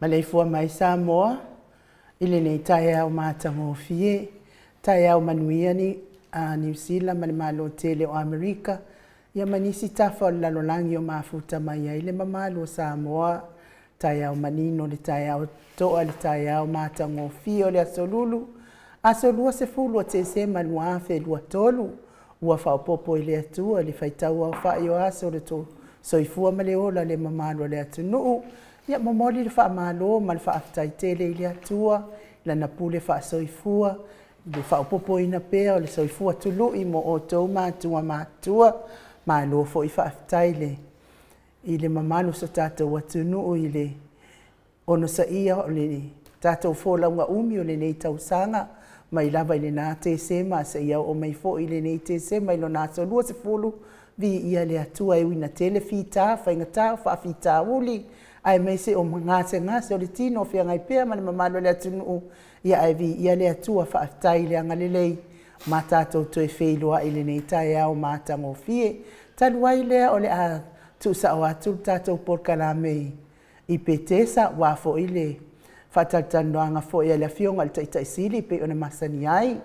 Maleifua mai Samoa i lenei taeao matagofie, taeao manuia ni a Niu Sila ma le Malo tele o Amerika, ia ma nisi tafa o le lalolagi o mafuta mai ai le mamalu o Samoa. Taeao manino le taeao totoa le taeao matagofie o le Aso Lulu, aso 20 o Tesema 2023, ua faaopoopo e le Atua i le faitauaofai o aso o le soifua ma le ola o le mamalu o le atunuu. Ia momoli le faamalo ma le faafetai tele i le Atua i Lana pule faasoifua i le faaopoopoina pea o le soifua tului mo outou matua matutua. Malo foi faafetai i le mamalu o so tatou atunuu i le onosaia o le tatou folauga umi o lenei tausaga, mai lava i lena Tesema seia oo mai foi i lenei Tesema i lona aso 20, viia le Atua e ui ina tele fita, faigata o faafitauli, aemaise o gasegase o le tino o feagai pea ma le mamalu o le atunuu, ia ae viia le Atua, faafetai i le agalelei ma tatou toe feiloai i lenei taeao matagofie. Talu ai lea o le a tuusao atu le tatou polokalame i Petesa, aua foi le faatalatalanoaga foi a le Afioga i le Taitai Sili e pei ona masani ai.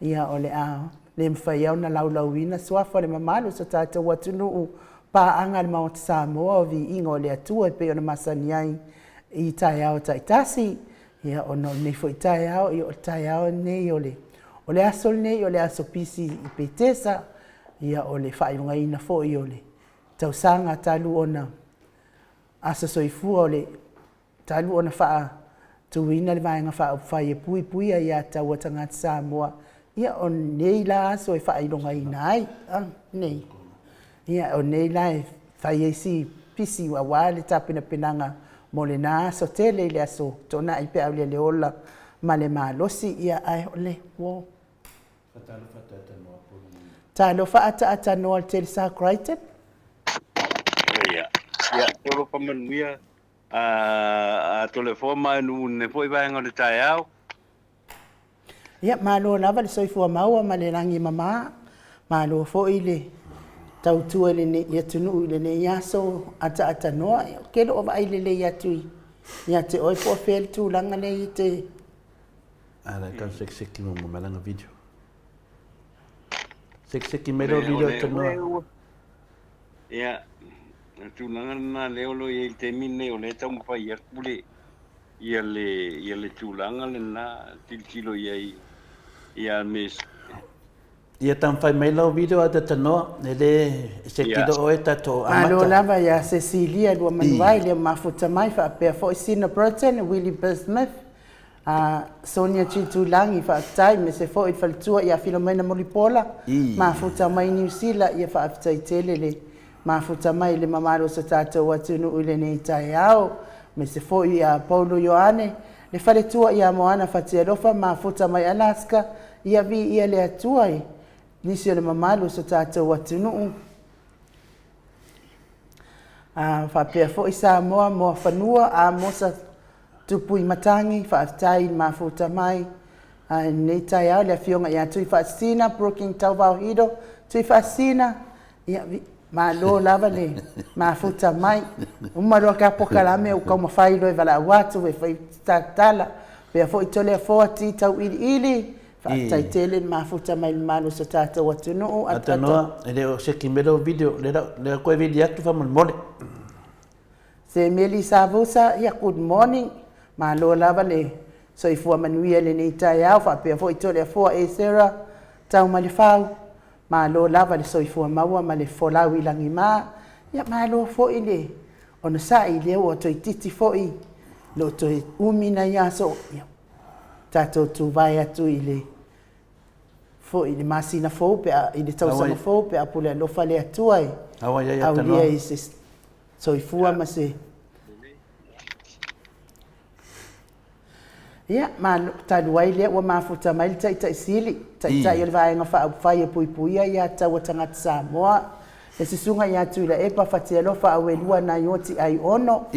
Ia o le a le mafai lava ona laulauina suafa o le mamalu o si o tatou atunuu, paaga a le Maota Samoa o Viiga o le Atua e pei ona masani ai i taeao taitasi. Ia ona o lenei foi taeao, o le taeao lenei o le aso lenei o le aso pisi i Petesa, ia o le faailogaina foi o le tausaga talu ona aso soifua o le talu ona faatuina le Vaega Faaupufai e Puipuia Aia Tatau a Tagata Samoa, ia o lenei la aso e faailogaina ai. Nei. Ia o nei la e fai ai si pisi aua le tapenapenaga mo lena aso tele i le aso Toonai pe a aulia le ola ma le malosi. Ia ae o le ua Talofa ataatanoa i le Telesa Crichton. Ia, ia, tolofa manuia, a Toleafoa ma e nuu nei foi vaega o le taeao. Ia, malo lava le soifua maua ma le lagi e mama. Malo foi le tautua i lenei atunuu i lenei aso ataatanoa. Ou te le o vaai lelei atu ia te oe po o fea le tulaga lea e te. A la tau sekiseki mo mai lana video. Sekiseki mai lau video tanoa. Ia, o tulaga lena lea o lo o i ai i le taimi lenei, o lea e taumafai atu le, ia le, ia le tulaga lena, tilotilo i ai, ia me. Ia taumafai mai lau video a tanoa, e le seki lo oe tatou amata. Malo lava ia Cecilia Luamanuai, lea mafuta mai, faapea foi Sina Burton, Willie Smith, A Sonia Tuitulagi, faafetai, aemaise foi le faletua ia Filomena Mulipola, mafuta mai Niu Sila, ia faafetai tele le mafuta mai i le mamalu o so tatou atunuu i lenei taeao. Aemaise foi ia Paulo Ioane, le faletua ia Moana Fatialofa, mafuta mai Alaska, ia viia le Atua i nisi o le mamalu o so tatou atunuu. A faapea foi Samoa Moafanua, Amosa Tupuimatangi, faafetai i le mafuta mai i lenei taeao le afioga ia Tuifaasisina Brooking Tauvao Hiro. Tuifaasisina, ia, malo lava le mafuta mai. Uma loa ka polokalame ua taumafai loa e valaau atu e fai tatala. Faapea foi Toleafoa T. Tauiliili, faafetai tele le mafuta mai le mamalu o so tatou atunuu. Atanoa, e le o seki mai lau video, lea koe vili atu faamolemole. Semeli Savusa, ia good morning. Malo lava le soifua manuia i lenei taeao, faapea foi Toleafoa Esera Taumalefau. Malo lava le soifua maua ma le folau i lagima. Ia malo foi le onosai, lea ua toeitiiti foi le o toe umi nai aso, ia tatou tuvae atu i le foi i le masina fou pe a i le tausaga fou pe a pule alofa le Atua e aulia i se soifua ma se. Ia, talu ai lea ua mafuta mai le Taitai Sili, Taitai o le Vaega Faaupufai e Puipuia Aia Tatau a Tagata Samoa, le Susuga ia Tuilaepa Fatialofa Auelua Naioti Aiono,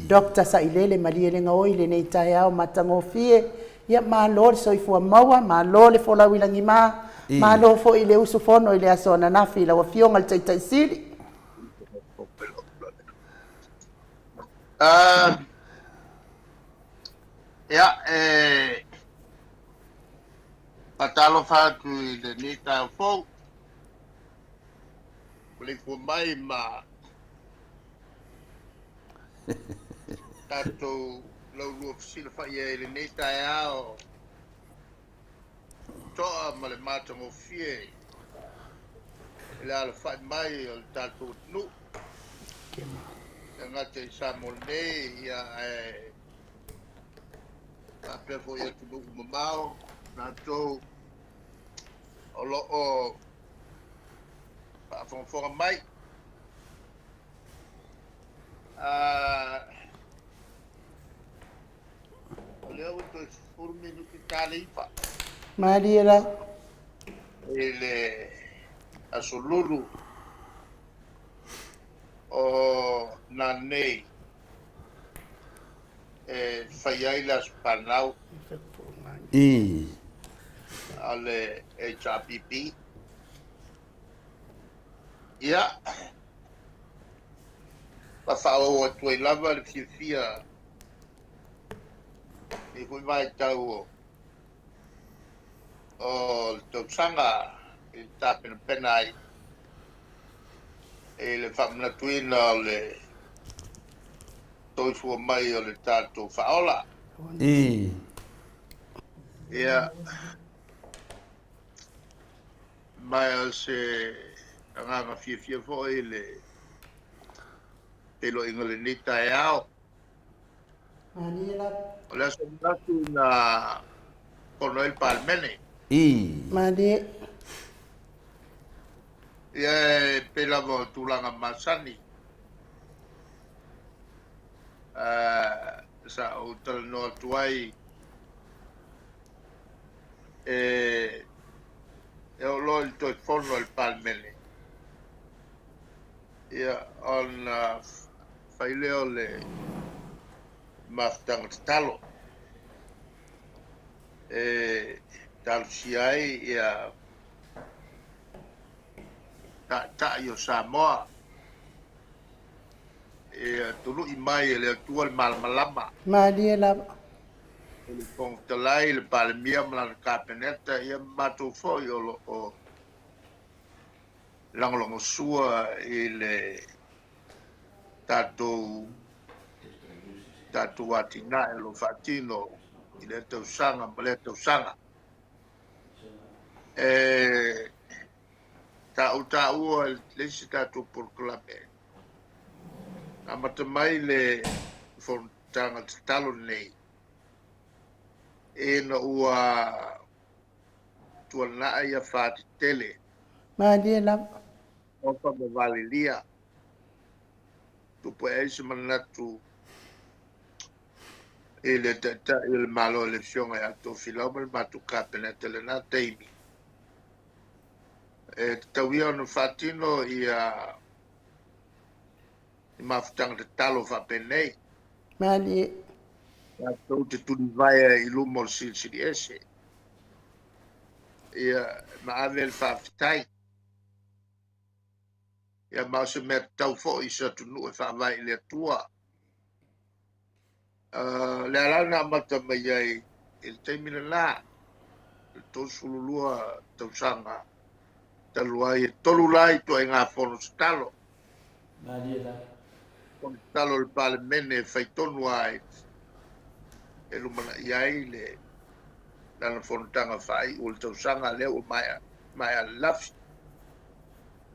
Doctor Sailele Malielegaoi i lenei taeao matagofie. Ia, malo le soifua maua, malo le folau i lagima, malo foi i le usufono i le aso ananafi i lau Afioga i le Taitai Sili. Ia, e faatalofa atu i lenei taeao fou, maleifua mai ma tatou laulua fesilafai ai i lenei taeao toa ma le matagofie i le alafai mai o le tatou atunuu. E gata i Samoa nei, ia, ae faapea foi i atunuu mamao, latou o lo o faafogafoga mai. O lea ua toe 10 minute ta le 9. Malie la. I le aso Lulu o nanei e fai ai le aso fanau a le HRPP. Ia, ma faaauau atu ai lava le fiafia i foi vaitau o le tausaga i le tapenapena ai i le faamanatuina o le soifua mai o le tatou Faaola. Ia, ma o se agaga fiafia foi le feiloaiga i lenei taeao. O le aso manatu na fono ai le Palemene. Malie. Ia, e pei lava o tulaga masani. Sa ou talanoa atu ai e oo loa i le toe fono a le Palemene, ia, ona fai lea o le mafutaga tatalo e talosia ai ia taitai o Samoa e tului mai e le Atua le malamalama. Malie lava. E le Fofoga Fetalai, le Palemia ma lana Kapeneta, ia ma matou foi o lo o lagolagosua i le tatou tatou atinae o lo o faatino i lea tausaga ma lea tausaga. E taua le isi tatou polokalame, amata mai le fonotaga tatalo lenei ina ua tuanai afa tetele. Malie lava. Ofa ma Valelia. Tupu ai se manatu i le Taitai o le Malo i le Afioga ia Tofilau ma le matou Kapeneta i lena taimi. E tatau ia ona faatino ia ni mafutaga tatalo faapenei. Malie. Tatou te tulivaea i luma o le Silisili Ese. Ia, ma ave le faafetai. Ia, ma o se mea tatau foi i se atunuu e faavae i le Atua. Le ala na amata mai ai i le taimi lena, le 32 tausaga talu ai, e tolu la ituaiga fono tatalo. Malie la. Fono tatalo o le Palemene e fai tonu ai e lumanai ai le lana fonotaga faaiu o le tausaga lea ua maea le lafi.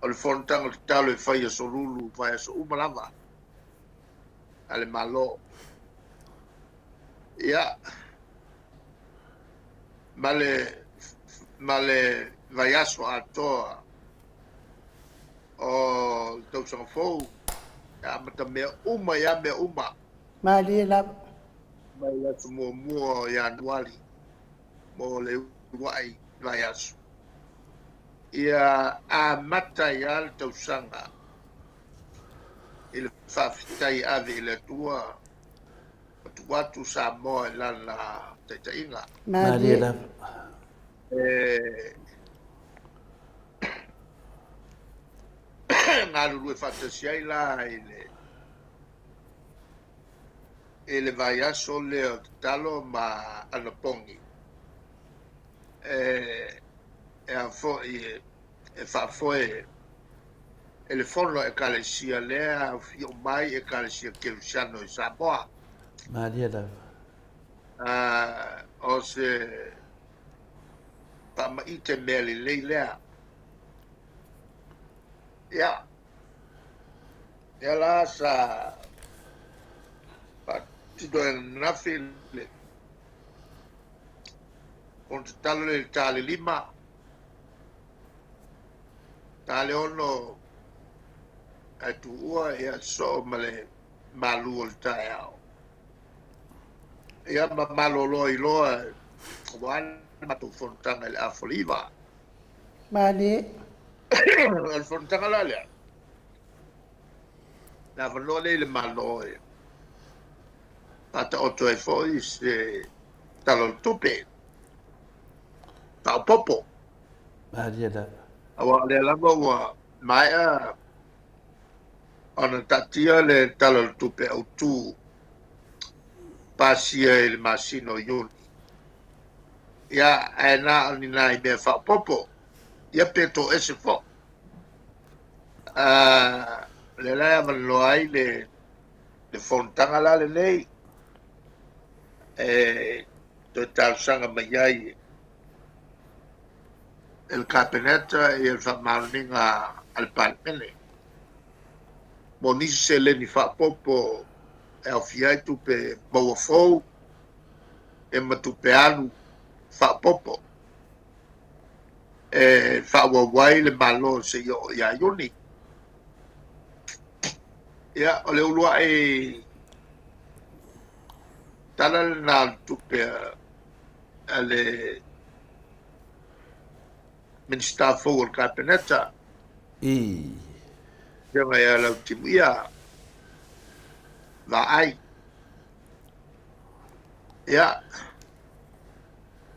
O le fonotaga tatalo e fai aso Lulu, vaiaso uma lava a le Malo. Ia, ma le, ma le vaiaso atoa o le tausaga fou, e amata mea uma ia mea uma. Malie lava. Mai le aso muamua o Ianuari mo le uluai vaiaso. Ia amata ai lava le tausaga i le faafetai ave i le Atua ma tuu atu Samoa i lana taitaiga. Malie lava. E galulue faatasi ai la i le I le vaiaso lea o tatalo ma anapogi e e a foi e faafoe e le fono a Ekalesia lea aofia uma ai Ekalesia Kerisiano i Samoa. Malie lava. O se faamaite mea lelei lea. Ia, lea la sa faatino ai ananafi le fono tatalo lea i le ta le 5, ta le 6 ae tuua ia sosoo ma le malu o le taeao. Ia ma malolo ai loa aua le matou fonotaga i le afa o le 9. Malie. O le fonotaga la lea, le avanoa lea i le Malo e faataoto ai foi se Tala o le Tupe faaopoopo. Malie lava. Aua o lea lava ua maea ona taatia le Tala o le Tupe Autu pasia i le masina o Iuni. Ia, ae na o ni nai mea faaopoopo, ia pe toese foi. Lea la e avanoa ai le fonotaga la lenei e toe talosaga mai ai e le Kapeneta ia le faamaoniga a le Palemene mo nisi seleni faaopoopo e aofia ai tupe maua fou e ma tupe alu faaopoopo e faaauau ai le Malo seia oo ia Iuni. Ia, o le uluai tala lena o le tupe a le Minisita fou o le Kapeneta. I. Afioga ia Lautimuia Vaai. Ia,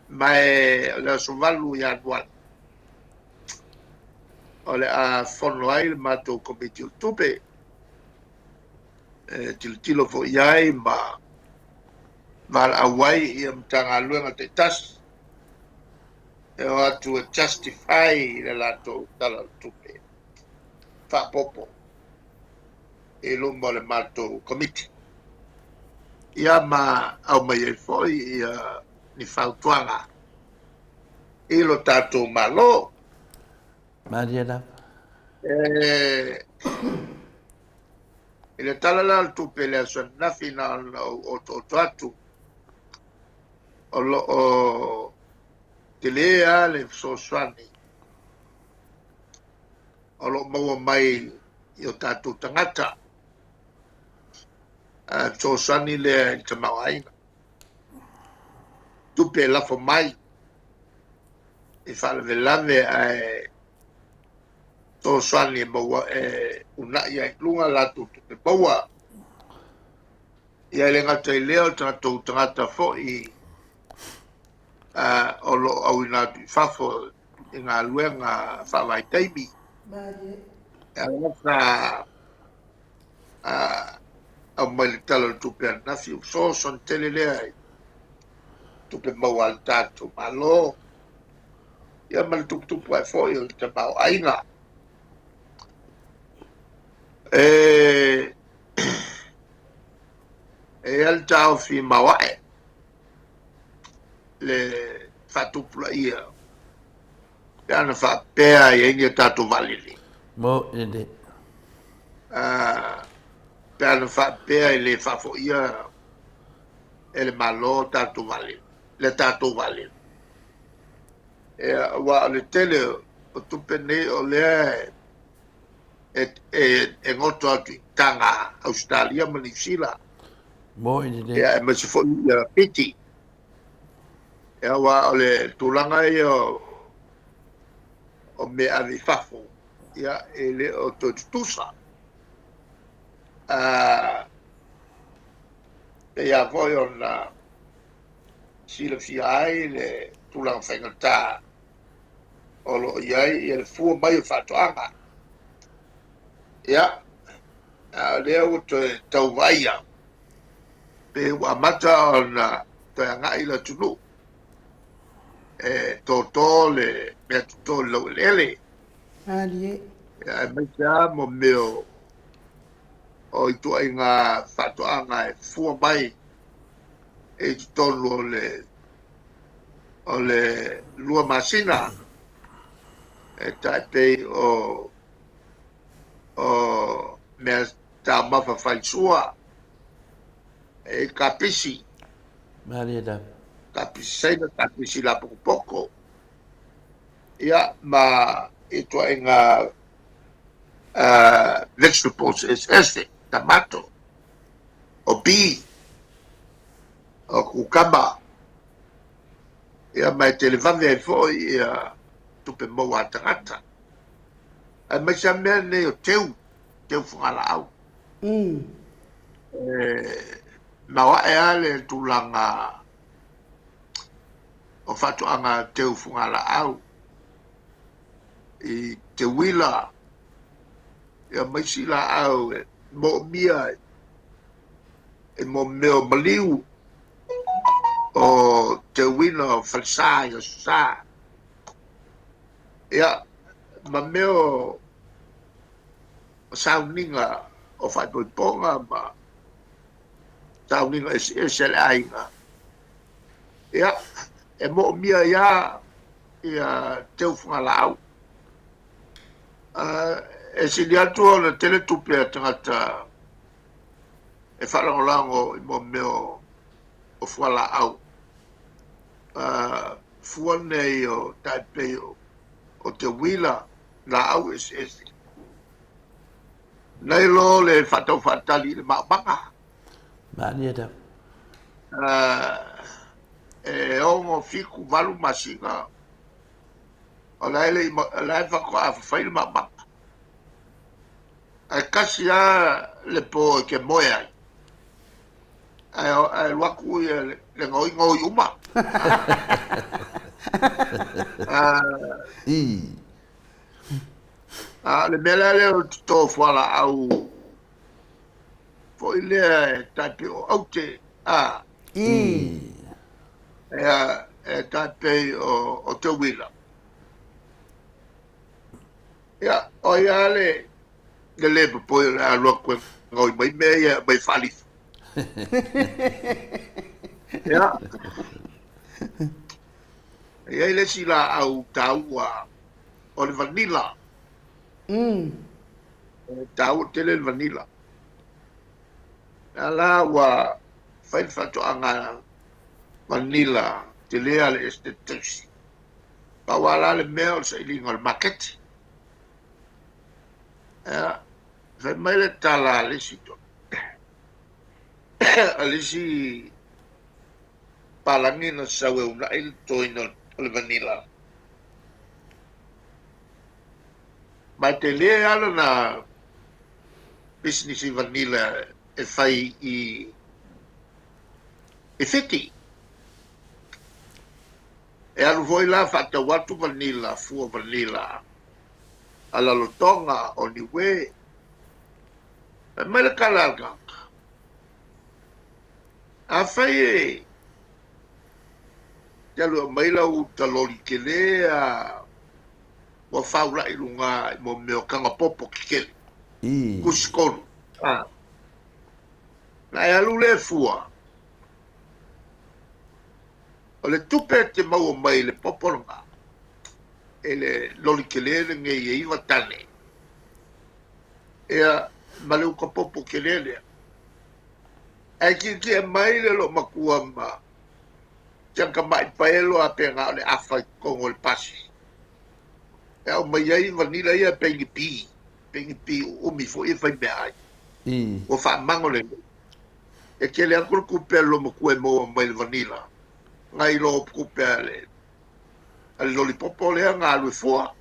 ma e o le aso 8 Ianuari, o le a fono ai le matou Komiti o Tupe e tilotilo foi i ai ma valaau ai ia Matagaluega taitasi e o atu e justify le latou Tala o le Tupe faaopoopo i luma o le matou Komiti. Ia ma aumai ai foi ia ni fautuaga i lo tatou Malo. Malie lava. I le tala la o le tupe i le aso ananafi na ona ou otooto atu, o lo o tele lava le fesoasoani o lo o maua mai i o tatou tagata, a fesoasoani lea i le tamaoaiga. Tupe e lafo mai i faalavelave ae fesoasoani e maua e uunai ai i luga latou tupe maua. Ia e le gata i lea o tatou tagata foi o lo o auina atu i fafo i galuega faavaitaimi. E ala sa aumai le Tala o le Tupe ananafi, ua fesoasoani tele lea i tupe maua a le tatou Malo, ia ma le tuputupu ae foi o le tamaoaiga. E i ai le taofi maoae le faatupulaia pe ana faapea e i ai ni a tatou vaalele. Mo lelei. Pe ana faapea e le faafoia e le Malo tatou vaalele, le tatou vaalele. Ia, aua o le tele o tupe nei o lea e goto atu i taga Ausetalia ma Niu Sila. Mo lelei. Ia, aemaise foi ia Fiti. Ia, aua o le tulaga ia o mea ave i fafo, ia, e le o toe tutusa. Pei lava foi ona silafia ai le tulaga faigata o lo o i ai ia le fua mai o faatoaga. Ia, a o lea ua toe tau vaaia. Pe ua amata ona toe agai le atunuu e tōtō le mea totō i le laueleele. Malie. Aemaise lava mo mea o ituaiga faatoaga e fua mai i totonu o le o le 2 masina e tai pei o o mea taumafa faisua e kapisi. Malie la. Kapisi saina, kapisi lapokopoko. Ia, ma ituaiga vegetables eseese, tamato, o bi, o kukama. Ia, ma e tele vave ai foi ia tupe maua a tagata. Aemaise lava mea nei o teu, teu fugalaau. E maoae lava le tulaga o faatoaga teu fugalaau i te uila ia ma isi laau e moomia i mo mea o maliu o teuina o falesa i aso sa. Ia, ma mea o sauniga o faaipoipoga ma sauniga eseese a le aiga. Ia, e moomia ai lava ia teu fugalaau. E sili atu ona tele tupe a tagata e faalagolago i mo mea o fualaau. Fua nei o tai pei o te uila laau eseese. Nai lo le faatau faatali i le maomaga. Malie da. E 6, 7, 8 masina o la e la e faatoa fafai le maomaga. Ae tasi lava le po e te moe ai, ae alu atu ia le gaoi gaoi uma. A o le mea la lea o le toto fualaau foi lea e tai pei o aute, a. Ia, e tai pei o te uila. Ia, o ai lava le le popoi o le a alu atu e gaoi mai mea ia e aumai e faalifo. Ia, e i ai le isi laau taua o le vanilla. E taua tele le vanilla. Lea la ua fai le faatoaga vanilla tele a le Esetete Tausi. Pau lava la le mea o le sailiga o le maketi. Ia, fai mai le tala a le isi a le isi palagi na sau e uunai le totoina o le vanilla. Ma e tele lava lana pisinisi vanilla e fai i Fiti. E alu foi la faatau atu vanilla, fua vanilla a Lalotoga o Niue. Fai mai le tala a le tagata, Afai e te alu e aumai lau uta loli tele a ua faulai i luga i mo mea o taga popo tetele, tusi tolu, na e alu lea e fua, O le tupe e te maua mai i le popo lena, i le loli tele lenei e 9 tane, ia, ma le uta popo tele lea. Ae tietie mai le loomatua ma si ana tamai paelo a pe na o le afa i totonu o le pasi, e aumai ai vanilla ia pei ni pi, pei ni pi uumi foi e fai meaai. Ua faamago lelei. E tele atu le tupe a le loomatua e maua mai le vanilla nai lo tupe a le loli popo lea na alu e fua.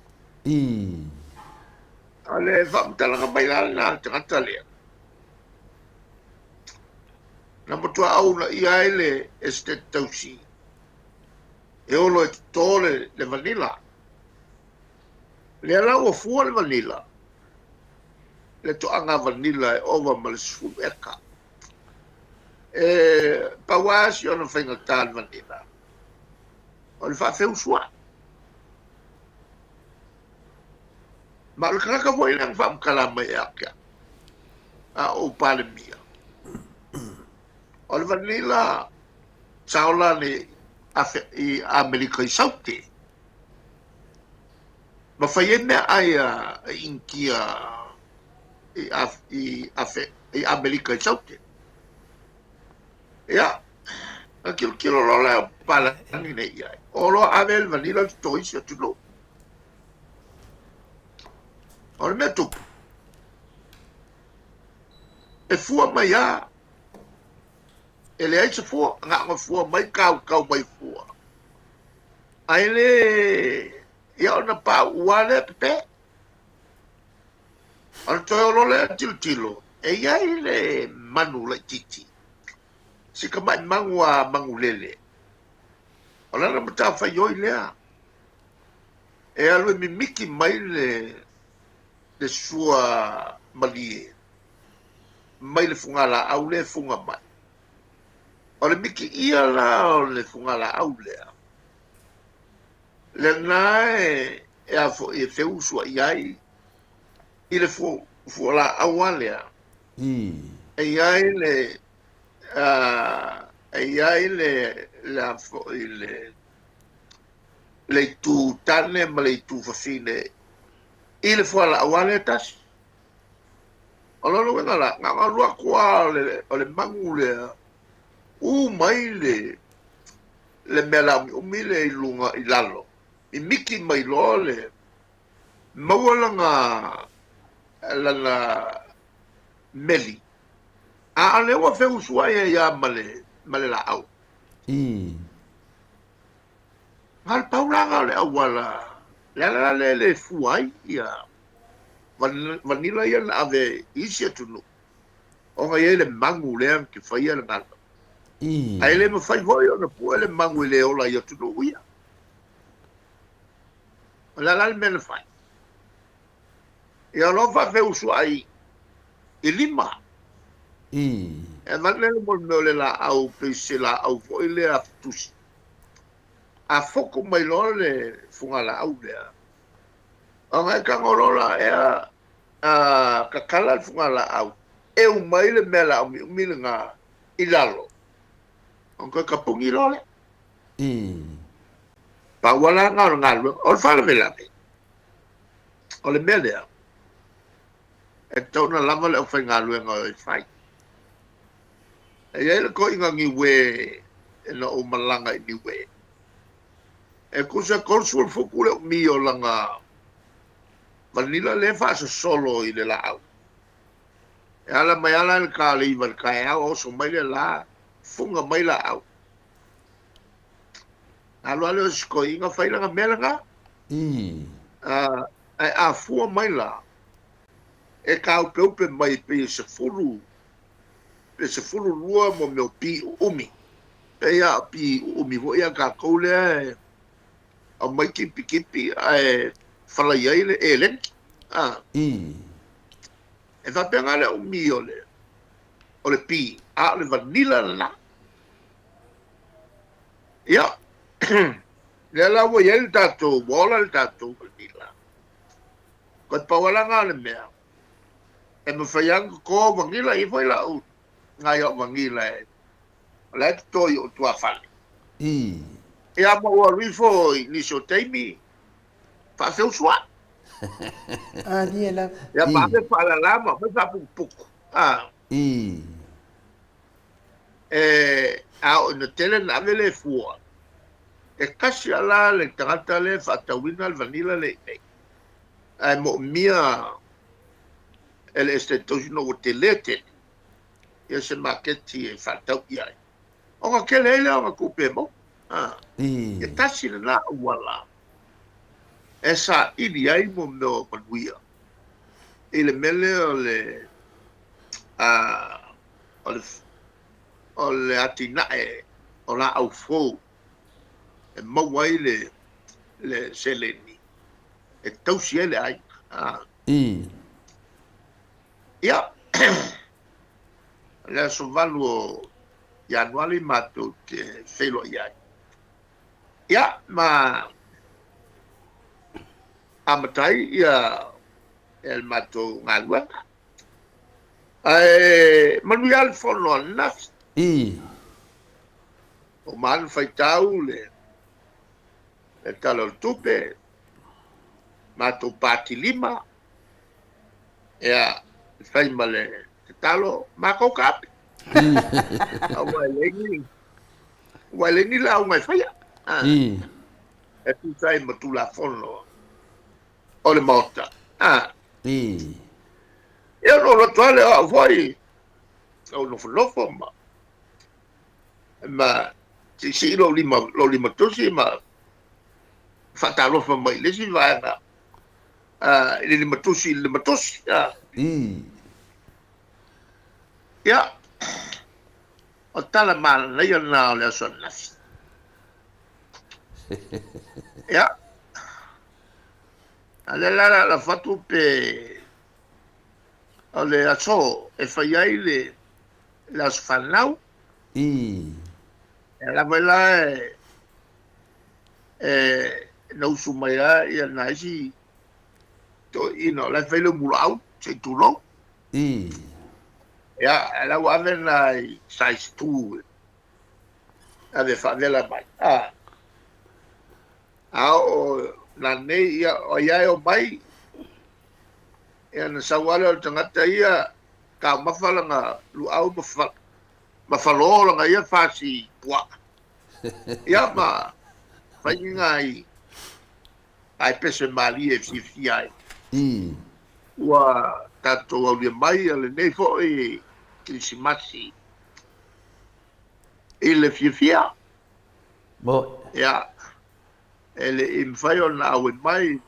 A le faamatalaga mai la lena a le tagata lea. Na matua auunaia ai le Esetete Tausi e olo e toto le vanilla. Lea la ua fua le vanilla, le toaga vanilla e ova ma le 10 eka. E pau lava si ona faigata le vanilla, o le faafeusuai. Ma o le tagata foi lea na faamatala mai ia te au, a o ou Palemia, o le vanilla sa ola i Amerika i Saute, ma fai ai meaai a Initia i Amerika i Saute. Ia, na tilotilo loa lea o papalagi nei i ai, o loa ave le vanilla le toto isi atunuu. O le mea tupu, e fua mai lava, e leai se fua, na ona fua mai kaukau mai fua. Ae le, ia ona pauu lava lea pepe. O le toe olo lea tilotilo, e i ai le manu laitiiti, si tamai manu a manulele. O lana matafaioi lea, e alu e mimiki mai le, le sua malie mai le fugalaau lea e fuga mai. O le mikiia la o le fugalaau lea, lena e, e a foi e feusuai ai i le fualaau lava lea. E i ai le, e i ai le, le a foi le, le itu tane ma le itu fafine i le fualaau lava lea e tasi. O lona uiga la, na ona alu atu lava o le, o le manu lea, u mai le, le mea laumiumi lea i luga i lalo, mimiki mai loa le, maua lana, lana meli, a o lea ua feusuai ai lava ma le, ma le laau. Na o le pau la lena o le auala, le ala la lea e le fua ai ia vanilla ia na ave i isi atunuu, ona e i ai le magu lea na te faia le galuega. Ae le mafai foi ona pue le magu e le ola i atunuu ia. O le a la le mea na fai? Ia o lo o faafeusuai i lima. E avane le mea o le laau pei se laau foi lea afitusi. A foku mai loa le fugalaau lea, ona e tago loa la ea a tatala le fugalaau, eu mai le mea laumiumi lena i lalo, ona toe tapuni loa lea. Pau lava la lena o le galuega. O le faalavelave, o le mea lea, e tatau ona lava le aufaigaluega e fai. E i ai le toeaina Niue na ou malaga i Niue, e tusa 30 futu le umi o lana vanilla lea e faasosolo i le laau. E ala mai ala i le ta o le 9 i le taeao, oso mai le la, fuga mai laau. Alu lava lea o si toeaina fai lana mea lena. Ae a fua mai la, e tāupeupe mai pei e 10 pe 12 mo mea o pi uumi. Pei lava o pi uumi foi a tatou lea e aumai kipikipi ae falai ai le eleni. E faapena le umi o le, o le pi, a o le vanilla lena. Ia, lea la ua i ai le tatou, ua ola le tatou vanilla. Toe pau lava la lena o le mea, e mafai lava ona toto vanilla, e i ai foi lau nai au vanilla e, o la e toto i ou tuafale. Ia, ma ua alu ifo i nisi o taimi, faafeusuai. Alia lava. Ia, ma ave faalala ma aumai faaputuputu. E, a oo ina tele ona ave le fua, e tasi lava la le tagata lea e faatauina le vanilla lea i inei, ae moomia e le Esetete Tausi ona ua tele tele ia se maketi e faatau i ai, ona tele ai lea o ana tupe e maua. E tasi lena auala e saili ai mo mea o manuia i le mea lea o le o le o le atinae o laau fou e maua ai le le seleni e tausi ai le aiga. Ia, o le aso 8 o Ianuari matou te feiloai ai. Ia, ma amata ai ia le matou galuega. Ae manuia le fono ananafi. I. Ua maea ona faitau le Tala o le Tupe, matou pati lima, ia, e fai ma le tatalo, matou taape. Aua e leai ni, aua e leai ni lauga e faia. I. E tusa ai ma Tulafono o le Maota. I. Ia, ona ou alu atu lava lea o au foi, ou nofonofo ma ma siisii lou lima, lou lima tusi ma faatalofa mai i le isi vaega i le lima tusi i le lima tusi. I. Ia, o tala manaia lena o le aso ananafi. Ia, a lea la lafo atu pe o le aso e fai ai le le aso fanau. I. E lava la e na usu mai a ia na isi toeaiina o la e fai le mulaau se i tulou. I. Ia, e la ua ave nai size 2 ave faavela mai. A. A o na nei ia o ia e o mai ia na sau lava lea o le tagata ia taumafa lana luau ma falo lana ia fasi puaa. Ia ma fai ni nai ai pese malie e fiafia ai. Ua tatou aulia mai lenei foi Kerisimasi i le fiafia. Mo. Ia, e le i mafai ona auai mai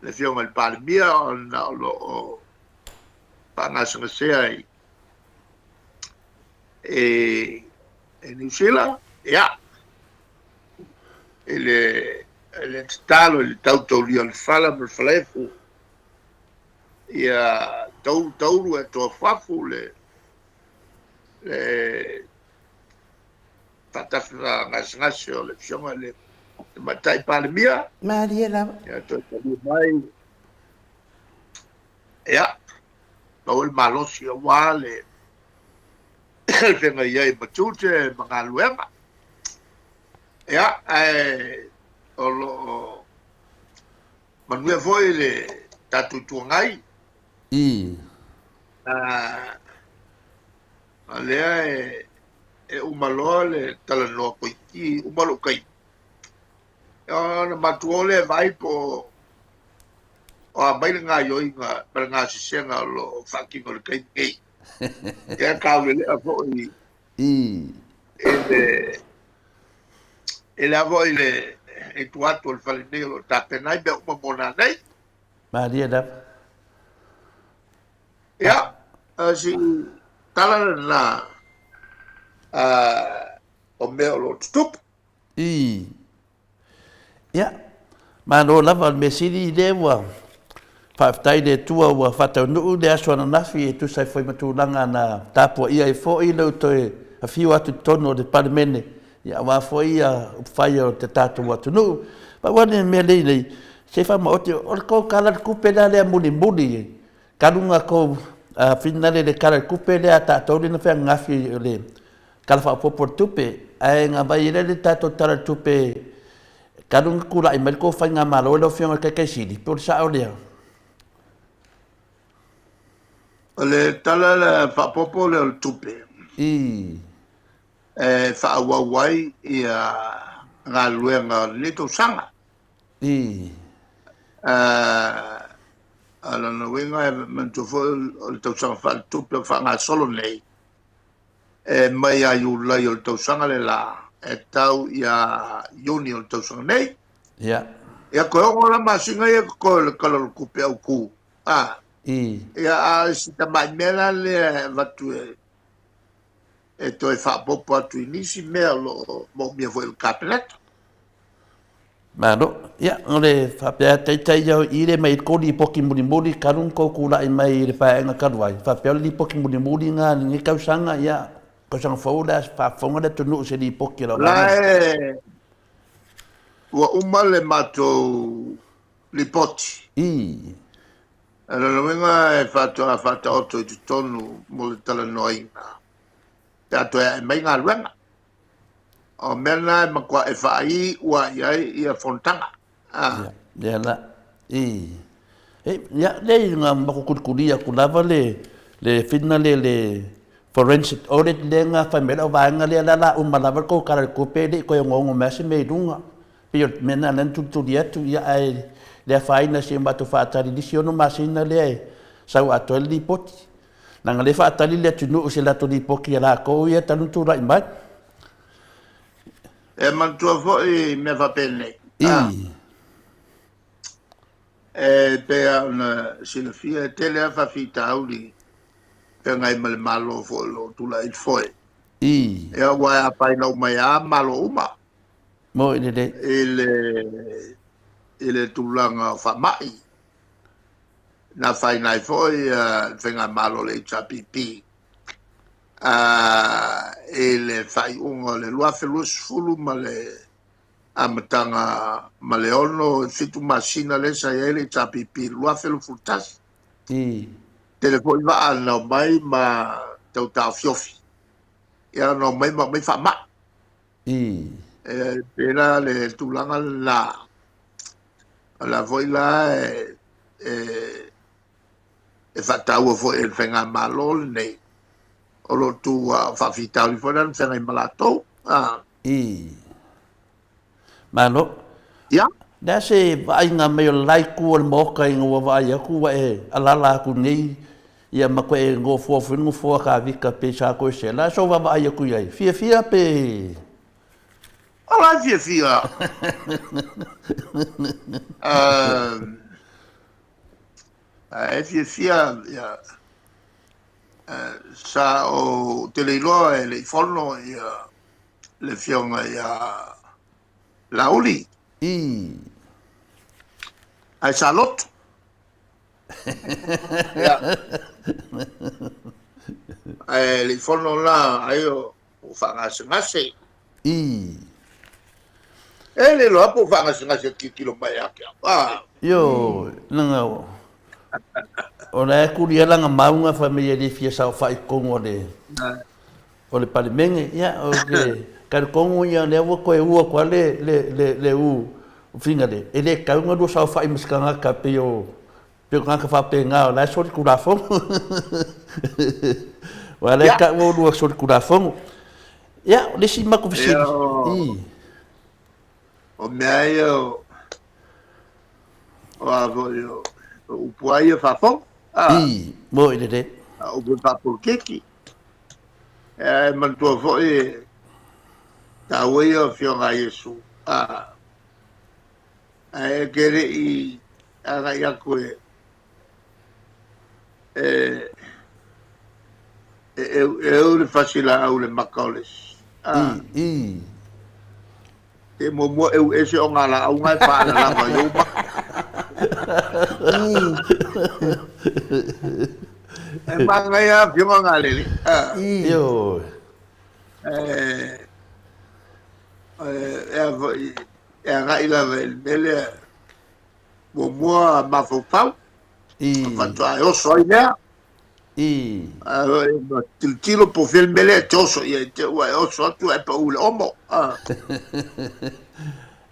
le Afioga i le Palemia ona o lo o faagasegasea i Niu Sila, ia, i le tatalo i le tautaulia o le fala ma le falaefu, ia taulu e toafuafu le faatafa gasegase o le Afioga i le Tamaitai Palemia. Malie lava. Ia toe talia mai. Ia, maua le malosi aua le feagai ai ma tiute ma galuega. Ia, ae o lo o manuia foi le tatou Itu Agai. I. O lea e uma loa le talanoa toeitiiti, uma lou taimi. Ona matou o lea e vaai po o a mai le gaoioiga ma le gasesega o lo o faatino i le taimi nei. Ia taulelea foi I. I le a foi le i tua atu o le fale nei o lo o tapena ai mea uma mo nanei. Malie lava. Ia, si tala lena o mea o lo o tutupu. I. Ia, malo lava o le mea sili lea ua faafetai i le Atua ua faataunuu le aso ananafi e tusa ai foi ma tulaga na tapuaia ai foi lou toe afio atu i totonu o le Palemene, ia aua foi upufai o le tatou atunuu. Pau lava le mea lea nei, se faamaoti, o le tou Tala o le Tupe la lea mulimuli, talu ona tou finale i le Tala o le Tupe lea a tatou lea na fai ananafi o le Tala Faaopoopo o le Tupe, ae na aumai ai lea le tatou Tala o le Tupe talu ona tulai mai le tou faigamalo lau Afioga i le Taitaisili, po o le sao lea? O le Tala Faaopoopo lea o le Tupe. I. E faaauau ai ia galuega o lenei tausaga. I. O lona uiga e manatua foi o le tausaga faaletupe o faagasolo nei, e mai ia Iulai o le tausaga le la, e tau ia Iuni o le tausaga nei. Ia. Ia toe 6 la masina ia totoe o le Tala o le Tupe Autu. I. Ia, a o si tamai mea la lea e avatu e toe faaopoopo atu i nisi mea o lo o moomia foi e le Kapeneta. Malo. Ia, o le faapea taitai ia i le mai ko lipoti mulimuli talu ona tou tulai mai i le paeaiga talu ai, faapea o le lipoti mulimuli na lenei tausaga, ia, tausaga fou o le a faafofoga le atunuu i se lipoti a lau La vaega. e ua uma le matou lipoti. I. O lona uiga e faatoa faataoto i totonu mo le talanoaina pe a toe ae mai galuega. O mea na e matua e faaiu i ai ia fonotaga. Ia, ia la, i. E, ia, le na matou tulikuli atu lava le, le fina le, le forensic audit lea na fai mai lau vaega lea, la la uma lava le tou tala i le tupe, e le i toe onoono mai lava se mea i luga. Pei o le mea lena lea na tulituli atu, ia ae le afaina si o matou faatali i le isi 6 masina lea e sau atoa ai le lipoti. Leaga o lea e faatali le atunuu i se latou lipoti a latou ia talu ona tulai mai. E manatua foi mea faapenei. I. E pei lava ona silafia, e tele lava faafitauli feagai ma le Malo foi o lo o tulai i le foe. I. Ia, aua e afaina uma ai lava Malo uma. Moi lelei. I le, i le tulaga o faamai. Na afaina ai foi le Faigamalo a le HRPP i le faaiuga o le 2020 ma le amataga ma le 6, 7 masina lea sa i ai le HRPP i le 2021. Tele foi vaa na omai ma tau taofiofi, ia na omai ma aumai faamai. E pei la le tulaga lena, o la foi la e faataua foi e le Faigamalo lenei, o lo o tu a o faafitauli foi la na feagai ma latou. Malo. Ia. Le a se vaaiga mai o le la itu o le Maota ina ua vaai atu ua e alaala atu nei, ia ma toe nofoa foi le nofoa Tavita pei sa toe sela, sou vaavaai atu i ai, fiafia pe? O la e fiafia. E fiafia, ia, sa ou te le iloa e le i fono ia le afioga ia Laauli. Ae sa lotu. Ia. Ae le i fono la, ai o faagasegase. E le iloa po o faagasegase tilotilo mai ia te au. Ah. Io, langa, o la e tuli lava lana mauga fai mai e le fia saofai i totonu o le, o le Palemene. Ia, ou te talitonu ia lea ua toe u atu lava le, le, le, le u finale, e le tatau ona lua saofai ma se tagata pei o, pei o tagata faapena o la e solitulafono. Aua o la e tau o lua solitulafono. Ia, o le isi matou fesili. Ia, o mea ia o, o a foi o, o upu lava ia faafofoga. I, moi lelei. A upu faapolokiki. E manatua foi e taua ia o Afioga a Iesu. Ae e te le i agai atu e e e eu le fasi laau i le maka o le isi. I. Te muamua eu ese o ngā laau nga e faalalava i ou maka. E manaia Afioga Galele. Ioe. E a foi, e agai lava i le mea lea, muamua mafaufau, faatoa e oso ai lea. Tilotilo po o fea le mea lea e te oso i ai, te ua e oso atu ae pau i le omo.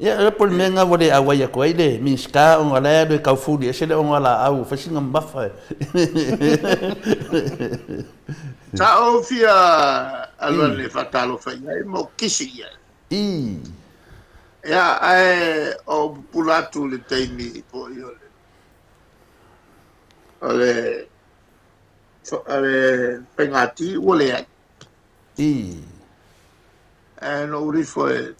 Ia, e po o le mea lena ua le auai atu ai le Minisita ona o la e alu e taufuli ese le ogalaau ua fai sina mamafa. Sa ou fia alu ane e faatalofa i ai ma ou kisi i ai. Ia, ae ou pupula atu i le taimi foi o le O le, o le faigati ua leai. Ae na ou alu ifo e,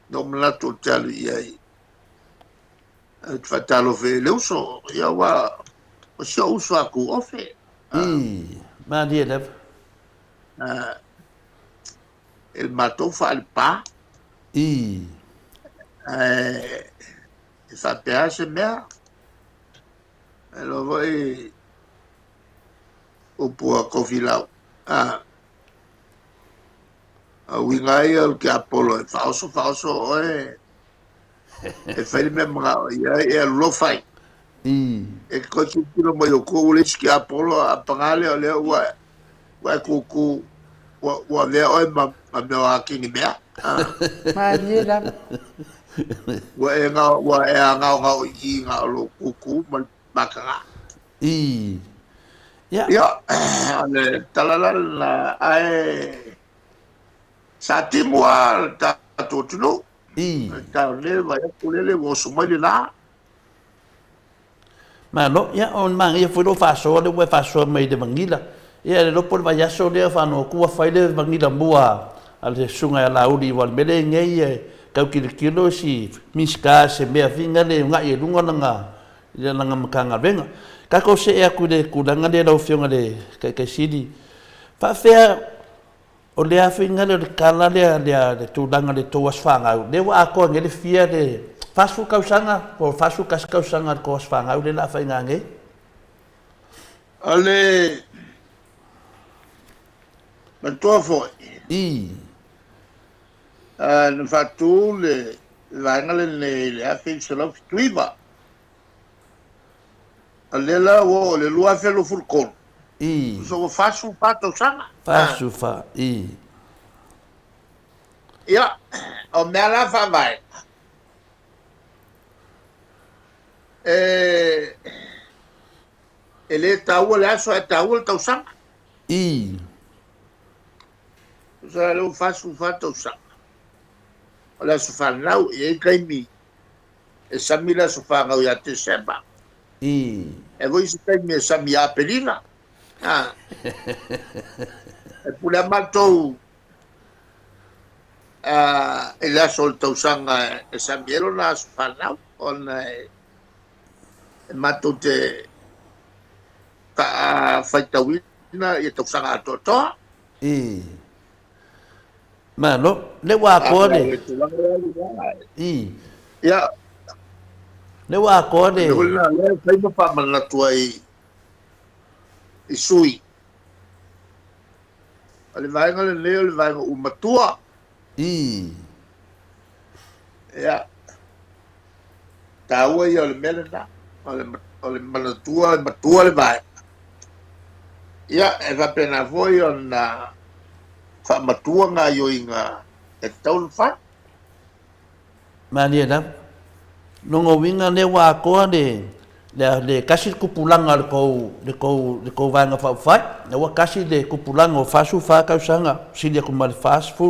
na ou manatu ou te alu i ai, ou te faatalofa i le uso, ia aua o si ou uso a tuofe. Malie lava. I le matou faalepa. Ae e faapea se mea, e iloa foi upu a Kofilau. A, a uiga ia o le tiapolo e faaoso faaoso oe e fai le mea manao i ai e alu loa fai. E te toe tilotilo mai o tua ua leai se tiapolo a paga lea o lea ua ua e tutu ua ua avea oe ma ma mea o akini mea. Malie lava. Ua e gao ua e agaogao i i na o lou tutu ma le mataga. Ia. Ia, o le tala la lena, ae sa timu lava le tatou atunuu. Taeao nei, vaiaso lele ua oso mai le la. Malo, ia o le manaia foi lou faasoa lea ua e faasoa mai i le vanilla. Ia le iloa po o le vaiaso lea faanoatu ua fai le vanilla mua a le susuga ia Laauli aua o le mea lea nei e tau tilotilo si Minisita i se mea foi lea e uunai ai i luga lana lana Matagaluega. Tatou see atu i le tulaga lea lau Afioga i le Taitai Sili, faapefea o le afiga lea o le tala lea lea le tulaga i le tou aso fanau, lea ua atoa nei le fia le 40 tausaga po o le 41 tausaga o le tou aso fanau lea o le a faiga nei? O le matua foi. Na faatu le vaega lenei i le 1979. O lea la ua oo i le 2023. So ua 44 tausaga. 44, i. Ia, o mea la faavae, e, e le taua le aso ae taua le tausaga. Tusa lea ua 44 tausaga. O le aso fanau, e i ai taimi e sami le aso fanau ia Tesema. E foi isi taimi e sami ia Aperila. E pule lava matou i le aso o le tausaga e sami ai lona aso fanau ona e matou te faafaitauina ia tausaga atoatoa. Malo, lea ua atoa le. Ia. Lea ua atoa le. Lea lea fai ma faamanatu ai i sui. O le vaega lenei o le vaega ua matua. Ia. Taua ia o le mea lena. O le manatua, e matua le vaega. Ia, e faapena foi ona faamatua gaoioiga e tatau ona fai. Malie lava. Lona uiga lea ua atoa le, le, le tasi le tupulaga o le tou, le tou, le tou Vaega Faaupufai. Lea ua tasi le tupulaga o 44 tausaga, sili atu ma le 40.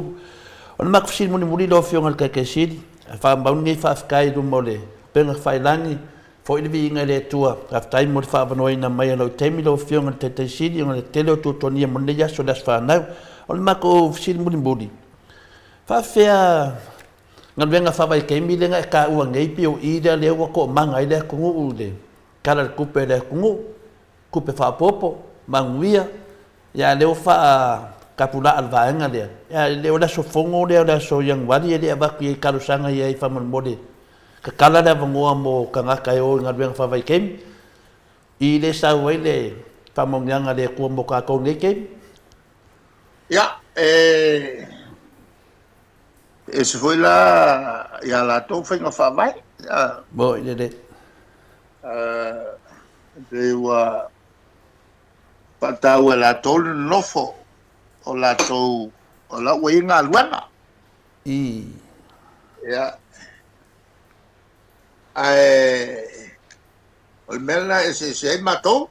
O le matou fesili mulimuli lau Afioga i le Taitai Sili, e faamau lenei faafetai i luma o le upega tafailagi, Foi le viiga i le Atua. Faafetai mo le faaavanoaina mai o lou taimi lau Afioga i le Taitai Sili ona o le tele o tuatuagia mo lenei aso le aso fanau. O le matou fesili mulimuli, faafefea galuega faavaitaimi lea na e taua nei pei o i lea lea ua toomaga ai le atunuu i le Tala o le Tupe a le atunuu, tupe faaopoopo, manuia, ia a lea ua faatapulaa le vaega lea, ia e le o le aso fono lea o le aso Ianuari e le avatu i ai talosaga i ai faamolemole tatala le avanoa mo tagata e o i galuega faavaitaimi, i le sau ai le faamanuiaga a le Atua mo tatou i lenei taimi. Ia, e ese foi la ia latou faiga faavae. Moi lelei. E pei ua faataua e latou le nonofo o latou o la ua i ai galuega. Ia, ae o le mea lena e eseese ai matou.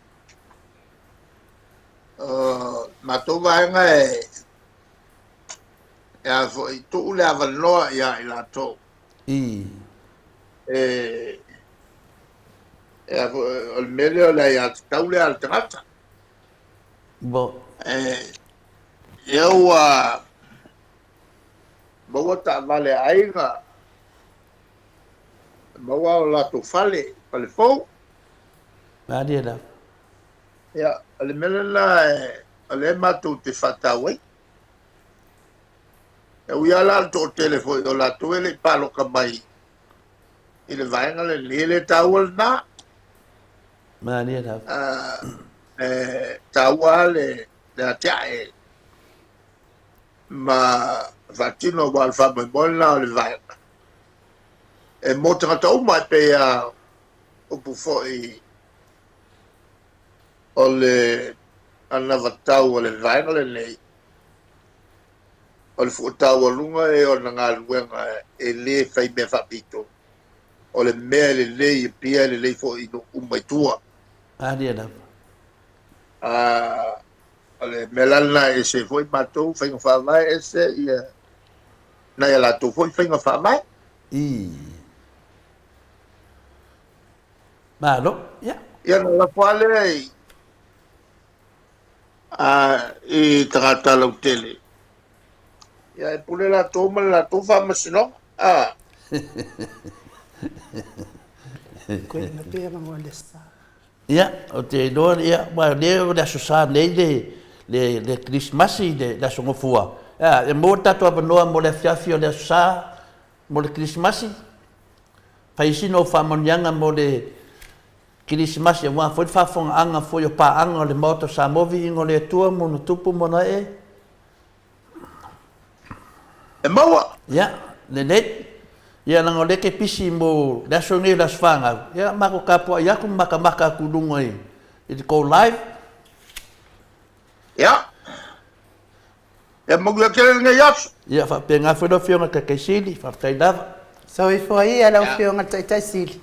O matou vaega e e a foi tuu le avanoa ia i latou. E e a foi o le mea lea o le aiatatau lea a le tagata. Bo. E ia ua maua taavale a aiga, maua o latou fale, fale fou. Malie lava. Ia, o le mea lena o lea matou te faatau ai. E ui lava la o le toatele foi o latou e le i palota mai i le vaega lenei, e le taua lena. Malie lava. E taua lava le atiae ma faatino aua o le faamoemoe lena o le vaega e mo tagata uma e pei a upu foi o le anavatau a le vaega lenei o le fuataualuga e ona galuega e le fai mea faapito o le mea e lelei e pia e lelei foi i nuu uma i tua. Malie lava. O le mea la lena e ese foi matou faiga faavae ese ia nai a latou foi faiga faavae. I. Malo, ia. Ia na lafo lava lea i i tagata lautele. Ia e pule latou ma le latou faamasinoga. A. Koe na pea ma le sa. Ia, ou te iloa, ia, aua o lea o le Aso Sa nei le, le, le Kerisimasi, le, le Aso Gafua. Ia, e maua le tatou avanoa mo le afiafi o le Aso Sa mo le Kerisimasi. Fai sina ou faamanuiaga mo le Kerisimasi aua foi le faafofogaaga foi o paaga o le Maota o Samoa, viiga o le Atua ma ona tupu ma ona ee. E maua! Ia, lelei. Ia, leaga o lea e te pisi mo le aso lenei o le aso fanau, ia, matou tapuai atu ma matamata atu i luga i, i le tou live. Ia. Ia manuia tele lenei aso. Ia, faapena foi lau Afioga i le Taitai Sili, faafetai lava. Soifua ia lau Afioga i le Taitai Sili.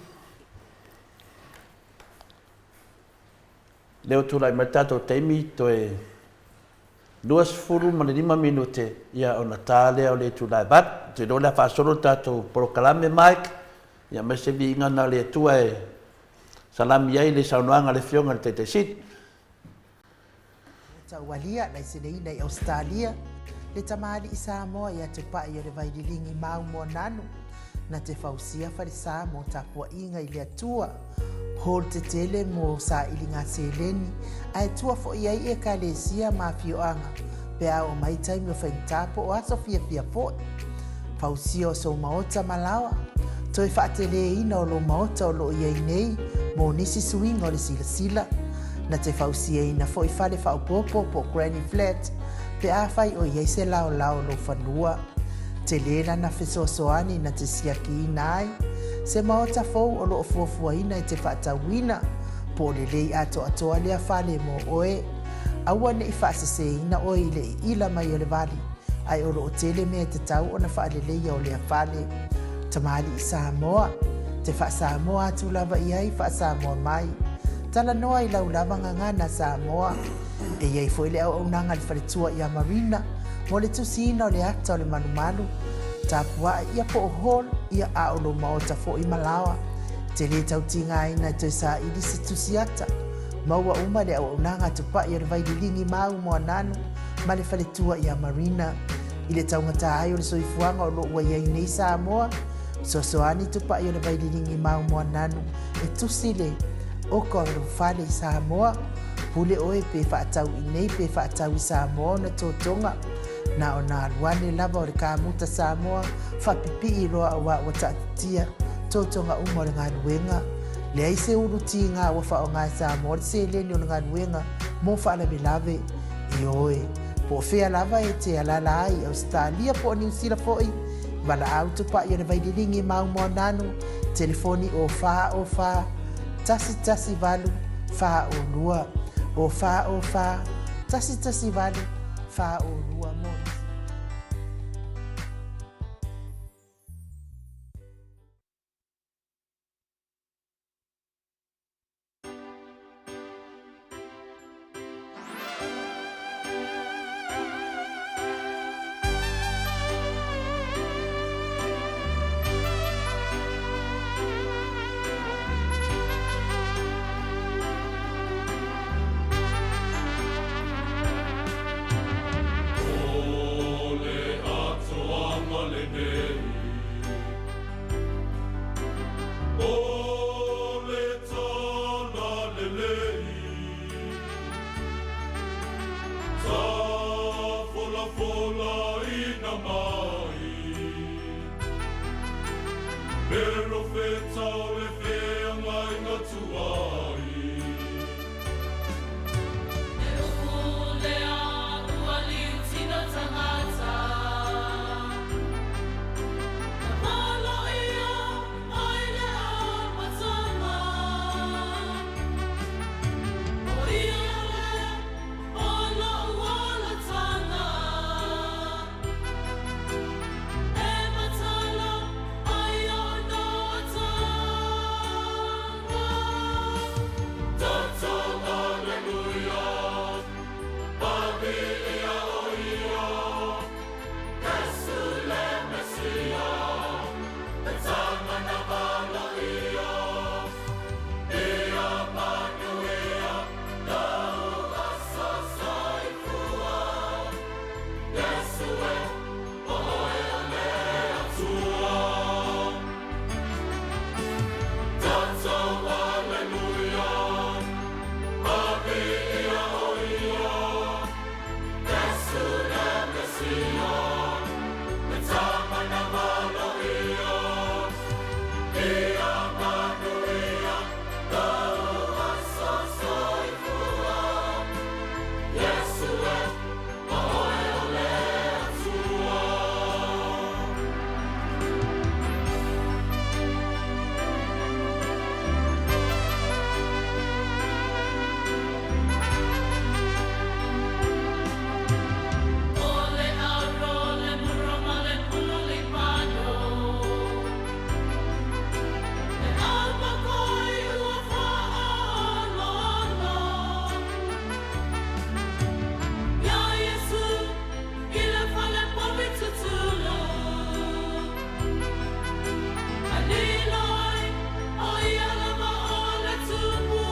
Lea ua tulai mai le tatou taimi toe 25 minute ia ona ta lea o le itula e valu. Ou te iloa o le a faasolo le tatou polokalame Mike, ia aemaise viiga na o le Atua e salami ai le saunoaga a le Afioga i le Taitai Sili. Taualia, laiseneina i Ausetalia, le tamalii Samoa ia Tupai o le Vaililigi Mau Moananu, na te fausia falesa mo tapuaiga i le Atua. Hall tetele mo sailiga seleni, ae tua foi ai Ekalesia ma afioaga pe a oo mai taimi o faigata po o aso fiafia foi. Fausia o sou maota ma laoa, toe faateleina o lou maota o lo o i ai nei mo nisi suiga o le silasila. Na te fausiaina foi fale faaopoopo po o granny flat pe afai o i ai se laolao o lou fanua. Tele lana fesoasoani na te siakiina ai se maota fou o lo o fuafuaina e te faatauina, po o lelei atoatoa lea fale mo oe. Aua ne i faaseseina oe i le iila mai o le vali, ae o lo o tele mea e tatau ona faaleleia o lea fale. Tamalii Samoa, te faa-Samoa atu lava i ai faa-Samoa mai. Talanoa i lau lava gagana Samoa. E i ai foi le auaunaga a le faletua ia Marina mo le tusiina o le ata o le malumalu, tapua'i ia po o hall ia a o lou maota foi ma laoa. Te lē tau tigaina e toe saili se tusi ata. Maua uma le auaunaga a Tupai o le Vaililigi Mau Moananu ma le faletua ia Marina. I le taugata ai o le soifuaga o lo o ua i ai nei Samoa, fesoasoani Tupai o le Vaililigi Mau Moananu e tusi le oka o lou fale i Samoa. Pule oe pe faatau i nei pe faatau i Samoa ona totoga. Na ona alu ane lava o le kamuta Samoa faapipii loa aua ua taatitia totoga uma o le galuega. Leai se ulu tiga ua faaaoga e Samoa le seleni o le galuega mo faalavelave. Ioe, po o fea lava e te alaala ai i Ausetalia po o Niu Sila foi, valaau tupai o le Vaililigi Mau Moananu, telefoni o 4 O 4 1 1 8 4 O 2, o 4 O 4 1 1 8 4 O 2 mo nisi. Perofeta o le feagaiga tuai. He uku lea ua liutino tangata. Na polo ia ai le amataga. O ia lea o lo'u olataga. E matala ai o'u noataga. Toto Alleluia, Paviia o ia, Iesu le Mesia, le tama na valoia, Ia manuia lou aso soifua, Iesu e, o oe o le Atua. Toto Alleluia, Paviia o ia, Iesu le Mesia, le tama na valoia, Ia manuia lou aso soifua, Iesu e, o oe o le Atua. O le aro le mura ma le pulu lipano. Le almakoi ua faaaloalo. Ia Iesu i le fale povi tutulu. Ae lilo ai o ia lava o le tumu.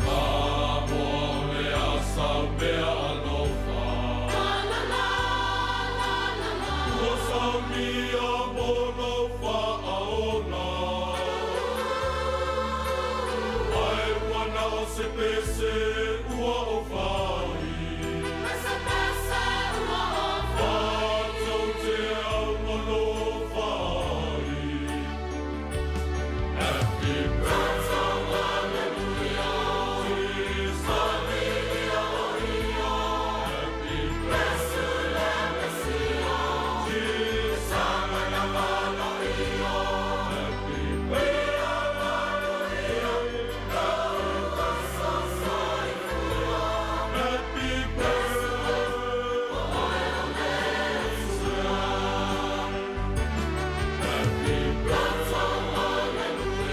Samoa o le asaumea alofa. La la la la la la. Ua saunia mo lou faaola. Ae ua na o se pese ua ou fai. Se pese ua ou fai. Matou te augalofa ai. Happy birthday, Jesus. Happy birthday, Jesus. Happy Happy birthday. Happy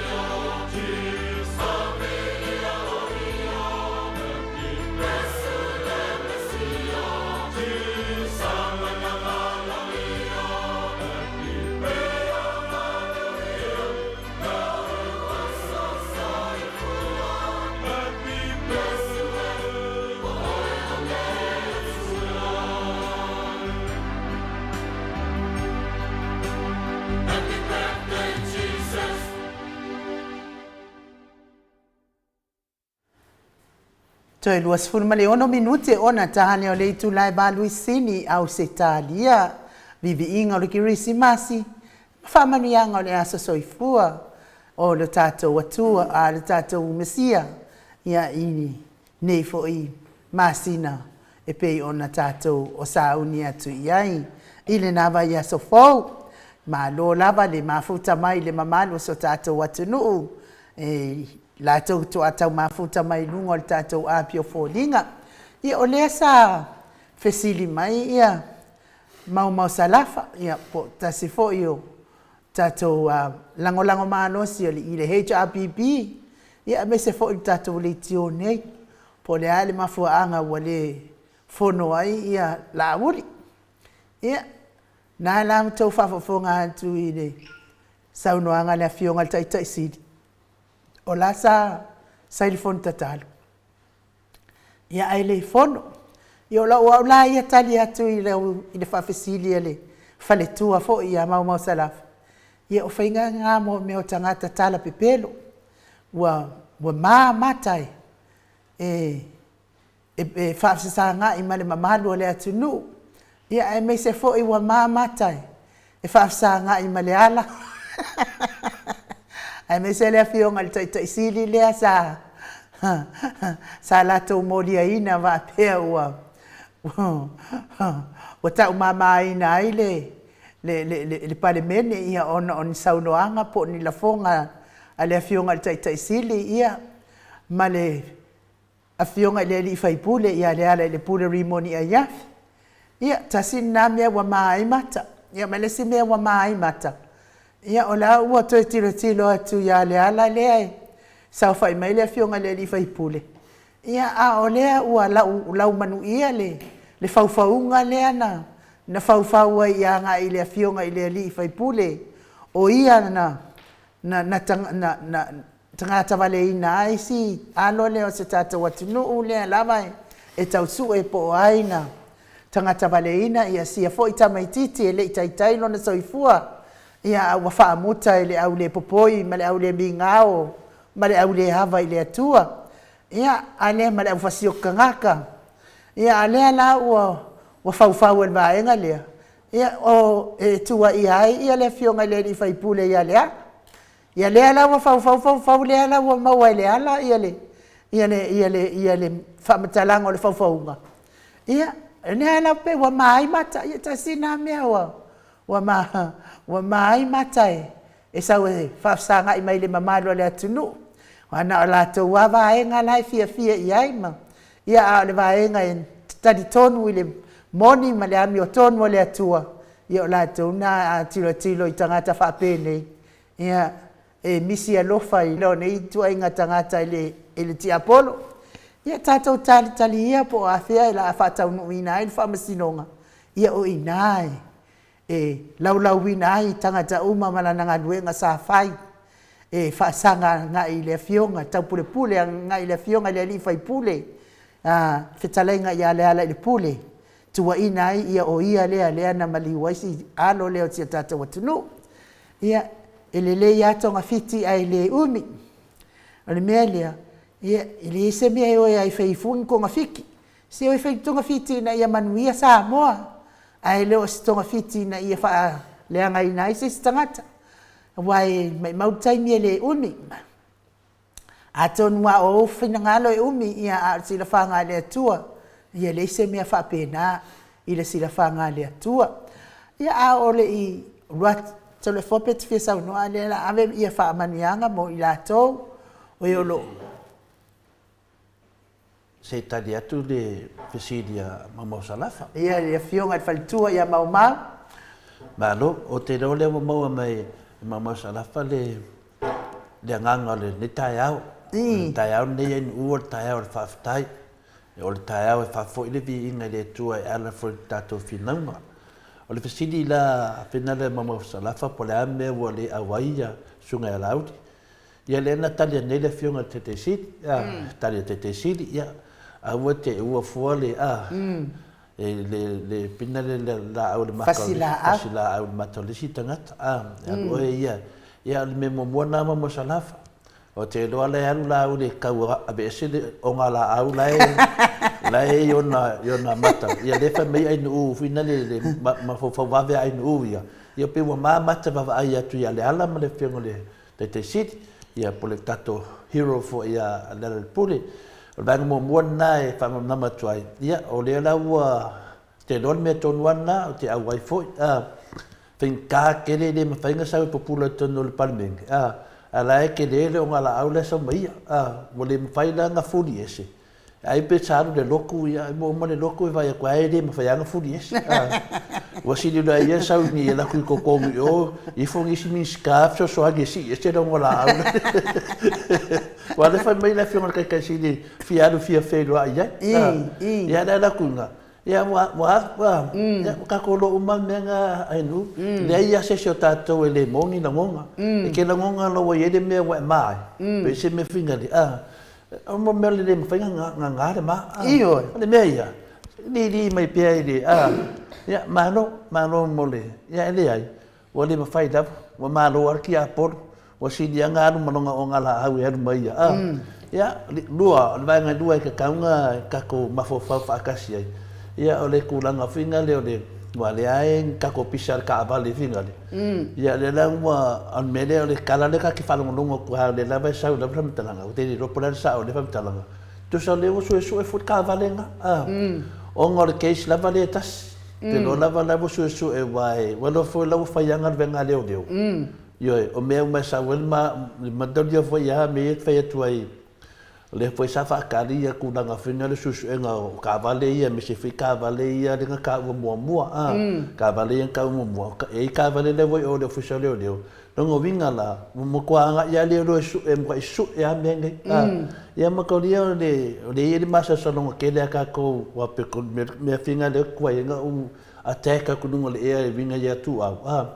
birthday, Jesus. Happy Jesus. Happy Happy birthday. Happy birthday, Jesus. Toe 26 minute ona taha lea o le itula e 8 i Sini, Ausetalia. Viviiga o le Kerisimasi ma faamanuiaga o le aso soifua o lo tatou Atua, a le tatou Mesia, ia i nei foi masina e pei ona tatou o sauni atu i ai i lena vaiaso fou. Malo lava le mafuta mai i le mamalu o so tatou atunuu e latou toatau mafuta mai i luga o le tatou apia o foliga. Ia o lea sa fesili mai ia Maumau Salafa, ia po o tasi foi o tatou lagolago malosi o le i le HRPP, ia aemaise foi le tatou leitio nei, po o le a le mafuaaga ua le fono ai ia Laauli. Ia, na la outou faafofoga atu i le saunoaga a le Afioga i le Taitai Sili, o la sa sai le fono tatalo, ia ae le fono. Ia o lau au la ia tali atu i le faafesili a le faletua foi ia Maumau Salafa, ia o faiga na mo mea o tagata tala pepelo, ua ma mata e faafesagai ma le mamalu o le atunuu, ia aemaise foi ua ma mata e faafesagai ma Leala aemaise le afioga i le Taitai Sili lea sa sa latou moliaina faapea ua ua taumamaina ai le le le le Palemene ia ona o ni saunoaga po o ni lafoga a le afioga i le Taitai Sili ia ma le Afioga i le alii faipule ia Lealailepule Rimoni Aiafi. Ia, tasi lena mea ua ma ai mata. Ia ma le isi mea ua ma ai mata, ia o la ua toe tilotilo atu ia Leala lea e saofai mai le afioga i le alii faipule, ia a o lea ua lau laumanuia le le faufauga lea na na faufau ai agai i le afioga i le alii faipule, o ia na na na na na tagatavaleina ai si alo lea o se tatou atunuu lea lava e tau sue po o ai na tagatavaleina ia sia foi tamaititi e le i taitai lona soifua, ia a ua faamuta e le au le popoi ma le au le migao ma le au le ava i le Atua, ia a lea ma le au fasioti tagata. Ia a lea la ua ua faufau e le vaega lea, ia o e tuuaia ai ia le afioga i le alii faipule ia Leala. Ia lea la ua faufau faufau lea la ua maua e Leala ia le ia le ia le ia le faamatalaga o le faufauga, ia lea la pei ua ma ai mata. Ia tasi lena mea ua ua ma ua ma ai mata e e sau e faafesagai mai i le mamalu o le atunuu. Aua na o latou lava vaega la e fiafia i ai ma ia a o le vaega e talitonu i le moni ma le amiotonu a le Atua, ia o latou na a tilotilo i tagata faapenei, ia e misi alofa i lou nei ituaiga tagata i le i le tiapolo. Ia tatou talitali ia po o afea o le a faataunuuina ai le faamasinoga, ia o i ina e laulauina ai tagata uma ma lana galuega sa fai e faasaga agai i le afioga taupulepule agai i le afioga i le alii faipule, a fetalaiga ia Lealailepule, tuuaina ai ia o ia lea lea na maliu ai si alo lea o si o tatou atunuu. Ia, e lelei lava togafiti ae le umi. O le mea lea, ia, e leai se mea e o ai e fai fua ni togafiti. Se o e fai togafiti ina ia manuia Samoa, ae le o se togafiti ina ia faaleagaina ai se isi tagata, aua e maumau le taimi e le umi. Atonu lava o ou finagalo e umi, ia a o le silafaga a le Atua, ia e leai se mea faapena i le silafaga a le Atua. Ia a o le i alu atu, Toleafoa pe e te fia saunoa a o lea o le a ave ia faamanuiaga mo i latou o e o lo o Se i tali atu le fesili a Maumau Salafa. Ia, le Afioga i le Faletua ia Maumau. Malo, ou te iloa o lea ua maua mai e Maumau Salafa le le agaga o lenei taeao. O le taeao lenei e nuua o le taeao o le faafetai. O le taeao e faafoi le viiga i le Atua e ala foi i le tatou finauga. O le fesili la a Finale Maumau Salafa po o le a le mea ua le auai ia Susuga ia Laauli. Ia lea na tali atu nei le Afioga i le Taitai Sili, a, tali a le Taitai Sili, ia, aua te uua fua le, a, le, le, le pina le, le laau i le mata o le, fasi laau i le mata o le isi tagata, a, e alu oe ia. Ia, o le mea muamua lena ma Mosalafa, ou te iloa la e alu Laauli e tau aveese le ogalaau la e, la e i ona, i ona mata, ia lea e fai mai Ainuu foi lea le mafaufau vave a Ainuu ia, ia pei ua ma mata vaavaai atu ia Leala ma le Afioga i le Taitai Sili, ia po o le tatou hero foi ia Lealailepule. O le vaega muamua lena e faamalamalama atu ai, ia o lea la ua te iloa le mea tonu lava lena, ou te auai foi, a, faigata tele e le mafai ona sau e pupula i totonu o le Palemene, a, a o la e tele le ogalaau la e sau ma ia, a, ua le mafai la ona fuli ese. Ai pe sa alu i le lotu, ia e maua ma le lotu e vaai atu ai e le mafai lava ona fuli ese. Ua sili loa e ia sau i alu atu i totonu i o, ifo nisi Minisita fesoasoani e sii ese lona laau. Aua o lea e fai mai le Afioga i le Taitai Sili fia alu fia feiloai ai. Ia o le ala atu i ina, ia ua alu, ia ua tatou iloa uma lava mea na a nuu. Leai lava se isi o tatou e le moni lagona. E te lagona loa ua i ai le mea ua e ma ai, pei se mea finali, O le mea le mafai ona gagā le ma. Ioe. O le mea ia, lili mai pea i le, a, ia, malo, malo mo le, ia e leai, ua le mafai lava, ua malo lava le tiapolo, ua sili lava ona alu ma lona ogalaau e alu ma ia, a. Ia, lua, o le vaega e lua e tatau ona tatou mafaufau faatasi ai, ia o le tulaga foi lea o le Aua o lea e tatou pisa i le taavale i Finale, ia lea la ua, o le mea lea o le tala lea ta te faalogologo atu ai, o lea lava e sau i lau faamatalaga, ou te le iloa po o le a le sao o lea faamatalaga, tusa o lea ua suesue foi le taavale lena, a, ona o le case lava lea e tasi. Ou te iloa lava o la ua suesue aua e, ua iloa foi o la ua faiaga le vaega a leoleo. Ioe, o mea uma e sau ai le mataulia foi a mea ia e fai atu ai, O lea foi sa faatali ia tulaga foi na o le suesuega o taavale ia aemaise foi taavale ia lea na taua muamua a, taavale ia na taua muamua, e i ai taavale lea ua i o i le Ofisa o Leoleo. Lona uiga la, ua matua agai lava leoleo e sue, e matuai sue lava mea nei a. Ia mataulia o le, o lea e i ai le masalosaloga tele a tatou aua pei o le mea fina lea ua tuai ai ona ou attack atu i luga o le ea e uiga ia Tuuau a.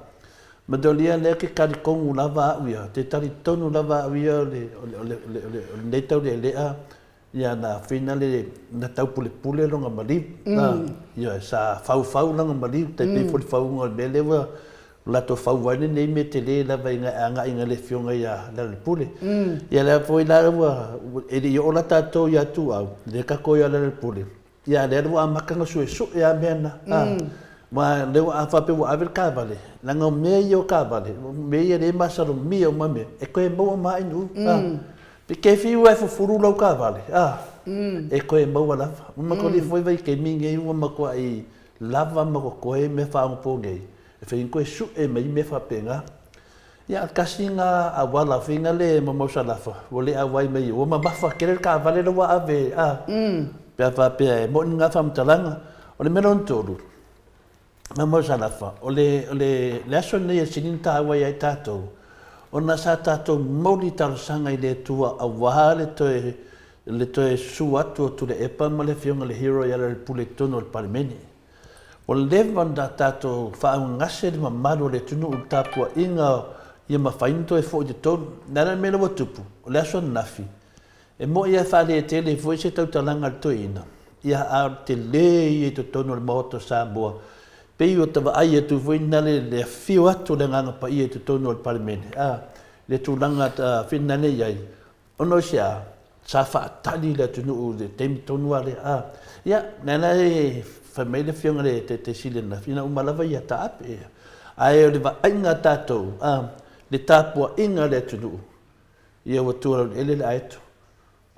Manalia lea ke talitonu lava au ia, te talitonu lava au ia o le, o le, o le, o le, o le, o lenei taulealea, ia na whina le, na taupulepule lona maliu. Mm. Ia, sa faufau lana maliu, tai pei foi le fauga o le mea lea ua latou fau ai lenei mea tele lava ina e agai ina le afioga ia Lealailepule. Ia lea foi la ua, e le i oo la tatou ia Tuau, lea tatou ia Lealailepule, Ia, lea ua amata ona suesue lava mea na. Aua o lea ua, a faapea ua ave le taavale, leaga o mea ia o taavale, o mea ia lea e masalomia uma mea, e toe maua ma inu. Pe te fiu lava e fufulu lau taavale, e toe maua lava. Ua matua foi vaitaimi nei ua matuai lava ma totoe mea faaonaponei, e fai ona toe sue mai mea faapena. Ia, tasi na auala fina le mamao Salafa, ua le auai mai, ua mamafa tele le taavale la ua ave, a, pe a faapea e moni na faamatalaga. O le mea lona tolu, mamao Salafa, o le, o le, le aso lenei e sili ona taua ia i tatou, ona sa tatou mouli talosaga i le Atua aua le toe, le toe susu atu o Tuilaepa ma le Afioga i le Hero ia Lealailepule i totonu o le Palemene. Ua leva ona tatou faaugase le mamalu o le atunuu i le tapuaiga ia mafai ona toe foi i totonu. O le a la le mea lea ua tupu? O le aso ananafi, e moni lava e faaletele foi se tautalaga a le toeaina, ia a o le tele ia i totonu o le Maota o Samoa, pei ua ta vaai atu foi na le afio atu o le Agaga Paia i totonu o le Palemene, a, le tulaga finagalo i ai, Ona o se a? Sa faatali le atunuu i le taimi tonu lava lea. A, ia, lea la e fai mai le Afioga i le Taitai Sili ananafi, ina uma lava ia taape. Ae o le vaaiga a tatou, a, le tapuaiga a le atunuu, ia ua tua laueleele le aeto.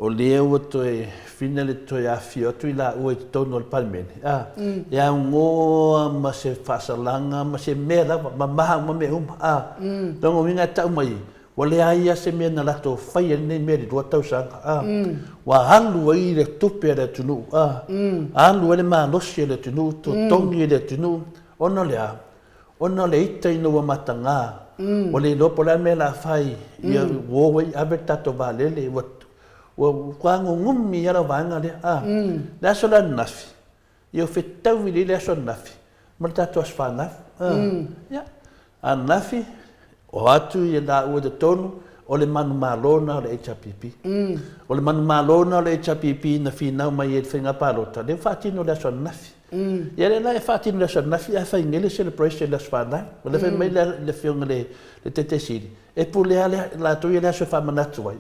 O lea ua toe fina le toe afifio atu i laua i totonu o le Palemene, a, e aunoa ma se faasalaga ma se mea lava, mamaha uma mea uma, a. Lona uiga e tau mai, Ua leai lava se mea na latou faia i lenei mea i le 2 tausaga, a. Ua alu ai le tupe a le atunuu, a. Alu ai le malosi o le atunuu, totogi e le atunuu, ona o le a? Ona o le ita ina ua mataga, ua le iloa po o le a le mea o le a fai, ia ua o ai ave le tatou vaalele, ua ua gugumi lava lau vaega lea, a. Le aso la ananafi, Ia fetau i le aso ananafi ma le tatou aso fanau. Ia, ananafi, o atu ia laua i totonu, o le manumalo lena o le HRPP. O le manumalo lena o le HRPP na finau mai ai i le faiga palota, lea ua faatino i le aso ananafi. Ia lea la e faatino i le aso ananafi ae fai nei le celebration i le aso fanau. O lea fai mai le Afioga i le Taitai Sili, e pule lava latou ia le aso e faamanatu ai,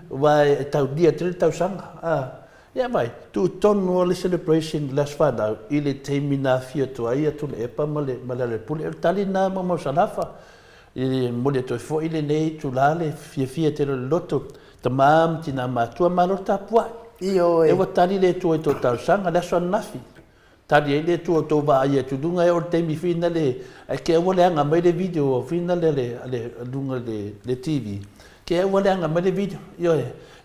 aua e taulia tele le tausaga. Ia vai, tuu tonu lava le celebration i le aso fanau i le taimi na afio atu ai ia Tuilaepa ma le ma Lealailepule. O le tali lena ma Mausalafa. E momoli atu ai foi lenei itula le fiafia tele o le loto, tama ma tina matua, malo le tapuai. Ioe. E ua tali le Atua i tou talosaga, le aso ananafi. Tali ai le Atua tou vaai atu i luga e oo i le taimi fina le ae ke ua leaga mai le video fina le le luga le le TV ke ua leaga mai le video ioe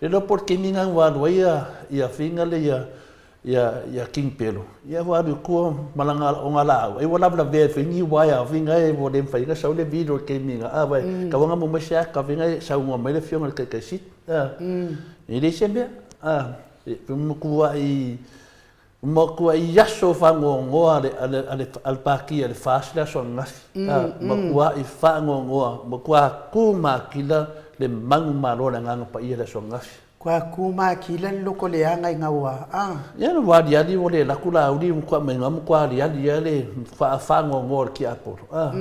le iloa po o le taimi na ua alu ai ia ia fina le ia ia ia King Pelo ia ua alu i tua ma lana ogalaau ai ua lavelavea foi ni uaea fina e ua le mafai ona sau le video i le taimi na a wai tau ona mo mai se aka fina e saunoa mai le afioga i le Taitai Sili a e leai se mea a e matuai Matuai aso faanoanoa a le, a le, a le Pāti a le FAST le aso ananafi. Matuai faanoanoa, matua kū makila le manumalo o le Agaga Paia i le aso ananafi. Kua kū makila le loko leaga i gaua, a. Ia, ua aliali ua le laku Laauli matua mai ga matua aliali ia le faanoanoa o le tiapolo, a.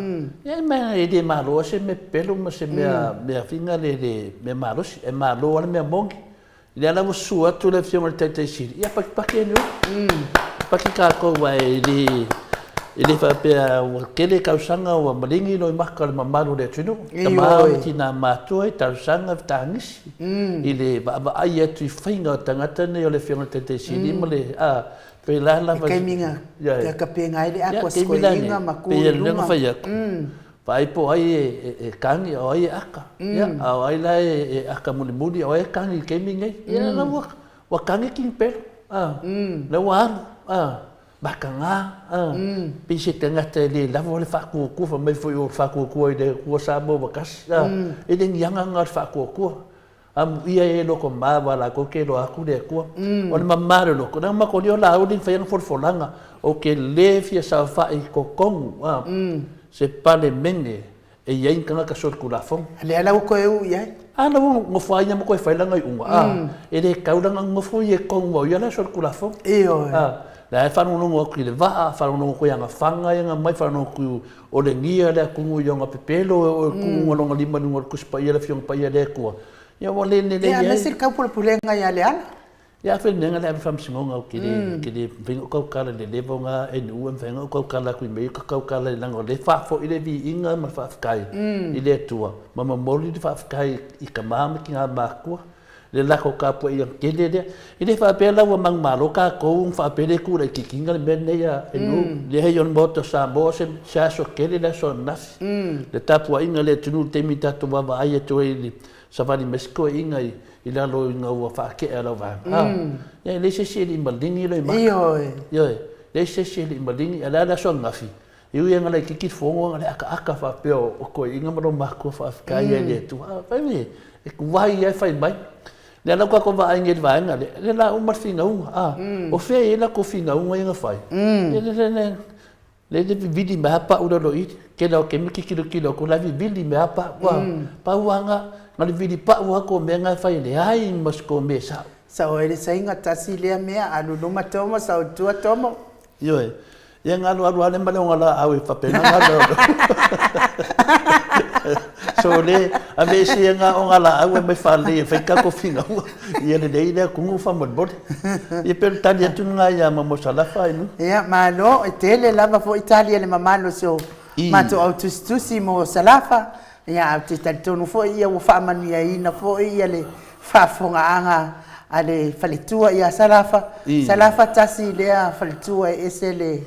Ia, ma e le malo lava se mea pepelo ma se mea, mea fina le, le mea malosi, e malo lava le mea moni. Lea la ua susu atu le Afioga i le Taitai Sili, ia pakipaki e Paki tatou aua e le E le faapea ua tele tausaga ua maligi loimaka o le mamalu o le atunuu, tama ma tina matutua i talosaga fetagisi i le vaavaai atu i faiga o tagata nei o le Afioga i le Taitai Sili ma le a pela lava i taimi na tapenga ai le ato a si toeaina ma tu i luma. Fai atu vaai po o ai e kagi a o ai e aka, a o ai la e aka mulimuli a o ai e kagi i le taimi lenei. Ia la ua kagi King Pelo, la ua alu, mataga, pei se tagata e le lava le faatuatua, fai mai foi o le faatuatua i le Atua Samoa ua tasi, e le ni aga lena o le faatuatua. Amuia e loko ma aua latou te iloa atu le Atua. O le mama o le loto, leaga matou lio Laauli na fai ana folafolaga, ou te le fia saofai i totonu se Palemene e i ai ni tagata solitulafono. Lea la ua toe uu i ai. A la ua nofo lava ia ma toe fai lana iuga, a, e le tatau la ona nofo ia i totonu aua o ia la e solitulafono. Ioe. A, la e faalogologo atu i le vaa, faalogologo atu i ana fana ia na aumai, faalogologo atu o le gia le atunuu i ona pepelo, o le tuuga o lona lima i luga o le Tusi Paia, le Afioga Paia a le Atua. Ia ua le lelei ai. Ia, aemaise le taupulepulega ia Leala. Ia, afai le mea le ave i le faamasinoga, ou te le, ou te le mafai ona ou tautala i le level lena NU e mafai ona ou tautala atu i mea ia ou te tautala ai leaga o lea e faafoi le viiga ma le faafetai i le Atua ma momoli le faafetai i tama ma tina matutua le latou tapuaiga tele lea. E le faapea la ua manumalo tatou ona faapea lea e tu laitiiti le mea lenei a NU. Leai o le Maota o Samoa se aso tele le aso ananafi. Le tapuaiga a le atunuu i le taimi tatou vaavaai atu ai i le savali mai si toeaina i lalo ina ua faatea lau vaega. Ia e leai se isi e le i maligi Loimata. Ioe. Ioe. Leai se isi e le i maligi, a o le a le aso ananafi? E ui lava ina laitiiti le fono, na o le akaaka faapea o toeaiina ma lou matua faafetai ai i le Atua. Fai mai, e tuai lava e fai mai. Lea la ua tatou vaai nei i le vaega lea, lea la uma le finauga. A, o fea e i ai latou finauga ia na fai? Lea le vivili mai lava pau i lalo i i. Tele lava o taimi e te tilotilo atu o la e vivili mai lava pau. A, pau lava na, na o le vili pau lava tou mea na e fai e leai ma se tou mea e sao. Sao ai le saina, tasi lea mea, alu i luma Tomo, sau i tua Tomo. Ioe. Ia na alualu lava lea ma le ogalaau e faapena ona alu. So le aveese ia na ogalaau e aumai faalelei e fai tatou finauga. Ia lelei le atunuu faamolemole. Ia pei o le tali atu lena ia Mamosalafa i luga. Ia malo, e tele lava foi tali a le mamalu o si o matou au tusitusi mo Salafa. Ia ae ou te talitonu foi ia ua faamanuiaina foi ia le faafofogaaga a le faletua ia Salafa. Salafa tasi lea faletua e ese le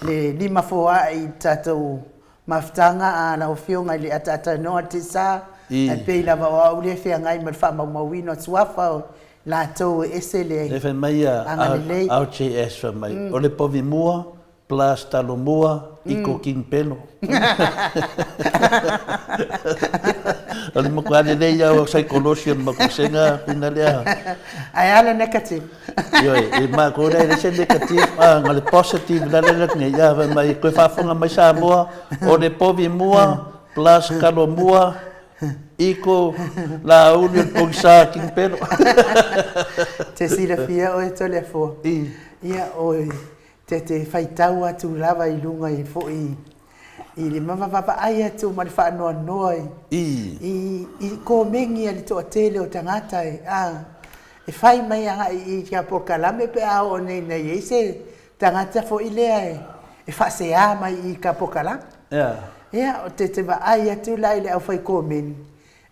le limafoa'i i le tatou mafutaga a lau Afioga i le ataatanoa Tesa, ae pei lava o au lea e feagai ma le faamaumauina o suafa o latou e ese le Lea fai mai a agalelei. RJS fai mai, o le povi mua plus talomua iko king pelo. O le matua lelei lava o saikolosi o le matua fina lea. Ae a le negative? Ioe, e matou lea e leai se negative, a na o le positive la lea nei, a fai mai, toe faafofoga mai Samoa, o le povi mua plus talomua iko Laauli o le pogisa king pelo. Te silafia oe Toleafoa, ia oe Te te faitau atu lava i luga i foi i le mavavaai atu ma le faanoanoa i i i komeni a le toatele o tagata e a e fai mai agai i ka polokalame pe a oo nei ina i ai se tagata foi lea e e faasea mai i ka polokalame. Ia, o te te vaai atu la i le aufai komeni,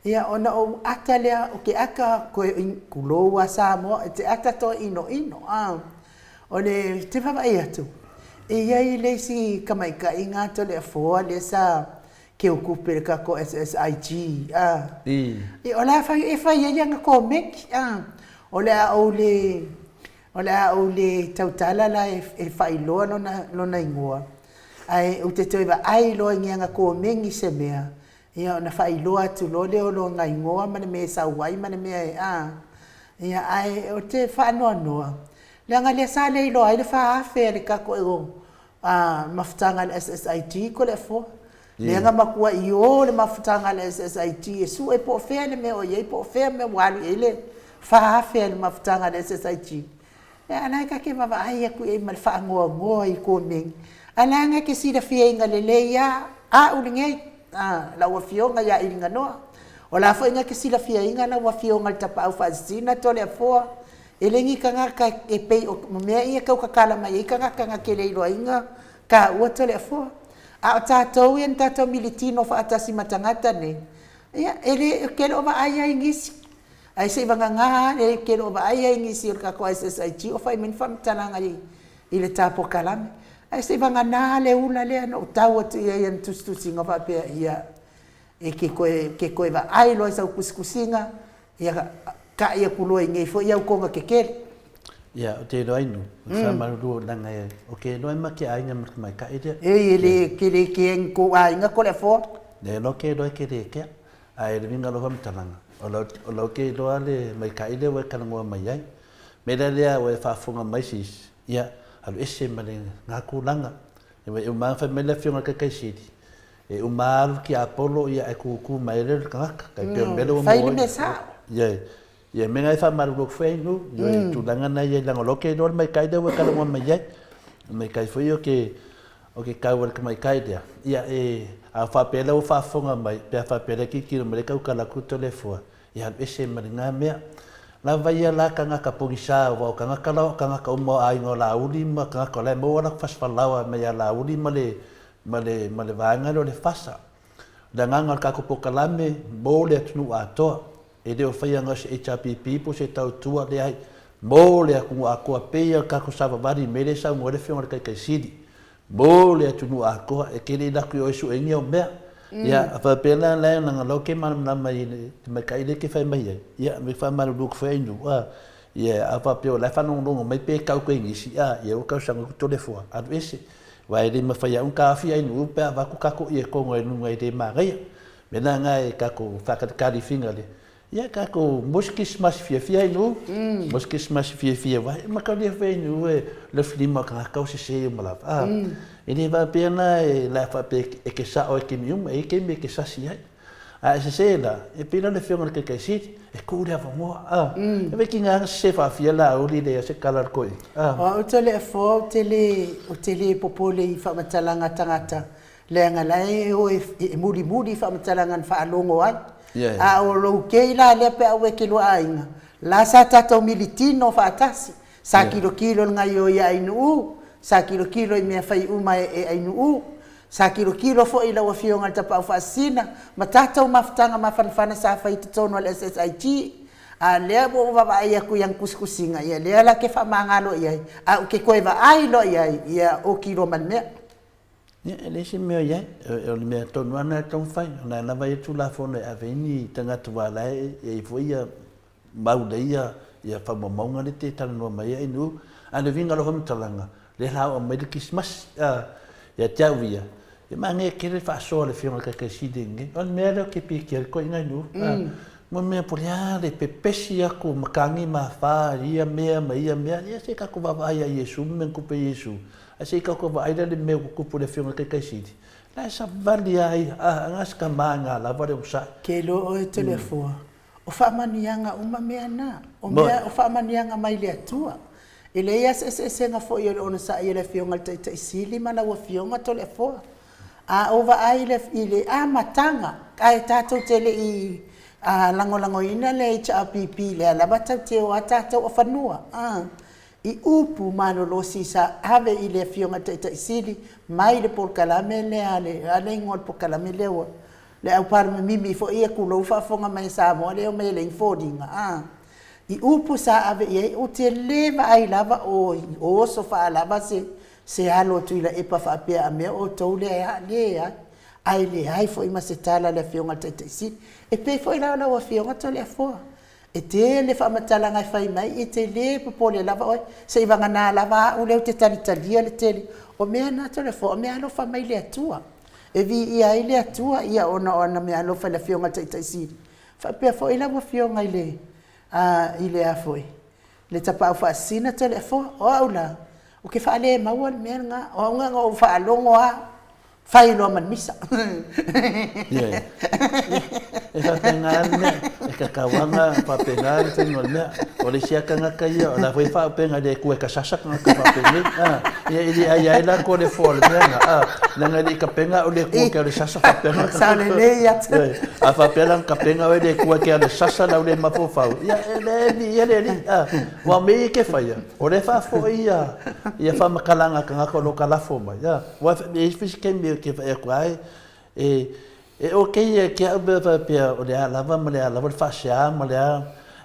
ia ona ou ata lea, o ke ata koe tulou a Samoa, e te ata toa inoino, a. O le te vaavaai atu, e i ai le isi tamaitaiga a Toleafoa lea sa keukupe i le tatou SSIG, a. Ia o le a fai, e fai ai ana komeni, a. O le a ou le, o le a ou le tautala la e faailoa lona, lona igoa, ae ou te toe vaai loa i ni ana komeni i se mea, Ia ona faailoa atu loa lea o lona igoa ma le mea e sau ai ma le mea e, a. Ia, ae ou te faanoanoa, leaga lea sa le iloa ai le 4000 a le tatou mafutaga a le SSIT Toleafoa. Lea na matuai o le mafutaga a le SSIT e sue po o fea le mea o i ai po o fea le mea ua alu i ai le 4000 a le mafutaga a le SSIT. Ia, a la e ta te vaavaai atu i ai ma le faanoanoa i komeni, a la e te silafiaina lelei lava au lenei, a, lau Afioga ia Iliganoa. O la foi na te silafiaina lau Afioga i le Tapaau Faasisina Toleafoa, e le ni tagata e pei o mea ia e tau tatala mai ai tagata na te le iloaina Taua Toleafoa. A o tatou ia na tatou militino faatasi ma tagata nei, ia, e le, ou te le o vaai lava i nisi, ae seivagana lava le, ou te le o vaai lava i nisi o le tatou SSIG o fai mai ni faamatalaga i, i le ta polokalame. Ae seivagana le ula lea na ou tau atu i ai i ana tusitusiga faapea, ia, e te toe, te toe vaai loa i sau tusitusiga, Ia taʻi aku loa i nei foi aukoga kekele. Ia, o te iloa inu, o te whamaruru leaga e, o ke iloa e ma ke aiga ma te maikaʻi lea. Ei, e le ke le kea ni kou aiga ko le afoa. Le iloa ke iloa e ke le kea, a e le winga loa whamatalaga, o lau, o lau ke iloa le maikaʻi lea ua e talanoa mai ai. Me lea lea ua e faafofoga mai sis, ia, alu ese ma le nga tulaga. Ia wai e uma whai mai le afioga i le Taitaisili, E uma alu ki Apolo ia e kūkū mai ai le tagata. Kai pea o le mea lea ua Fai le mea sao. Ia, ia mea ngai whaamalulu aku foi ai nu, ia mm. tulaga na ia langa loke loa le maikai lea ua talanoa mai ai. Maikai foi o ke o ke kau a le tamaitai lea. Ia e a faapea lea ua faafofoga mai, pe a faapea lea tilotilo mai le tautala atu Toleafoa, ia alu ese ma lena mea. Lava ia la tagata pogisa aua o tagata la o tagata uma o aiga o Laauli ma tagata o la e maua latou fasifalaoa mai ia Laauli ma le ma le, ma le vaega lea o le fasa. O le agaga o le tatou polokalame mo le atunuu atoa. E le o faia na o se HRPP po o se tautua, leai, mo le atunuu atoa, pei lava o le tatou savavali i le mea lea e saunoa ai le Afioga i le Taitai Sili. Mo le atunuu atoa, e te le i alu atu i o e sue ni au mea. Ia, a faapea la, la e leaga o la e ou te malamalama i le tamaitai lea e te fai mai ai, ia, e faamalulu atu foi ai nuu, a, ia, a faapea o la e faalogologo mai pe tau atu e nisi, a, ia ua tausaga atu Toleafoa, alu ese. Aua e le mafai ona taofia ai nuu pe a avatu tatou earcon i luga e le manaia. Mea la na e tatou faatalitali figa le ia tatou mo se kerisimasi fiafia ai nuu, mo se kerisimasi fiafia aua e matalia foi ai nuu e le filima o tagata o sese uma lava. A e le faapea la e la faapea e te sao e taimi uma, e i ai taimi e te sasi ai. A e sese la, e pei la le afioga i le Taitaisili, e tuu le avanoa, a. E vei tiga na sese faafia la auli leai se tala a le toeaina, a. O au Toleafoa ou te le, ou te le popole i faamatalaga a tagata leaga la e o e mulimuli i faamatalaga na faalogo ai. A o lou kei la lea pe a ua e te lua aiga, la sa tatou militino faatasi, sa kilokilo le gaioi a Ainuu, sa kilokilo i mea fai uma e Ainuu, Sa tilotilo foi i lau Afioga i le Tapaau Faasisina ma tatou mafutaga mafanafana sa fai i totonu o le SSIG. A lea ua ou vaavaai atu i ana tusitusiga, ia lea la ke faamagalo i ai, a ou te toe vaai loa i ai, ia oti loa ma le mea. Ia, e leai se mea o i ai. O le mea tonu lava lena e taumafai. O lena lava e i ai le Tulafono e ave ai ni tagata aua o la e i ai foi ia mau lea ia ia faamaumauga lea te talanoa mai ai nu a le uiga o lau faamatalaga lea la oo mai le kisimasi a ia te au ia e manaia tele le faasoa a le afioga i le Taitai Sili lenei o le mea lea ou te pikia ai le toeaina nu a mo mea po o le a le pepesi atu matagi ma afa i ia mea ma ia mea ia se i tatou vaavaai ia Iesu ma mea na tupu e Iesu ae se i tatou vaai la le mea ua tupu i le afioga i le Taitai Sili la e savali lava ia a na o se tama na lava le onosai. Ke iloa oe Toleafoa, O faamanuiaga uma mea na, o mea o faamanuiaga mai le Atua. E leai lava se eseesega foi o le onosai e le Afioga i le Taitai Sili ma lau Afioga Toleafoa. A ou vaai i le, i le amataga, ae tatou te le i lagolagoina le HRPP, lea lava tatou te o lava tatou o fanua, i upu malolosi sa ave i le Afioga i le Taitai Sili mai le polokalame lea a le, a le igoa o le polokalame lea ua Le au palumimimi foi ia tulou faafofoga mai a Samoa lea omai e leai ni foliga a. I upu sa ave i ai ou te le vaai lava o oso faalava se se alo a Tuilaepa faapea a mea outou lea e a leai ae leai foi ma se tala a le afioga i le Taitai Sili. E pei foi la o lau afioga Toleafoa e tele faamatalaga e fai mai e te le popole lava oe seivagana lava au lea ou te talitalia le tele o mea na Toleafoa o mea alofa mai le Atua. E viia ai le Atua ia ona o ana meaalofa i le Afioga i le Taitai Sili, faapea foi lau Afioga i le, a, i le a foi, le Tapaau Faasisina Toleafoa. O au la, ou te faalemaua le mea lena, o au na ona ou faalogo lava. Fai loa ma le misa. Ioe. E faapena le mea, e kakauana faapena le faiga o le mea. O le isi lava tagata ia, o la foi e faaupega i le Atua e kasasa tagata faapenei. A, ia e le ai ai la ko le foa o le mea lena. A, leaga e le i tapena au i le Atua ke le sasa faapena. Sao lelei atu. Ioe. A faapea la na tapena oe e le Atua ke le sasa lau le mafaufau, ia e le viia le Alii. A, aua o mea ia e te faia, o lea e faafoi ia faamatalaga a tagata o lo o talafo mai. A. Aua e i ai foi se taimi ou te vaai atu ai, e, e okay ia te au mea faapea o le a lava ma le a lava le faasea ma le a,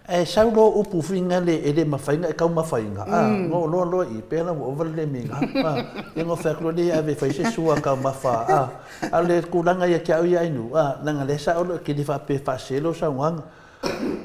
ae sau loa upu finagale e le mafai ona e taumafaina, a, ona ou loa loa i i, pei la ua ova le le miga, a, ia ona ou fai atu loa lea e ave e fai se sua taumafa, a, a o le tulaga ia te au ia Ainuu, a, leaga o lea sa ou le tele faapea e faasee lou saunoaga.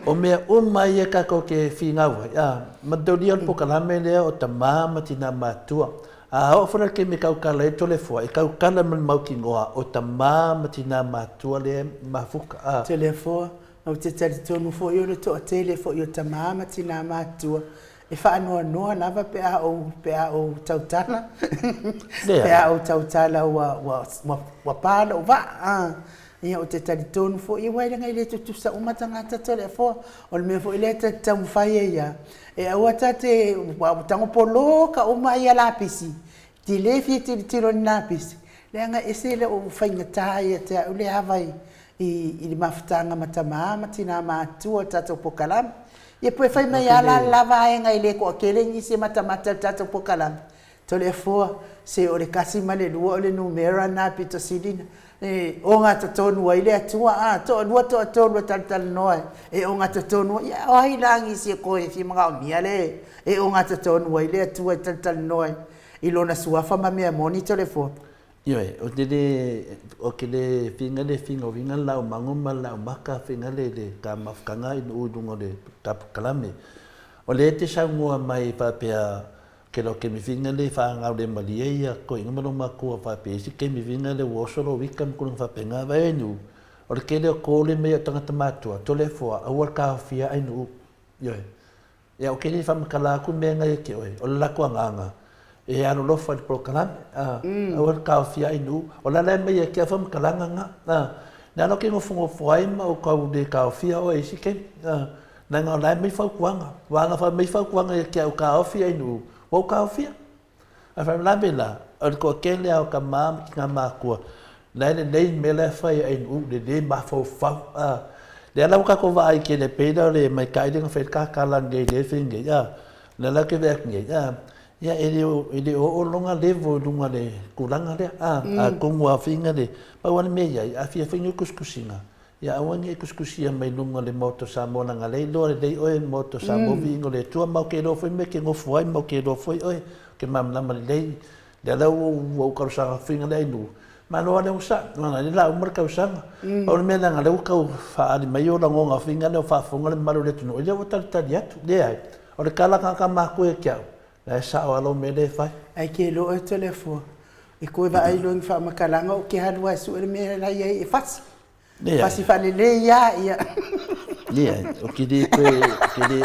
O mea uma ia tatou te finau ai, a, manatua o le polokalame lea o tama ma tina matua. A oo foi la i le taimi e tautala ai le Toleafoa, e tautala ma le mautinoa o tama ma tina matua lea e mafuta, a. Toleafoa, Ou te talitonu foi o le toatele foi o tama ma tina matua e faanoanoa lava pe a ou pe a ou tautala pe a ou tautala ua ua ua pa lou vaa, a. Ia, ou te talitonu foi, aua leaga e le tutusa uma tagata Toleafoa. O le mea foi lea ta te taumafai ai lava, e aua ta te, aua ua tago poloka uma ia lapisi, e te le fia tilotilo i ni lapisi, leaga e ese lou faigata ia te au le ava i, i le mafutaga ma tama ma tina matutua o le tatou polokalame. Ia pe fai mai lava la le la vaega e le toatele nisi e matamata i le tatou polokalame, Toleafoa, se o le kasi ma le lua o le numera na pito sili na e ogatotonu ai le Atua, a toalua toatolu e talatalanoa e ogatotonu ai, ia o ai la nisi e koe e fia manaomia le e ogatotonu ai le Atua e talatalanoa i lona suafa ma mea moni Toleafoa? Ioe, ou te le, ou te le finga le finauina le laumago ma le laumaka finga le le ta mafutaga i nuu i luga o le ta polokalame. O lea e te saunoa mai faapea Ke lo kemi finga le whaangau le malie ia ko inga ma lo makua wha pe isi kemi finga le ua oso lo wika ma kulunga wha penga vai nu. O le kele o kōle me o tangata mātua, tole foa, aua le kāwhia ai nuu. Ioe. Ia o kele whamakala aku mea ngai e ke oe, o le lako anganga, e alolofa i le polokalame, a, aua le kāwhia ai nuu. O la lae mai e ke a whamakalanga nga, a, ne alo ke ngofongofo ai ma o kau le kāwhia oe isi kemi, a, Nanga o lae mai fautuaga, waga fa mai fautuaga ia ke au kaofi ai nuu, ua ou kaofia. Ae fai lave la, o le toatele lava o tama ma tina matua, la e lelei le mea la e fai ai nuu, lelei mafaufau, a. Lea la ua tatou vaai tele pei la o le maikaʻi lea na fai ai le kakala nei i lea fai nei, a. Lea la ou te vaai atu nei, a, ia e le o, e le o oo lona level i luga o le tulaga lea, a. Atonu lava faiga le, pau lava le mea i ai, a fia fai ni tusitusiga, Ia aua ne i tusitusia mai luga o le Maota o Samoa leaga lea iloa lelei oe Maota o Samoa viiga o le Atua ma ou te iloa foi mea e te nofo ai ma ou te iloa foi oe ou te malamalama lelei lea la ua ou talosaga fuiga lea i nuu malo lava le onosai leaga lea la uma le tausaga pau le mea leaga lea ua tau faaali mai ou lagona fuiga lea ua faafofoga le mamalu o le atunuu lea ua talitali atu leai o le tala tagata matua ia te au la e sao lava lou mea lea e fai. Ai ke iloa oe Toleafoa, e koe vaai loa i ni faamatalaga o ke alu lava e sue le mea la e i ai e fasi. Leai. Fasi faalelei lava ia. Leai, o ke le koe, ke le,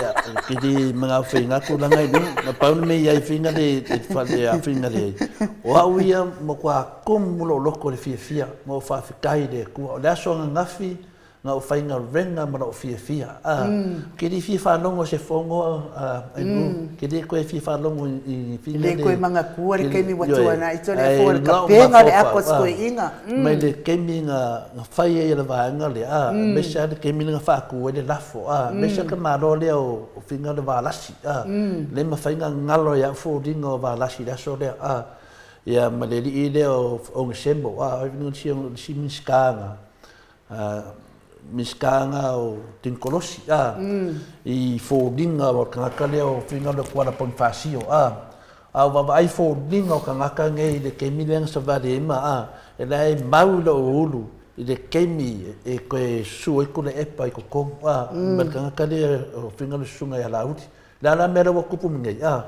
ke le manao faiga tulaga i luga. Na pau le mea i ai faiga le, le fale a faiga le, o au ia matua tumu lou loto i le fiafia, ma ou faafetai i le Atua. O le aso ananafi, Na ou faigaluega ma lou fiafia, a, ke le fia faalogo i se fono, a, ai nu, ke le koe fia faalogo i i Le koe manatua le taimi ua tuanai to le fua le kapega o le ako se toeaiina. Mai le taimi na fai ai e le vaega lea, a, aemaise lava le taimi lea na faatu ai le lafo, a, aemaise lava le tamaloa lea o Figa o le Valasi, a, le mafai ona galo ai au foliga o Valasi i le aso lea, a, ia ma le alii lea o Onesemo, a, o le isi Minisita na, Minisita na o Tenikolosi, a, i foliga o le tagata lea o Figa le Kuala Ponifasio, a, a ou vaavaai i foliga o tagata nei i le taimi lea na savali ai ma, a, e la e mau i lou ulu i le taimi e toe susu ai Tuilaepa i totonu, a, ma le tagata lea o Figa le Susuga ia Laauli. Le a la mea lea ua tupu mai nei, a,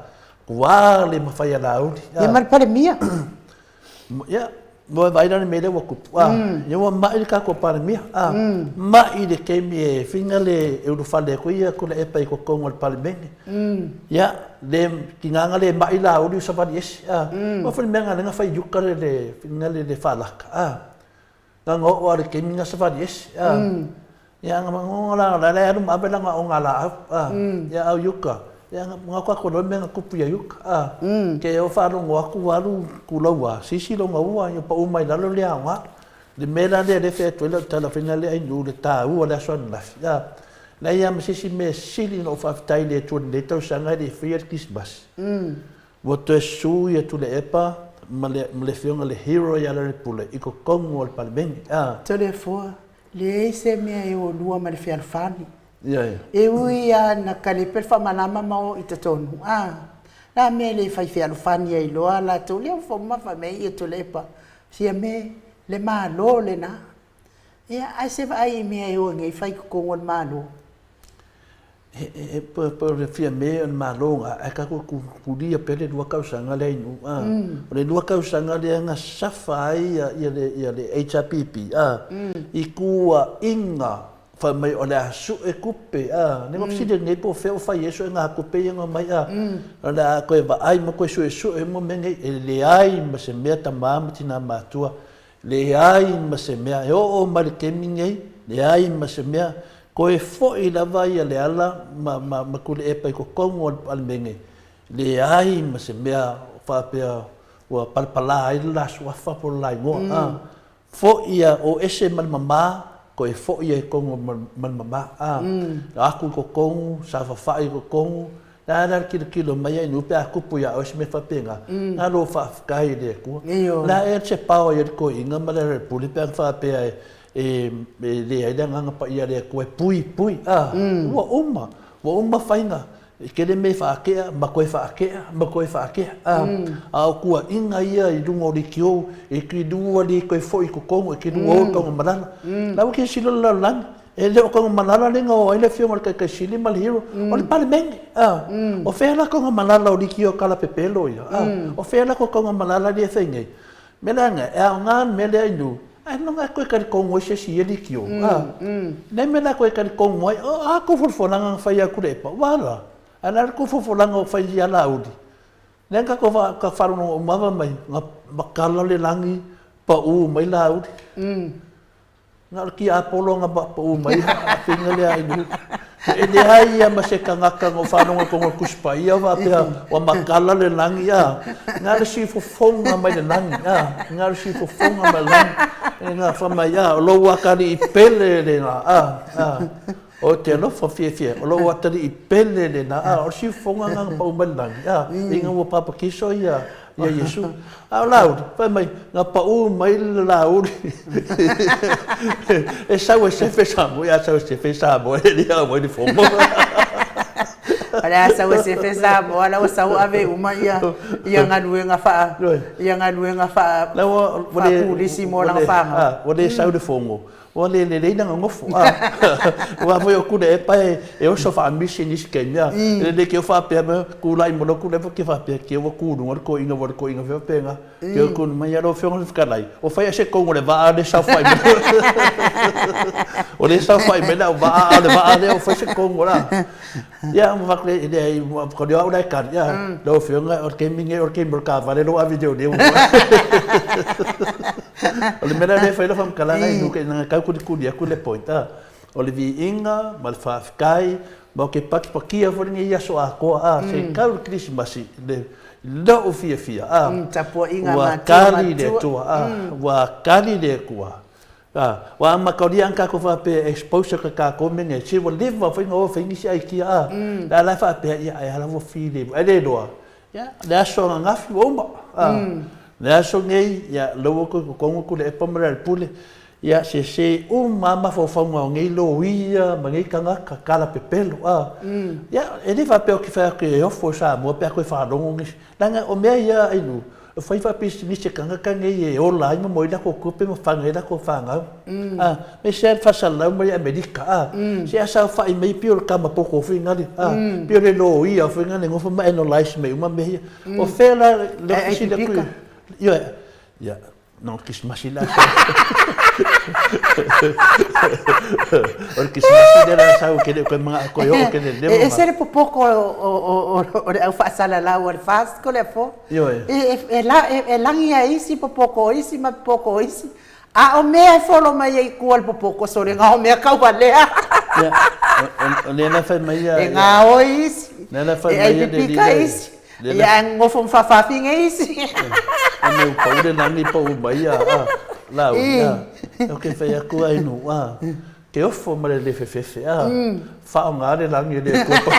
ua le mafai e Laauli, a. Ia ma le Palemia. Ia. Mo e vaai la le mea lea ua tupu, a, ia ua ma'i le tatou Palemia, a, ma'i le taimi e finga le e ulufale atu ai ia Tuilaepa i totonu o le Palemene. Ia, le, tiga na le ma'i Laauli o savali ese, a. Aua foi le mea na lea na fai i uta le, le finga le, le faalata, a. Na ona oo lava i le taimi na savali ese, a. Ia na manino la la e alu ma ave lana ogalaau a ia au i uka ia na manatu atu loa mea na tupu ia uka a ke o faalogo atu alu tulou a sisi lona ua ia pau mai lalo le aoga le mea la lea lea fai atu ai lau tala fai lea ainu le taua le aso ananafi a leai a ma se isi mea sili ona ou faafetai i le Atua i lenei tausaga e le i faia le Kerisimasi ua toe susu ia Tuilaepa ma le ma le afioga i le Hero ia Lealailepule i totonu o le Palemene a. Toleafoa, Leai se mea e o lua ma le fealofani. E ui lava ina kalepe le faamalama ma o i totonu, a, la mea e le fai fealofani ai loa latou lea ua fai ma fai mai ia Tuilaepa, Fiame, le Malo lena. Ia, ae se vaai i mea e o nei fai i totonu o le Malo. He po o le Fiame o le Malo na, ae tatou tulia pea le lua tausaga lea i nuu, a. O le lua tausaga lea na safa ai ia le HRPP, a, i tuuaiga fai mai o le a sue tupe, a. Lea na fesili atu nei po o fea o fai ai suega tupe ia na omai, a. O le a toe vaai ma toe suesue uma mea nei, e leai ma se mea tama ma tina matua Leai ma se mea e oo mai le taimi nei, leai ma se mea, toe foi lava ia Leala ma, ma, ma Tuilaepa i totonu o le Palemene, leai ma se mea faapea ua palapala ai le la suafa po o le la igoa, a. Foi ia, o ese ma le mama, toe foi ia i totonu ma le mama, a. Atu i totonu, saofafai i totonu, Le a la le tilotilo mai ai nuu pe a tupu ia oe se mea faapena, na lou faafetai i le Atua. O le a ea se pao ai o le toeaina ma le Alelepule pe a na faapea e leai le Agaga Paia a le Atua e puipui, a, ua uma, ua uma faiga, e tele mea e faatea ma toe faatea ma toe faatea, a, a o tuuaiga ia i luga o leitio e te lua le toe foi i totonu, e te lua o i Tanumalala. La ua silasila le lalolagi, E le o Tanumalala lea na o ai le afioga i le Taitai Sili ma le Hero, o le Palemene. A, o fea la Tanumalala o liki o kalapepelo ia? A, o fea la ko Tanumalala lea e fai nei? Mea leaga, e aoga le mea lea i nuu, ae loga e toe talitonu ai se isi ia liki o. A, nei mea la toe talitonu ai, o a tou folafolaga na fai atu le epa, ua ala. Ae o le a le tou folafolaga o fai ia Laauli? Lea na tatou faalogologo uma lava mai, na matala le lagi, pau mai Laauli. Na o le tiapolo na pau mai a faiga lea i nuu. E leai ia ma se tagata na ou faalogo i totonu o le Tusi Paia o faapea ua matala le lagi a. Na o le siufofoga mai le lagi a. Na o le siufofoga mai le lagi. E na fai mai a, o lou atalii pele lena a. A. Ou te alofa fiafia, o lou atalii pele lena a. O le siufofoga lena na pau mai le lagi a. Ina ua papatiso ia ia Iesu. A o Laauli, fai mai, na pau mai le Laauli e sau e sefe Samoa, ia sau e sefe Samoa, e le auai le fono. O le a sau e sefe Samoa, la ua sau ave uma ia, ia galuega faa, ia galuega faa, faapulisi mo lana fanau. Ua le sau le fono, Ua le lelei lana nofo, a. Aua foi o Tuilaepa e oso faamisi i nisi taimi, a. E lelei ke faapea mai, tulai mai loa Tuilaepa ke faapea, ke ua tu i luga le toeaina ua le toeaina foi faapena. Ke ua tu mai, lau Afioga i le Fofoga Fetalai, ua fai ea se tonu o le vaa lea e saofai mai. O lea e saofai mai le auvaa, a o le vaa lea ua fai se tonu o le a. Ia, ma fai atu, e leai, o le au la e tali, a. Lau Afioga, o le taimi lenei o le taimi o le taavale lea ua ave i leoleo. O le mea la lea e fai lau faamatalaga i nuu ina tau kulikuli atu le point a, o le viiga ma le faafetai ma ou te pakipakia foi lenei aso atoa a, se i tau le Kerisimasi i lou fiafia a, ua kali le Atua a, ua kali le Atua a, ua amatalia ana tatou faapea e expose ka tatou mea nei, se ua leva foi ona o e fai nisi aikia a, a la e faapea, ia ai a la ua filemu, ae le iloa Ia, le aso ananafi ua uma. Le aso nei, ia, lea ua toe totogi Tuilaepa ma Lealailepule, ia, sese uma lava mafaufauga o nei loia ma nei tagata kalapepelo, a. Ia, e le faapea ou te fai atu e ofo i Samoa pe a toe faalogo nisi, leaga o mea ia a Ainu, e fai faapisinisi e tagata nei e ola ai ma maua ai latou tupe ma fana ai latou fanau. A, aemaise lava le faasalalau mai Amerika, a, se a saofai mai pei o le tama poto foi lale, a, pei o le loia foi lale e nofo ma analyse mai uma mea ia. O fea la le Ai fesili atu pipika. Ioe, ia. No, o le Kerisimasi le a sau. O le Kerisimasi lea o le a sau, ke le o koe mana'o koe o'o ke le E ese le popoko o le au faasalalau a le FAST ko le apo. Ioe. E lagi a isi popoko o isi ma popoko o isi. A o mea e folo mai ai i tua le popoko sole ga o mea kaualea. Ia, o lea la fai mai ia. E gaoi isi. Lea la fai E mai ai ia le pipika alii isi. Ia ae nofo ma faafaafine isi. E meu pau le lagi pau mai ia a lau ia. O ke fai atu ai nu a ke ofo ma le le fefefe a faaaoga le lagi e le Atua pa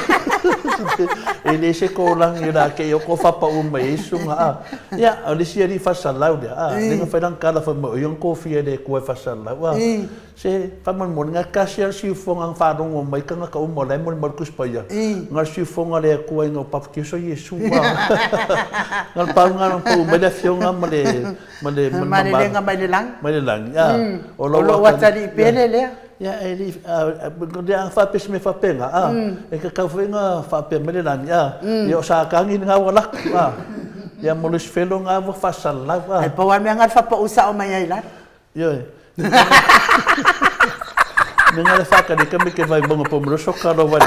e le se ko lagi la ke i o ko faapau mai ai susuga a. Ia o le isi alii faasalau lea a lea na fai lana tala fai mai o ia na tofia e le Atua e faasalau a. Se, faamolemole, na tasi lava le siufofoga na faalogo mai tagata uma o la e molimau le Tusi Paia, na o le siufofoga a le Atua ina ua papatiso Iesu. Na o le pau lena na pau mai le Afioga ma le, ma le, ma le mamalu. Malelega mai le lagi. Mai le lagi, a. O lou atalii pele lea. Ia, e le i, a, a faapea se mea faapena, a, e tatau foi ona faapea mai le lagi, a, ia o Satani lena ua alu atu, a, ia ma Lusifelo lena ua faasalalau, a. Ae pau lava le mea na o le faapau sao mai ai i lalo. Ioe. Me nga le whakare ka me ke vai monga po mro soka lo vai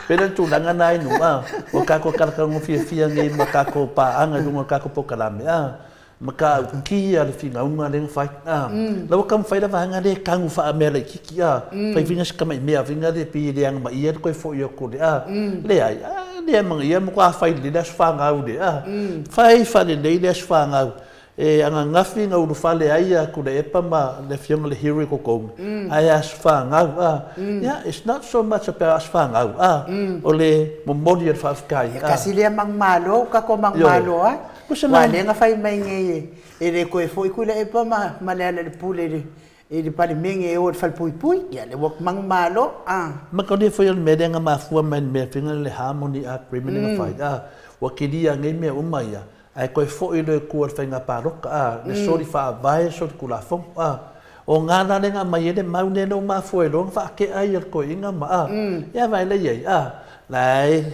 Pera tulaga na ai nu a o ka ko karaka ngo fia fia ngi ma ka ko pa anga lunga ka ko pokalame a ma ka ki a le finga unga le fai a la ka fai la vanga le kangu fa mea le kiki a fai finga ska mai mea finga le pi le anga ma ia ko fo yo ko le a le ai a le ma ia mo ka fai le la sfa ngau le a fai fa le le sfa ngau E ananafi na ulufale ai ia Tuilaepa ma le afioga le Hillary Kokoung, ae aso fanau, a. Ia, it's not so much about aso fanau, a, o le momoli o le faafetai, a. E tasi lea manumalo, kako manumalo ai. Ua lea na fai mai nei e le toe foi Tuilaepa ma Lealailepule i le Palemene e o i le falepuipui, ia lea ua manumalo, a. Manatua foi o le mea lea na mafua mai i le mea faiga le Harmony Agreement lea na fai, a, ua kilia nei mea uma ia, Ae toe foi loa i tua i le faiga palota, a, le soli faavae, soli tulafono, a. O ga la lea na aumai ai le mau lea na ou mafua ai loa na faatea ai e le toeaina ma, a, ia vaai la i ai, a, la e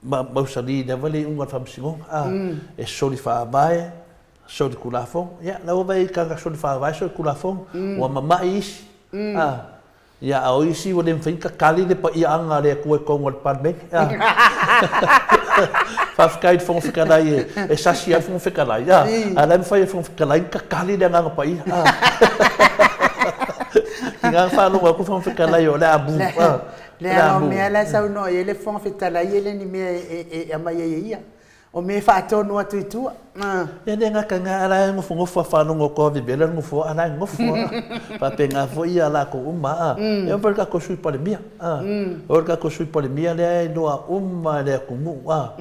mausali lava le iuga o le faamasinoga, a, e soli faavae, soli tulafono. Ia, la ua vaai i tagata soli faavae, soli tulafono, ua mamai isi, a. Ia, a o isi ua le mafai ona tatali le paiaaga a le Atua i totonu o le Palemene. A. Faafetai i le Fofoga Fetalai e sasi ai le Fofoga Fetalai, a, a o la e mafai e le Fofoga Fetalai ona tatali le Agaga Paia. A. Tiga ona faalogo atu le Fofoga Fetalai o le a mu, a, o le a mu. Leaga o mea la e saunoa i ai le Fofoga Fetalai e le ni mea e aumai ai e ia. O mea e faatonu atu i tua. Ia le gata i na, a la e nofonofo a faalogo atu a vevela le nofoa, a la e nofo a. Faapena foi ia latou uma a. E oo foi i le tatou Sui Palemia, a. O le tatou Sui Palemia lea e iloa uma e le atunuu a.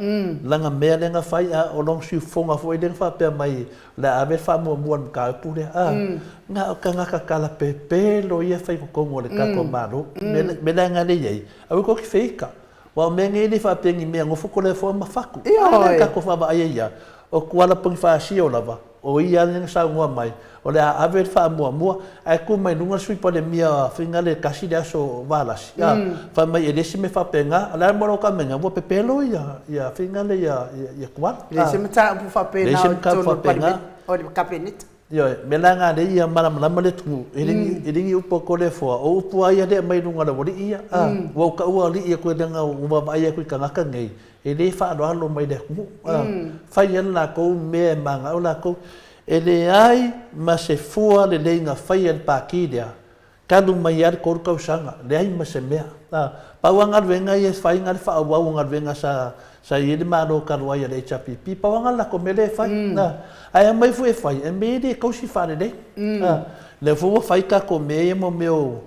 Lana mea lea na fai a o lona siufofoga foi lea na faapea mai o le a ave le faamuamua i le mataupu lea a. Na o tagata talapepelo ia e fai i totonu o le tatou Malo. Mea leaga lea e i ai, aua tou te feita. Aua o mea nei e le faapea ni mea nofo Toleafoa ma Fatu. A lea tatou vaavaai ai ia, o Tuala Ponifasio lava, o ia lea na saunoa mai, o le a ave le faamuamua, ae tu mai luga le Sui Palemia Finale tasi le aso Valasi, a, fai mai e leai se mea faapena, o le a le mea o lo o taumaina, ua pepelo ia, ia Finale ia, ia Tuala. Leai se mataupu faapena o totonu o le Palemene, o le Kapeneta. Ioe, mea la nga lea ia malamalama le atunuu, e le ni, e le ni upu a Toleafoa, o upu a ia lea e aumai i luga o le aualii ia, a, ua ou taua alii atu leaga ua vaavaai atu i tagata nei, e le faaaloalo mai i le atunuu, a, fai lava le latou mea e manao latou. E leai ma se fua lelei na faia e le Pati lea, Talu mai lava le 3 tausaga, leai ma se mea. A, pau lava galuega ia e fai na o le faaauau o galuega sa sa i ai le Malo talu ai a le HRPP, pau lava na o le latou mea lea e fai. A, ae aumai foi e fai, e mea e le tausi faalelei. A, lea foi ua fai tatou mea ia mo mea o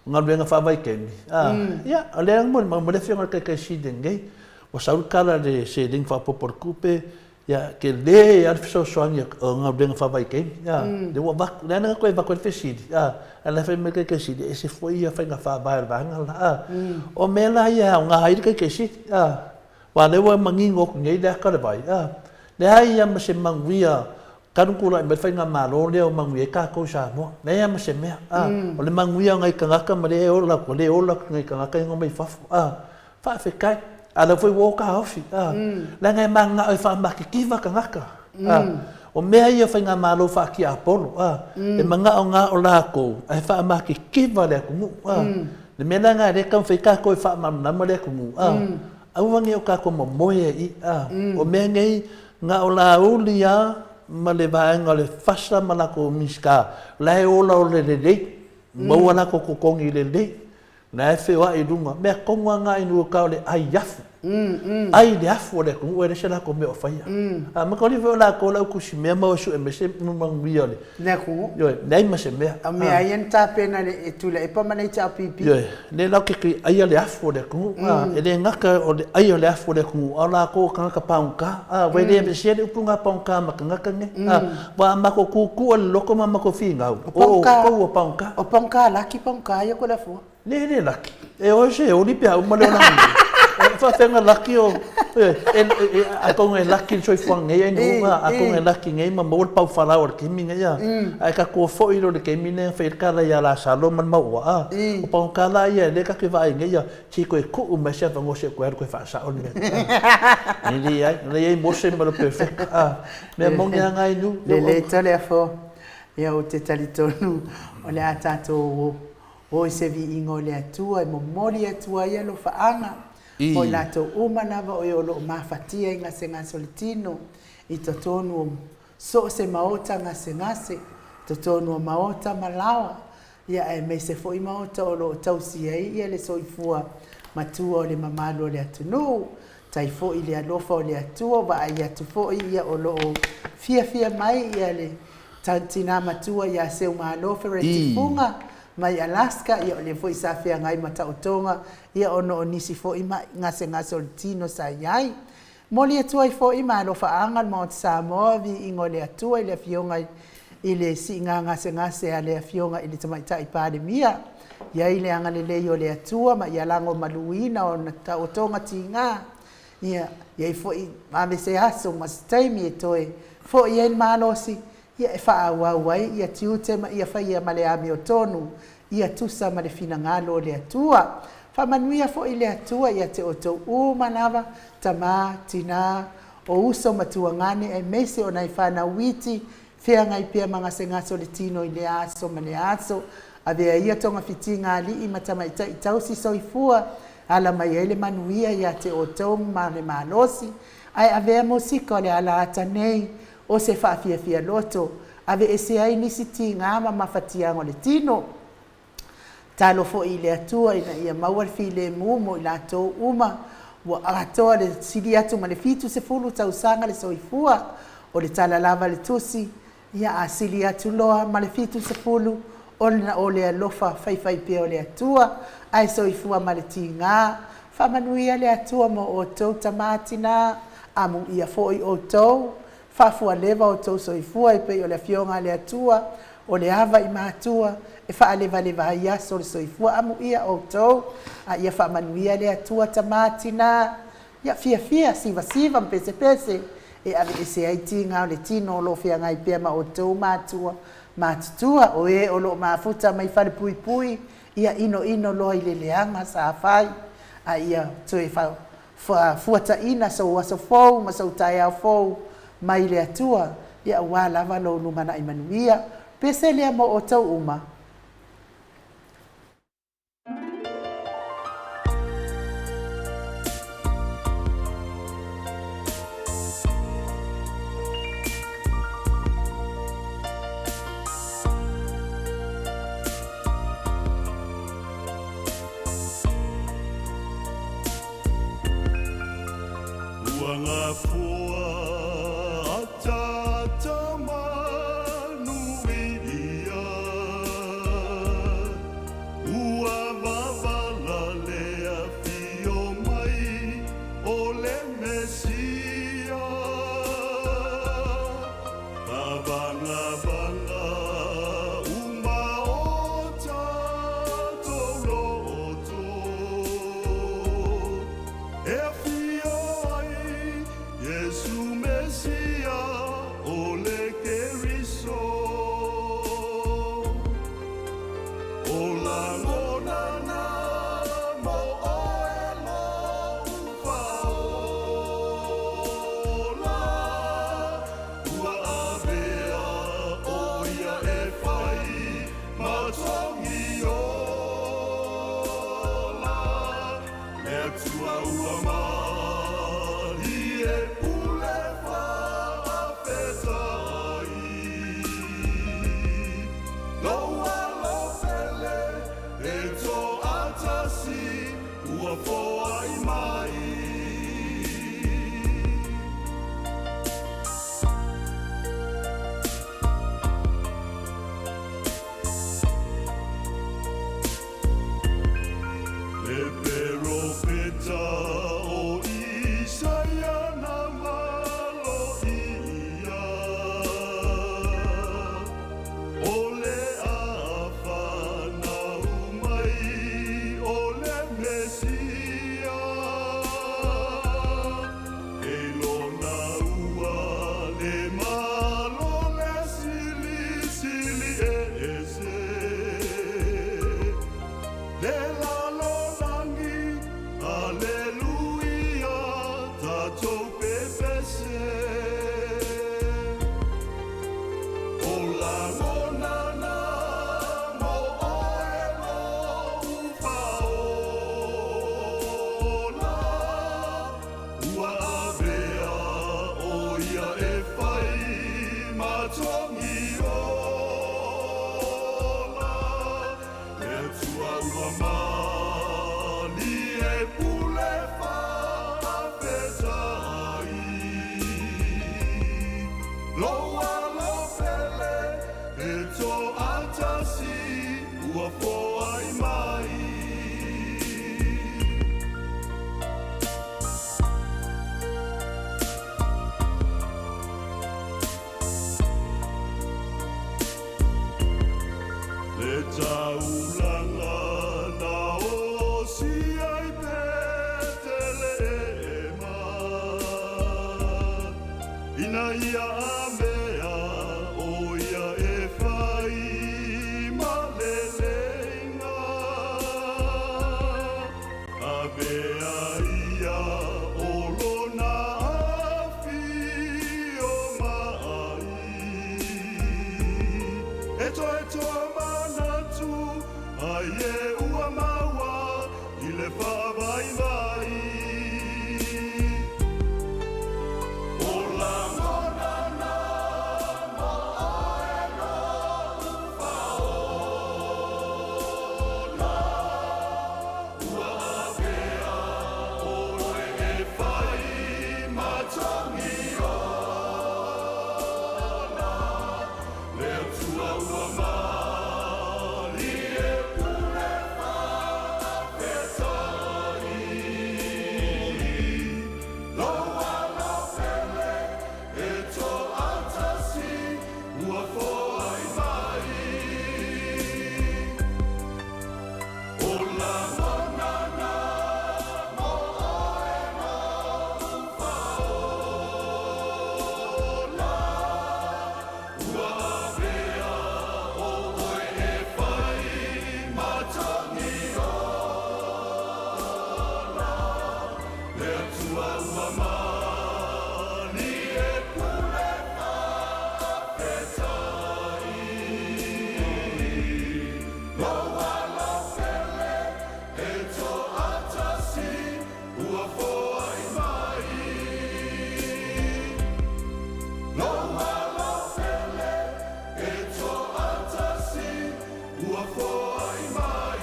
galuega faavaitaimi, a, ia, o lea e molimau mai le Afioga i le Taitai Sili nei, ua sau le tala i le seleni faaopoopo o le tupe, Ia, tele lava le fesoasoani o galuega faavaitaimi, a, lea ua avatu, lea na toe avatu ai le fesili, a, ae la e fai mai le Taitaisili, e ese foi ia faiga faavae a le vaega la, a. O mea la ia e aoga ai le Taitaisili, a, aua o lea ua manino atu nei le ata o le vai, a, leai lava ma se manuia talu ona tulai mai le faigamalo lea o manuia ai tatou i Samoa, leai lava ma se mea, a. O le manuia o nai tagata ma lea e ola atu, lea e ola atu nai tagata ia na omai fafo, a. Faafetai. A o lea foi ua o taofi, a. Leaga e mananao e faamatitiva tagata, a. O mea ia o faigamalo faa-tiapolo, a, e manao na o lakou ae faamatitiva le atunuu, a. Le mea la lena lea e taumafai ai tatou e faamalamalama le atunuu, a, aua ne i o tatou momoe ai i i, a. O mea nei, na o Laauli lava ma le vaega o le FASA ma latou Minisita la e olaola lelei, maua latou totogi lelei, La e feoai i luga, mea tonu lava na i Nuuta o le ai afu. Ai le afu o le atunuu e leai se latou mea o faia. A mataulia foi o latou le au tusi mea ma o e sue mai se manuia o le. Le atunuu. Ioe, leai ma se mea. A o mea ia na tapena e Tuilaepa ma le HRPP. Ioe, lea la ou te aia le afu o le atunuu. E le gata o le ai o le afu o le atunuu, a o latou o tagata pagota. Ua le aveesea le upu lena pagota ma tagata nei. Aua a matou tutu i le loto ma matou finau, o outou ua pagota. O pagota laki pagota ia Toleafoa. Le le laki. E oe se oli pe a uma le olaga nei. E faafefea ona laki o, atonu e laki le soifuaga nei ai nuu, atonu e laki nei ma maua le paufala o le taimi nei, ae tatou foi loa i le taimi lea na fai ai le tala ia Lasalo ma le mau uaa, o pagota la ia lea tatou te vaai nei, se i toe tuu mai se avanoa se i toe alu toe faasao le mea. E leai, o la e i ai Mose ma le perfect. Mea moni lava na Inu. Lelei Toleafoa, ia ou te talitonu o le a tatou o i se viiga o le Atua e momoli atu ai alofaaga mo i latou uma lava o e o lo o mafatia i gasegase o le tino i totonu o so o se maota gasegase, totonu o maota ma laoa, ia aemaise foi maota o lo o tausi ai ia le soifua matua o le mamalu o le atunuu. Tai foi le alofa o le Atua, vaai atu foi ia o lo o fiafia mai ia le tina matua ia Seumalo Fereti Fuga mai Alaska, ia o lea foi sa feagai ma taotoga ia ona o nisi foi ma'i gasegase o le tino sa i ai. Momoli atu ai foi ma alofaaga le Maota Samoa, viiga o le Atua i le Afioga i le siiga gasegase a le Afioga i le Tamaitai Palemia. I ai le agalelei o le Atua ma ia lagomaluina ona taotoga tiga, ia i ai foi vave se aso ma se taimi e toe foi ai le malosi, ia e faaauau ai ia tiute ma ia faia ma le amiotonu, ia tusa ma le finagalo o le Atua. Faamanuia foi le Atua ia te outou uma lava, tama, tina, o uso ma tuagane aemaise o nai fanau iti, feagai pea ma gasegase o le tino i lea aso ma lea aso. Avea ia togafitiga alii ma tamaitai tausi soifua, ala mai ai le manuia ia te outou ma le malosi, ae avea musika o le ala ata nei o se faafiafia loto, aveese ai nisi tiga ma mafatiaga o le tino. Tatalo foi i le Atua ina ia maua le filemu mo i latou uma ua atoa le sili atu ma le 70 tausaga le soifua. O le tala lava a le Tusi, Ia a sili atu loa ma le 70, ona o le alofa faifaipea o le Atua, ae soifua ma le tiga. Faamanuia le Atua mo outou tama tina, amuia foi outou. Faafualeva outou soifua e pei o le Afioga a le Atua, o le ava i matua, e faalevaleva ai aso o le soifua. Amuia outou, a ia faamanuia le Atua tama tina, ia fiafia, sivasiva ma pesepese, e aveese ai tiga o le tino o lo o feagai pea ma outou matua matutua, o e o lo o mafuta mai falepuipui, ia inoino loa i le leaga sa fai, a ia toe fuataina sou aso fou ma sou taeao fou mai le Atua, ia aua lava lou lumanai manuia. Pese lea mo outou uma. Ua gafua ataata manuia, Ua vavala le afio mai o le Mesia. Tavagavaga uma o tatou loto, E afio ai Iesu. ua malie pule faafetai. Lou alo pele e toatasi ua foai mai. Le peropeta o Isaia na maloia, O le a fanau mai o le Mesia. E lona ua le malo le silisili ese. Le lalolagi, Aleluia, tatou pepese. O lagona na mo oe lou Faaola, Ua avea ʻo ia e fai ma togi ola. Le Atua ua malie pule faafetai. Lou alo pele e toatasi ua foai mai. Le taulaga na osia i Petelehema, Ina ia avea ʻo ia e fai ma leleiga, Avea ia o lona afio mai. E toe tomanatu ai e ua maua i le faavaivai. O lagona na mo oe lou Faaola, Ua avea ʻoe e fai ma togi ola. Le Atua ua malie pule faafetai. Lou alo pele e toatasi ua foai mai. O lagona na mo oe lou Faaola, Ua avea ʻoe e fai ma togi ola. Le Atua ua malie pule faafetai. Lou alo pele e toatasi ua foai mai. Lou alo pele e toatasi ua foai mai.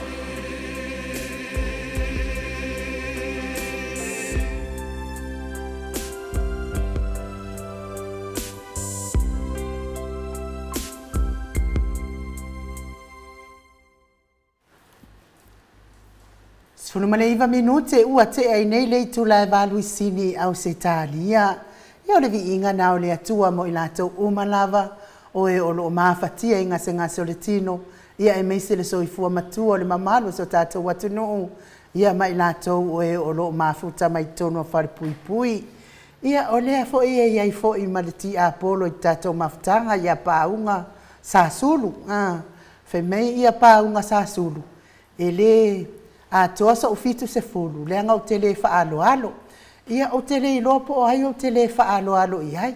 19 minute ua tea ai nei le itula e valu i Sini i Ausetalia. Ia o le viiga na o le Atua mo i latou uma lava, o e o loo mafatia i gasegase o le tino, ia aemaise le soifua matua o le mamalu o so tatou atunuu, ia ma i latou o e o loo mafuta mai totonu o falepuipui. Ia o lea foi e i ai foi ma le tiapolo i tatou mafutaga ia Pauga Sasulu. A, fai mai ia Pauga Sasulu, e lē atoa so'u 70, leaga ou te lē faaaloalo. Ia, ou te le iloa po o ai ou te lē faaaloalo i ai.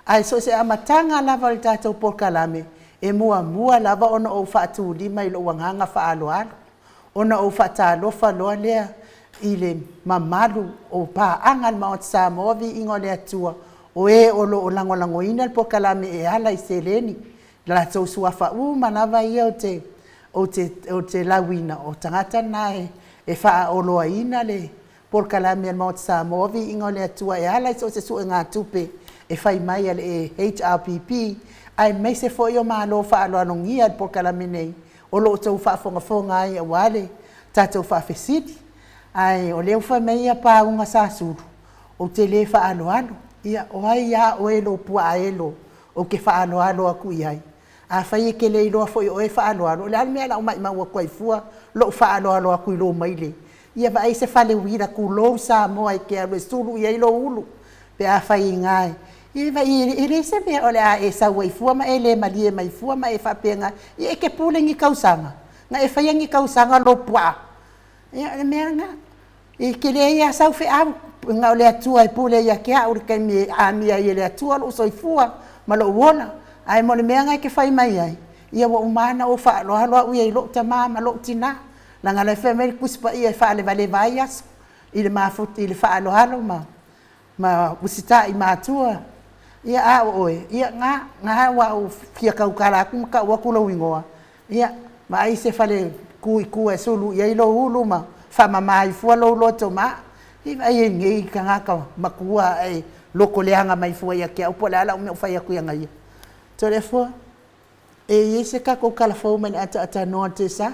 Ae so o se amataga lava o le tatou polokalame, e muamua lava ona ou faatulima i lou agaga faaaloalo, ona ou faatalofa loa lea i le mamalu o paaga a le Maota Samoa, viiga o le Atua, o e o lo o lagolagoina le polokalame e ala i seleni, latou suafa uma lava ia ou te, ou te, ou te lauina, o tagata na e faaoloaina le polokalame a le Maota Samoa, viiga o le Atua, e ala i so o se suegatupe e fai mai a le HRPP, aemaise foi o malo faaaloalogia i le polokalame nei o lo o outou faafogafoga ai aua le tatou faafesili. Ae o lea ua fai mai ia Pauga Sasulu, ou te le faaaloalo. Ia, o ai a oe lou puaa elo ou te faaaloalo atu i ai? Afai e te le iloa foi o oe e faaaloalo, o le a le mea o le a ou maimau atu ai fua lou faaaloalo atu i lou maile? Ia vaai se fale uila tulou Samoa e te alu e sulu i ai lou ulu pe afai ina e, vaai e leai se mea o le a e sau ai fua ma e le malie mai fua ma e faapena, ia e te pule i ni tausaga, na e faia ni tausaga lou puaa. Ia o le mea lena. E te leai lava sau feau, na o le Atua e pule ia te au i le taimi e amia ai e le Atua lou soifua ma lou ola. Ae mo le mea lena e te fai mai ai, ia ua uma lava ona ou faaaloalo au ia i lou tama ma lou tina, leaga o la e fai mai le Tusi Paia e faalevaleva ai aso i le mafuta i le faaaloalo ma ma usitai i matua. Ia a o oe, ia na, na ua ou fia tautala atu ma tau atu lou igoa, Ia, vaai se fale ku i tua e sulu i ai lou ulu ma faamama ai fua lou loto ma ʻi vaai ai nei tagata matua ae loto leaga mai fua ia te au po o le a lau mea o fai atu ia ia. Toleafoa, e i ai se tatou tala fou mai le ataatanoa o le Tesa?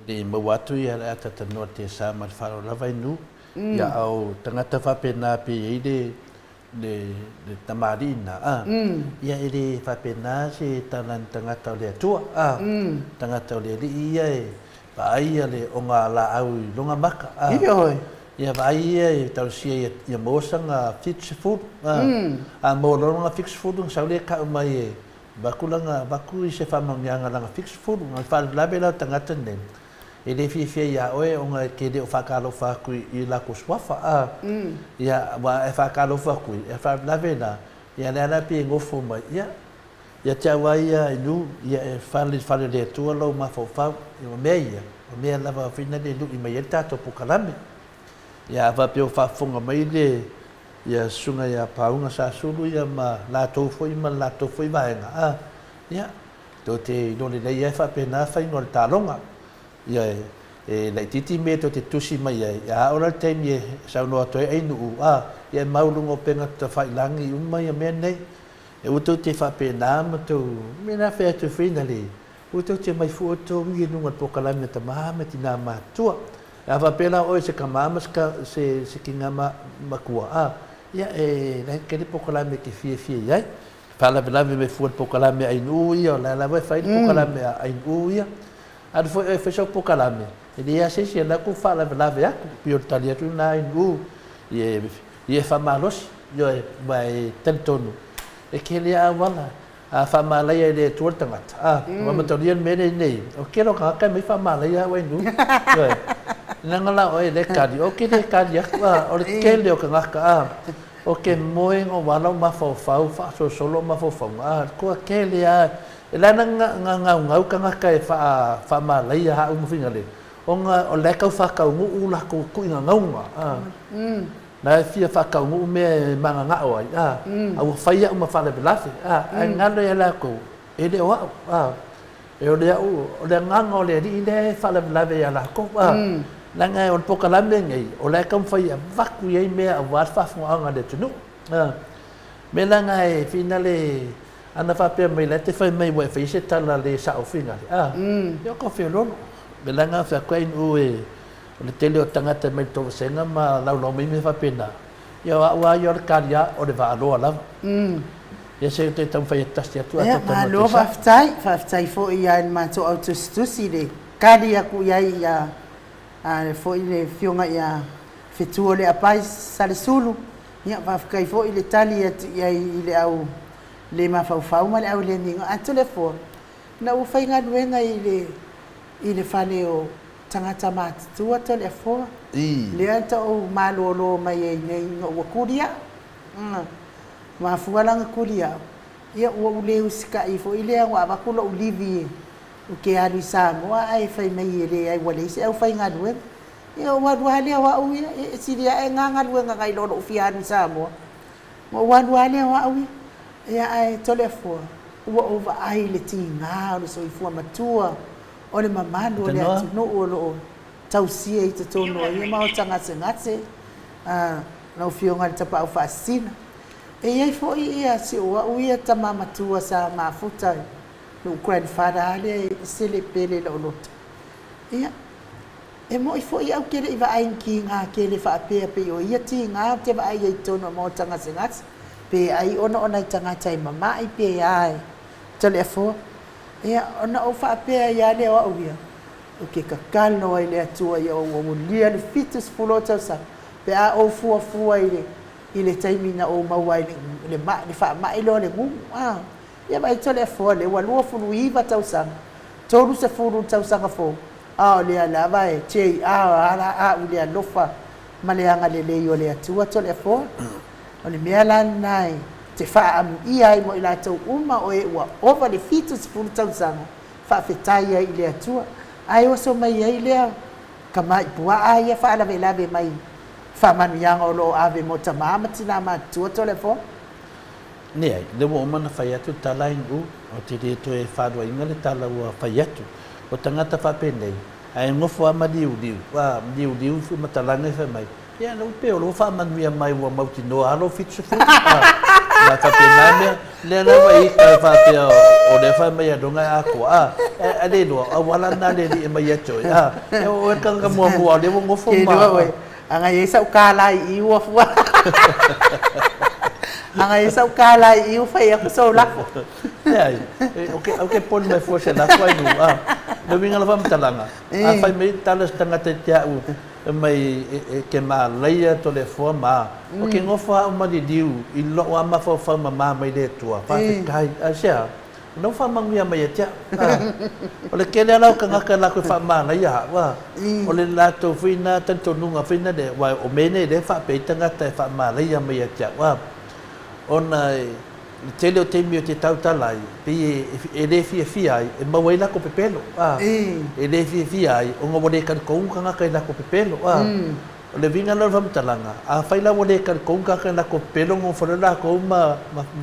I maua atu ia le ataatanoa Tesa ma le faaaloalo lava i nu, ia au tagata faapena pe i ai le le le tamalii na a, ia e le faapena se tala ni tagata o le Atua a, tagata o le Alii ia e vaai ia le oga laau i loga maka a, ia vaai ia e talosia ia ia maua sana 70 a, a maua loa lona 70 na sau lea kau mai e Avatu lana, avatu i se faamanuiaga lana 70. Na faalavelave la o le tagata lenei, e le fiafia iā oe ona e te le o faatalofa atu i latou suafa, a. Ia, aua a e faatalofa atu i, e faalavelave la, ia lea la pei e nofo mai, ia, ia te au lava ia Inu, ia e fale i le fale o le Atua lou mafaufau. Ia o mea ia, o mea lava foi na le lui mai ai le tatou polokalame. Ia a faapea ua faafofoga mai le ia Susuga ia Pauga Sasulu ia ma latou foi ma le latou foi vaega, a, ia, tou te iloa lelei lava e faapena faiga o le taaloga. Ia, e, e laitiiti mea tou te tusi mai ai, a oo la le taimi e saunoa atu ai Ainuu, a, ia e mau i luga o upega tafailagi uma ia mea nei. E aua tou te faapena ma tou, mea la fai atu foi na le, Ua tou te mai fua outou i luga o le polokalame a tama ma tinā matutua. A faapea la oe se tama ma se se tinā matua, a, ia e leai tele polokalame e te fiafia i ai. Faalavelave mai fua i le polokalame a Ainuu ia, o la e lava e fai le polokalame a Ainuu ia. Alu foi oe e fai sau polokalame, e leai lava se isi e alu atu faalavelave atu, pei o le tali atu lena a Ainuu, ia e faamalosi, ioe, aua e talitonu, e tele lava auala A faamalaia e le Atua le tagata, a, ua amatalia le mea lea nei, o ke loa tagata e mai faamalaia au ai nu. Ioe. Leaga la oe le kali, o ke le kali aku, a, o le tele o tagata, a, o ke moe ngo wala o mafaufau, faasolosolo o mafaufauga, a, kua kele a, e la na nga ngaungau tagata e faa, faamalaia ha au ma le, ona o la e tau faataunuu latou tuiga ngauga, a. Na e fia faataunuu mea e magagao ai, a, a ua fai au ma faalavelave, a, ae galo ia latou, e le o au, a, e o le au, o le agaga o le Alii lea e faalavelave ia latou, a, leaga o le polokalame lenei, o la e taumafai e avatu i ai mea aua le faafofogaaga a le atunuu, a. Mea la na e finale, ana faapea mai la e te fai mai ua e faia se tala le sao finale, a, ia o ka feoloolo. Mea la na fai atu ai nu e, O le tele o tagata mai le tovasega ma laulau mai mea faapena, ia o au lava ia o le kaliā, o le vaaloa lava. Ia se i toe taumafai atu tasi atu Ia, malo faafetai. Faafetai foi ia i le matou au tusitusi i le kali atu i ai ia a foi le Afioga ia Fetuoleapai Salesulu. Ia, faafetai foi i le tali atu i ai i le au le mafaufau ma le au le miga. Ae Toleafoa, na ua faigaluega i le i le fale o tagata matutua Toleafoa, lea na ou malolo mai ai nei ina ua tuli au. Mafua la ona tuli au, ia ua ou le usitai foi lea ua avatu lou livi Ou te alu i Samoa ae fai mai e leai ua leai se aufaigaluega. Ia ou alu lava lea o au ia, e sili ae na galuega nai lo lou fia alu i Samoa. Ona ou alu lava lea o au ia. Ia ae Toleafoa, ua ou vaai i le tiga o le soifua matua o le mamalu o le atunuu o lo o tausia i totonu o ia maota gasegase, lau Afioga i le Tapaau Faasisina. E i ai foi ia si ou au ia tama matua sa mafuta i lou grandfather lava lea e ese le pele i lou loto. Ia, e moni foi au ke le i vaai i ni tiga tele faapea pei o ia tiga ou te vaai ai i totonu o maota gasegase, pe ai ona o nai tagata e mama'i pe a e Toleafoa. Ia, ona ou faapea ai lava lea o au ia, ou te tatalo ai i le Atua ia ou aulia le 70 o tausaga, pe a ou fuafua i le i le taimi na ou maua ai i le ma'i, le faamai lea o le gugu, a. Ia vaai Toleafoa lea ua 29 tausaga, 30 i le tausaga fou, a o lea lava e JR a au i le alofa ma le agalelei o le Atua Toleafoa. O le mea la lena e te faaamuia ai mo i latou uma o e ua ova le 70 tausaga, faafetai ai i le Atua. Ae oso mai ai lea tamai puaa ia faalavelave mai faamanuiaga o lo o ave mo tama ma tina matutua Toleafoa. Leai, lea ua uma ona fai atu le tala ai Nu'u, ou te le toe faaluaina le tala ua fai atu. O tagata faapenei, ae nofo lava ma liuliu, a, liuliu foi ma talaga e fai mai, ia lou pe o lou faamanuia mai ua mautinoa lava lou 70, a, aua e faapena mea. Lea lava i ita e faapea o lea fai mai aloga e atoa, a, e le iloa, o auala na a le Alii e mai ia te oe, a, e o oe le tagata muamua o lea ua nofo ma. Ana i ai sau kālā i i ua fua. Ana i ai sau kālā i i ua fai atu sou lafo. Leai, ou ke poni mai fua se lafo ai nu, a. Le uiga o le faamatalaga, a fai mai tala se tagata i te au, fai mai e ke malaia Toleafoa ma, o ke nofo a au ma liliu i lou a mafaufau mama mai le Atua, faafetai. Aisea? O lea ua faamanuia mai ia te au. O le tele lava o tagata latou e faamanaia au, a, o le latou foi na talitonuga foi na lea, aua o mea nei lea e faapea ai tagata e faamanaia mai ia te au, a, ona le tele o taimi ou te tautala ai, pei e le fiafia ai, e maua ai latou pepelo, a, e le fiafia ai ona ua le talitonu tagata i latou pepelo, a. O le uiga la o le faamatalaga, afai la ua le talitonu tagata i latou pepelo ona ofo lea latou ma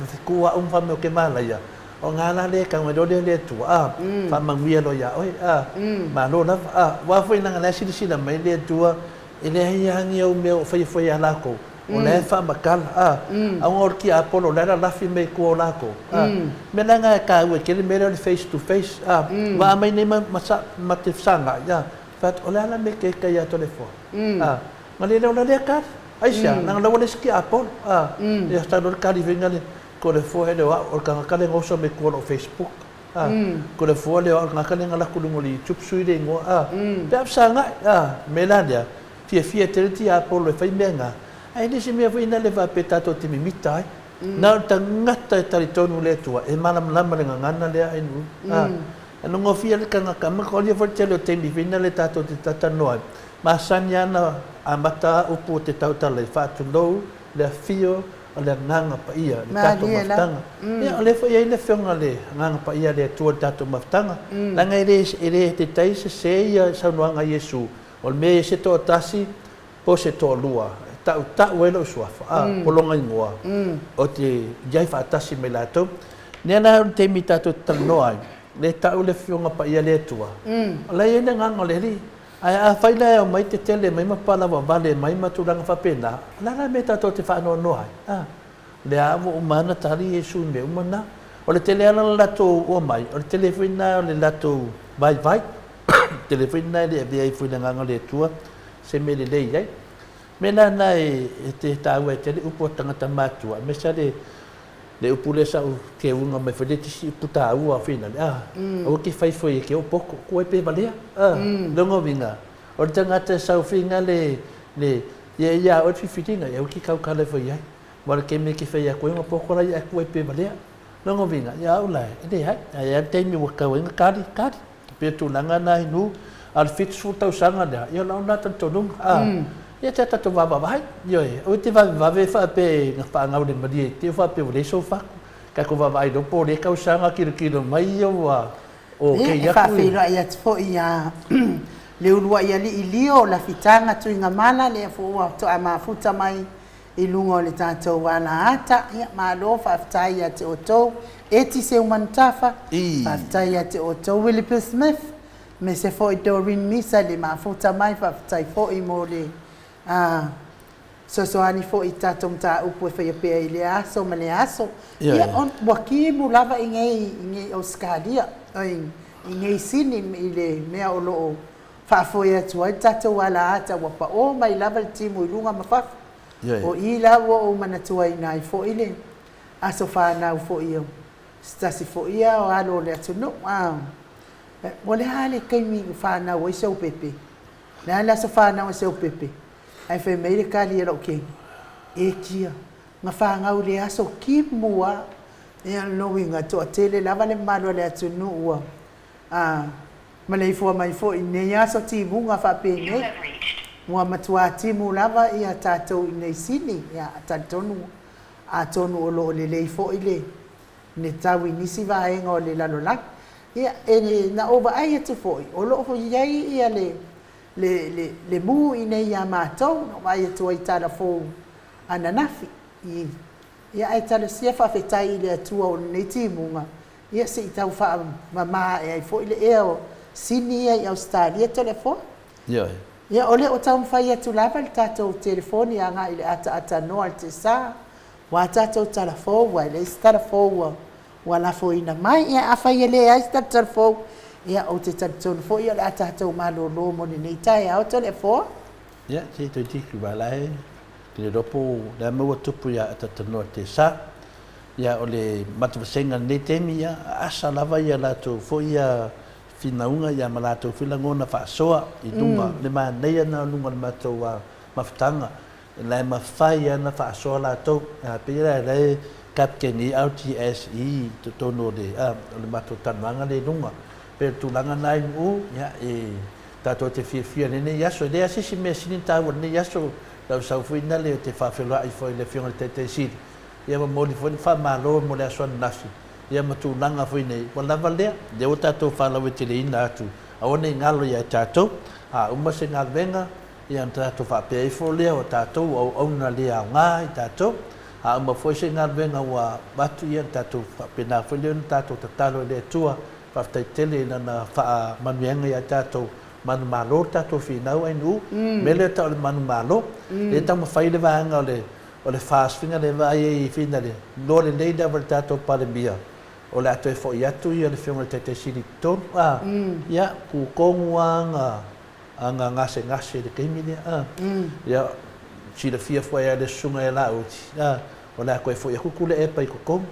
fetuaau ma faamea o ke malaia, o na la lea e tago ai loa lea le Atua, a, faamanuia loa ia oe, a, malo lava, a. Aua foi leaga o la e silasila mai le Atua, e leai lava ni au mea o faia fua ia latou, o la e faamatala, a. A ona o le tiapolo o la e lalafi mai i tua o latou, a. O mea la na e taua ai tele le mea lea o le face to face, a. Ua aumai nei ma te fesagai, a. Fai atu, o le a la mea ke kai ia Toleafoa? A, na le leo la lea kali. Aisea, leaga la ua le siki Apolo. A, ia start loa le kali foi na le Toleafoa ele o au, o le tagata lea na oso mai tua o lou Facebook. A, Toleafoa lea o au, o le tagata lea na alu atu i luga o le YouTube sui le igoa. A, pe a fesagai. A, mea la lea, fiafia tele ti Apolo e fai mea na, ae le se mea foi na le faapea tatou te mimita ai. Na o le tagata e talitonu i le Atua, e malamalama le gagana lea ai nuu. A, E nogofia le tagata, ma kolia foi le tele o taimi whina le tatou te talanoa ai. Masani lava ona amata a upu o te tautala i faatulou le afio o le Agaga Paia i le tatou mafutaga. Ia, o lea foi e i ai le afioga o le Agaga Paia a le Atua i le tatou mafutaga. Leaga e le, e le taitai sese ia saunoaga a Iesu, o le mea ia se toatasi, po o se toalua e tautau ai lou suafa, a, po lona igoa, ou te i ai faatasi ma i latou. Lea la o le taimi tatou te talanoa ai, lea e tau le Afioga Paia a le Atua, o la e i ai le Agaga o le Alii. Ae afai la e aumai tetele mai ma palavavale mai ma tulaga faapena, o le a la le mea tatou te faanoanoa ai? A, o lea lava ua uma ona tali Iesu i mea uma na. O le tele lava o le latou omai, o le tele foi lena o le latou vaivai, tele foi lena e le avea ai foi i le Agaga o le Atua se mea lelei ai. Mea la na e te taua ai tele upu a tagata matua, aemaise lava le le upu lea sa ou keuga mai foi le tisi upu taua finale, a, aua ke fai foi e ke o poko, ku ai pe valea, a, lona uiga, o le tagata e sau finga le, le, ia ia oe le filifiliga, ia aua ke kaukala foi ai. Aua o le taimi e ke fai atu ai ona poko la ia ae ku ai pe valea. Lona uiga, ia au la, e leai, ae i ai le taimi ua tau ai ona kali, kali. E pei o tulaga na inu, a o le 70 tausaga lea, ia o lau lena talitonuga, a, ia te tatou vaavaai, ioe, aua e te vavevave faapea na faagau le malie i te i faapea ua leai sou fatu. Tatou vaavaai loa po o lea tausaga tilotilo mai ia ua Ia, e faafeiloai atu foi ia le uluai alii Lio Lafitaga Tuigamala, lea foi ua to'a mafuta mai i luga o le tatou alaata. Ia, malo faafetai ia te outou Eti Seumanutafa, faafetai ia te outou Willipe Smith, aemaise foi Doreen Misa le mafuta mai, faafetai foi mo le fesoasoani foi i tatou mataupu e faia pea i lea aso ma lea aso. Ia, ua timu lava i nei i nei Ausetalia, oi, i nei Sini i le mea o lo o faafoe atu ai le tatou alaata, ua pao mai lava le timu i luga ma fafo. O i la ua ou manatuaina ai foi le aso fanau foi o se tasi foi ia o alo o le atunuu. Ua le a le taimi ua fanau ai Seupepe? O le a le aso fanau a Seupepe? Ae fai mai le tali a lou keiki, E tia, na fanau i le aso timu lava. Ia, o lona uiga, e toatele lava le mamalu o le atunuu ua maleifua mai foi i lenei aso timuga faapenei. Ua matua timu lava ia tatou i inei Sini. Ia, talitonu atonu o lo o lelei foi le le tau i nisi vaega o le lalolagi. Ia, e na ou vaai atu foi, o lo o i ai ia le le, le, le mū i inei iā matou, na ou vaai atu ai i tala fou ananafi, i, ia ae talosia faafetai i le Atua o lenei timuga, ia se i tau faamama ae ai foi le ea o Sini ia i Ausetalia Toleafoa. Ioe. Ia o lea ua taumafai atu lava le tatou telefoni agai i le ataata noa i le Tesa, ua tatou tala fou, aua e leai se tala fou ua ua lafoina mai. Ia afai e leai se tatou tala fou, ia ou te talitonu foi o le a tatou malolo mo lenei taeao Toleafoa. Ia, se toeitiiti aua la e te le iloa po o le a mea ua tupu ia Atatanoa Tesa. Ia, o le matavasega i lenei taimi, ia, asa lava ia latou foi ia finauga ia ma latou foi lagona faasoa i luga, le manaia lena o luga o le matou mafutaga La e mafai lava ona faasoa latou. A pei la la e Captain i LTS i totonu o le o le matou talanoaga lea i luga. Pei o le tulaga lena i Nu'u, ia e tatou te fiafia i lenei aso. E leai lava se isi mea sili ona taua i lenei aso, lau sau foi lale ou te faafeiloai foi i le Afioga i le Taitai Sili, ia momoli foi le faamalo mo le aso ananafi, ia ma tulaga foi nei, ua lava lea. Lea ua tatou faalauaiteleina atu, aua ne i galo ia i tatou. A uma se galuega, Ia ona tatou faapea ifo lea, o tatou o auauna le aoga i tatou. A uma foi se galuega ua avatu, ia ona tatou faapena foi lea ona tatou tatalo i le Atua. Faafetai tele i Lana faamanuiaga ia tatou. Manumalo le tatou finau ainuu. O le mea lea e tau o le manumalo. Lea e taumafai le vaega o le o le FAST fina lea e vaai ai i fina le iloa lelei lava e le tatou Palemia o le a toe foi atu ia le Afioga i le Taitai Sili i totonu. A, ia, tu tonu lava na Aga gasegase i le taimi lea, a. Ia, silafia foi e le susuga ia Laauli, a, o le a toe foi atu Tuilaepa i totonu.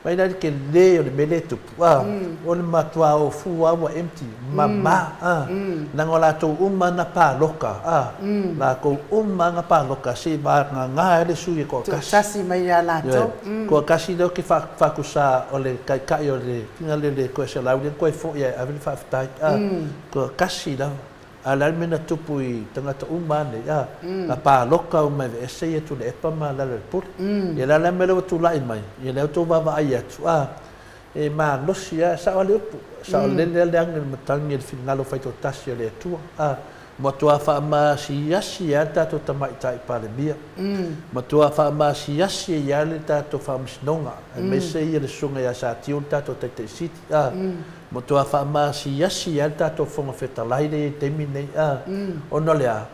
Vaai la i le tele o le mea lea e tupu, a, o le matua ofu lava ua empty, mama, a, leaga o latou uma na palota, a, latou uma na palota se i vagana ai le sui e toatasi. Toatasi mai ia latou. Ioe. Toatasi lea ou te faatusa o le taitai o le fina lea le Toeasealauli na toe foi lava e ave le faafetai, a. Toatasi lava. A o le a le mea na tupu i tagata uma lava nei, a? Na palota uma e aveese ia Tuilaepa ma Lealailepule. Ia o le a la le mea lea ua tulai mai? Ia lea ua outou vaavaai atu, a? E malosi lava, e sao lava le upu, e saolele lava le agi o le matagi i le finagalo faitoatasi o le Atua, a? Matua faamasiasi lava le tatou Tamaitai Palemia. Matua faamasiasi ai lava le tatou Faamasinoga, aemaise ia le Susuga ia Satiu le tatou Taitai Sili, a? Matua faamaasiasi ai le tatou Fofoga Fetalai lea i le taimi lenei, a, ona o le a?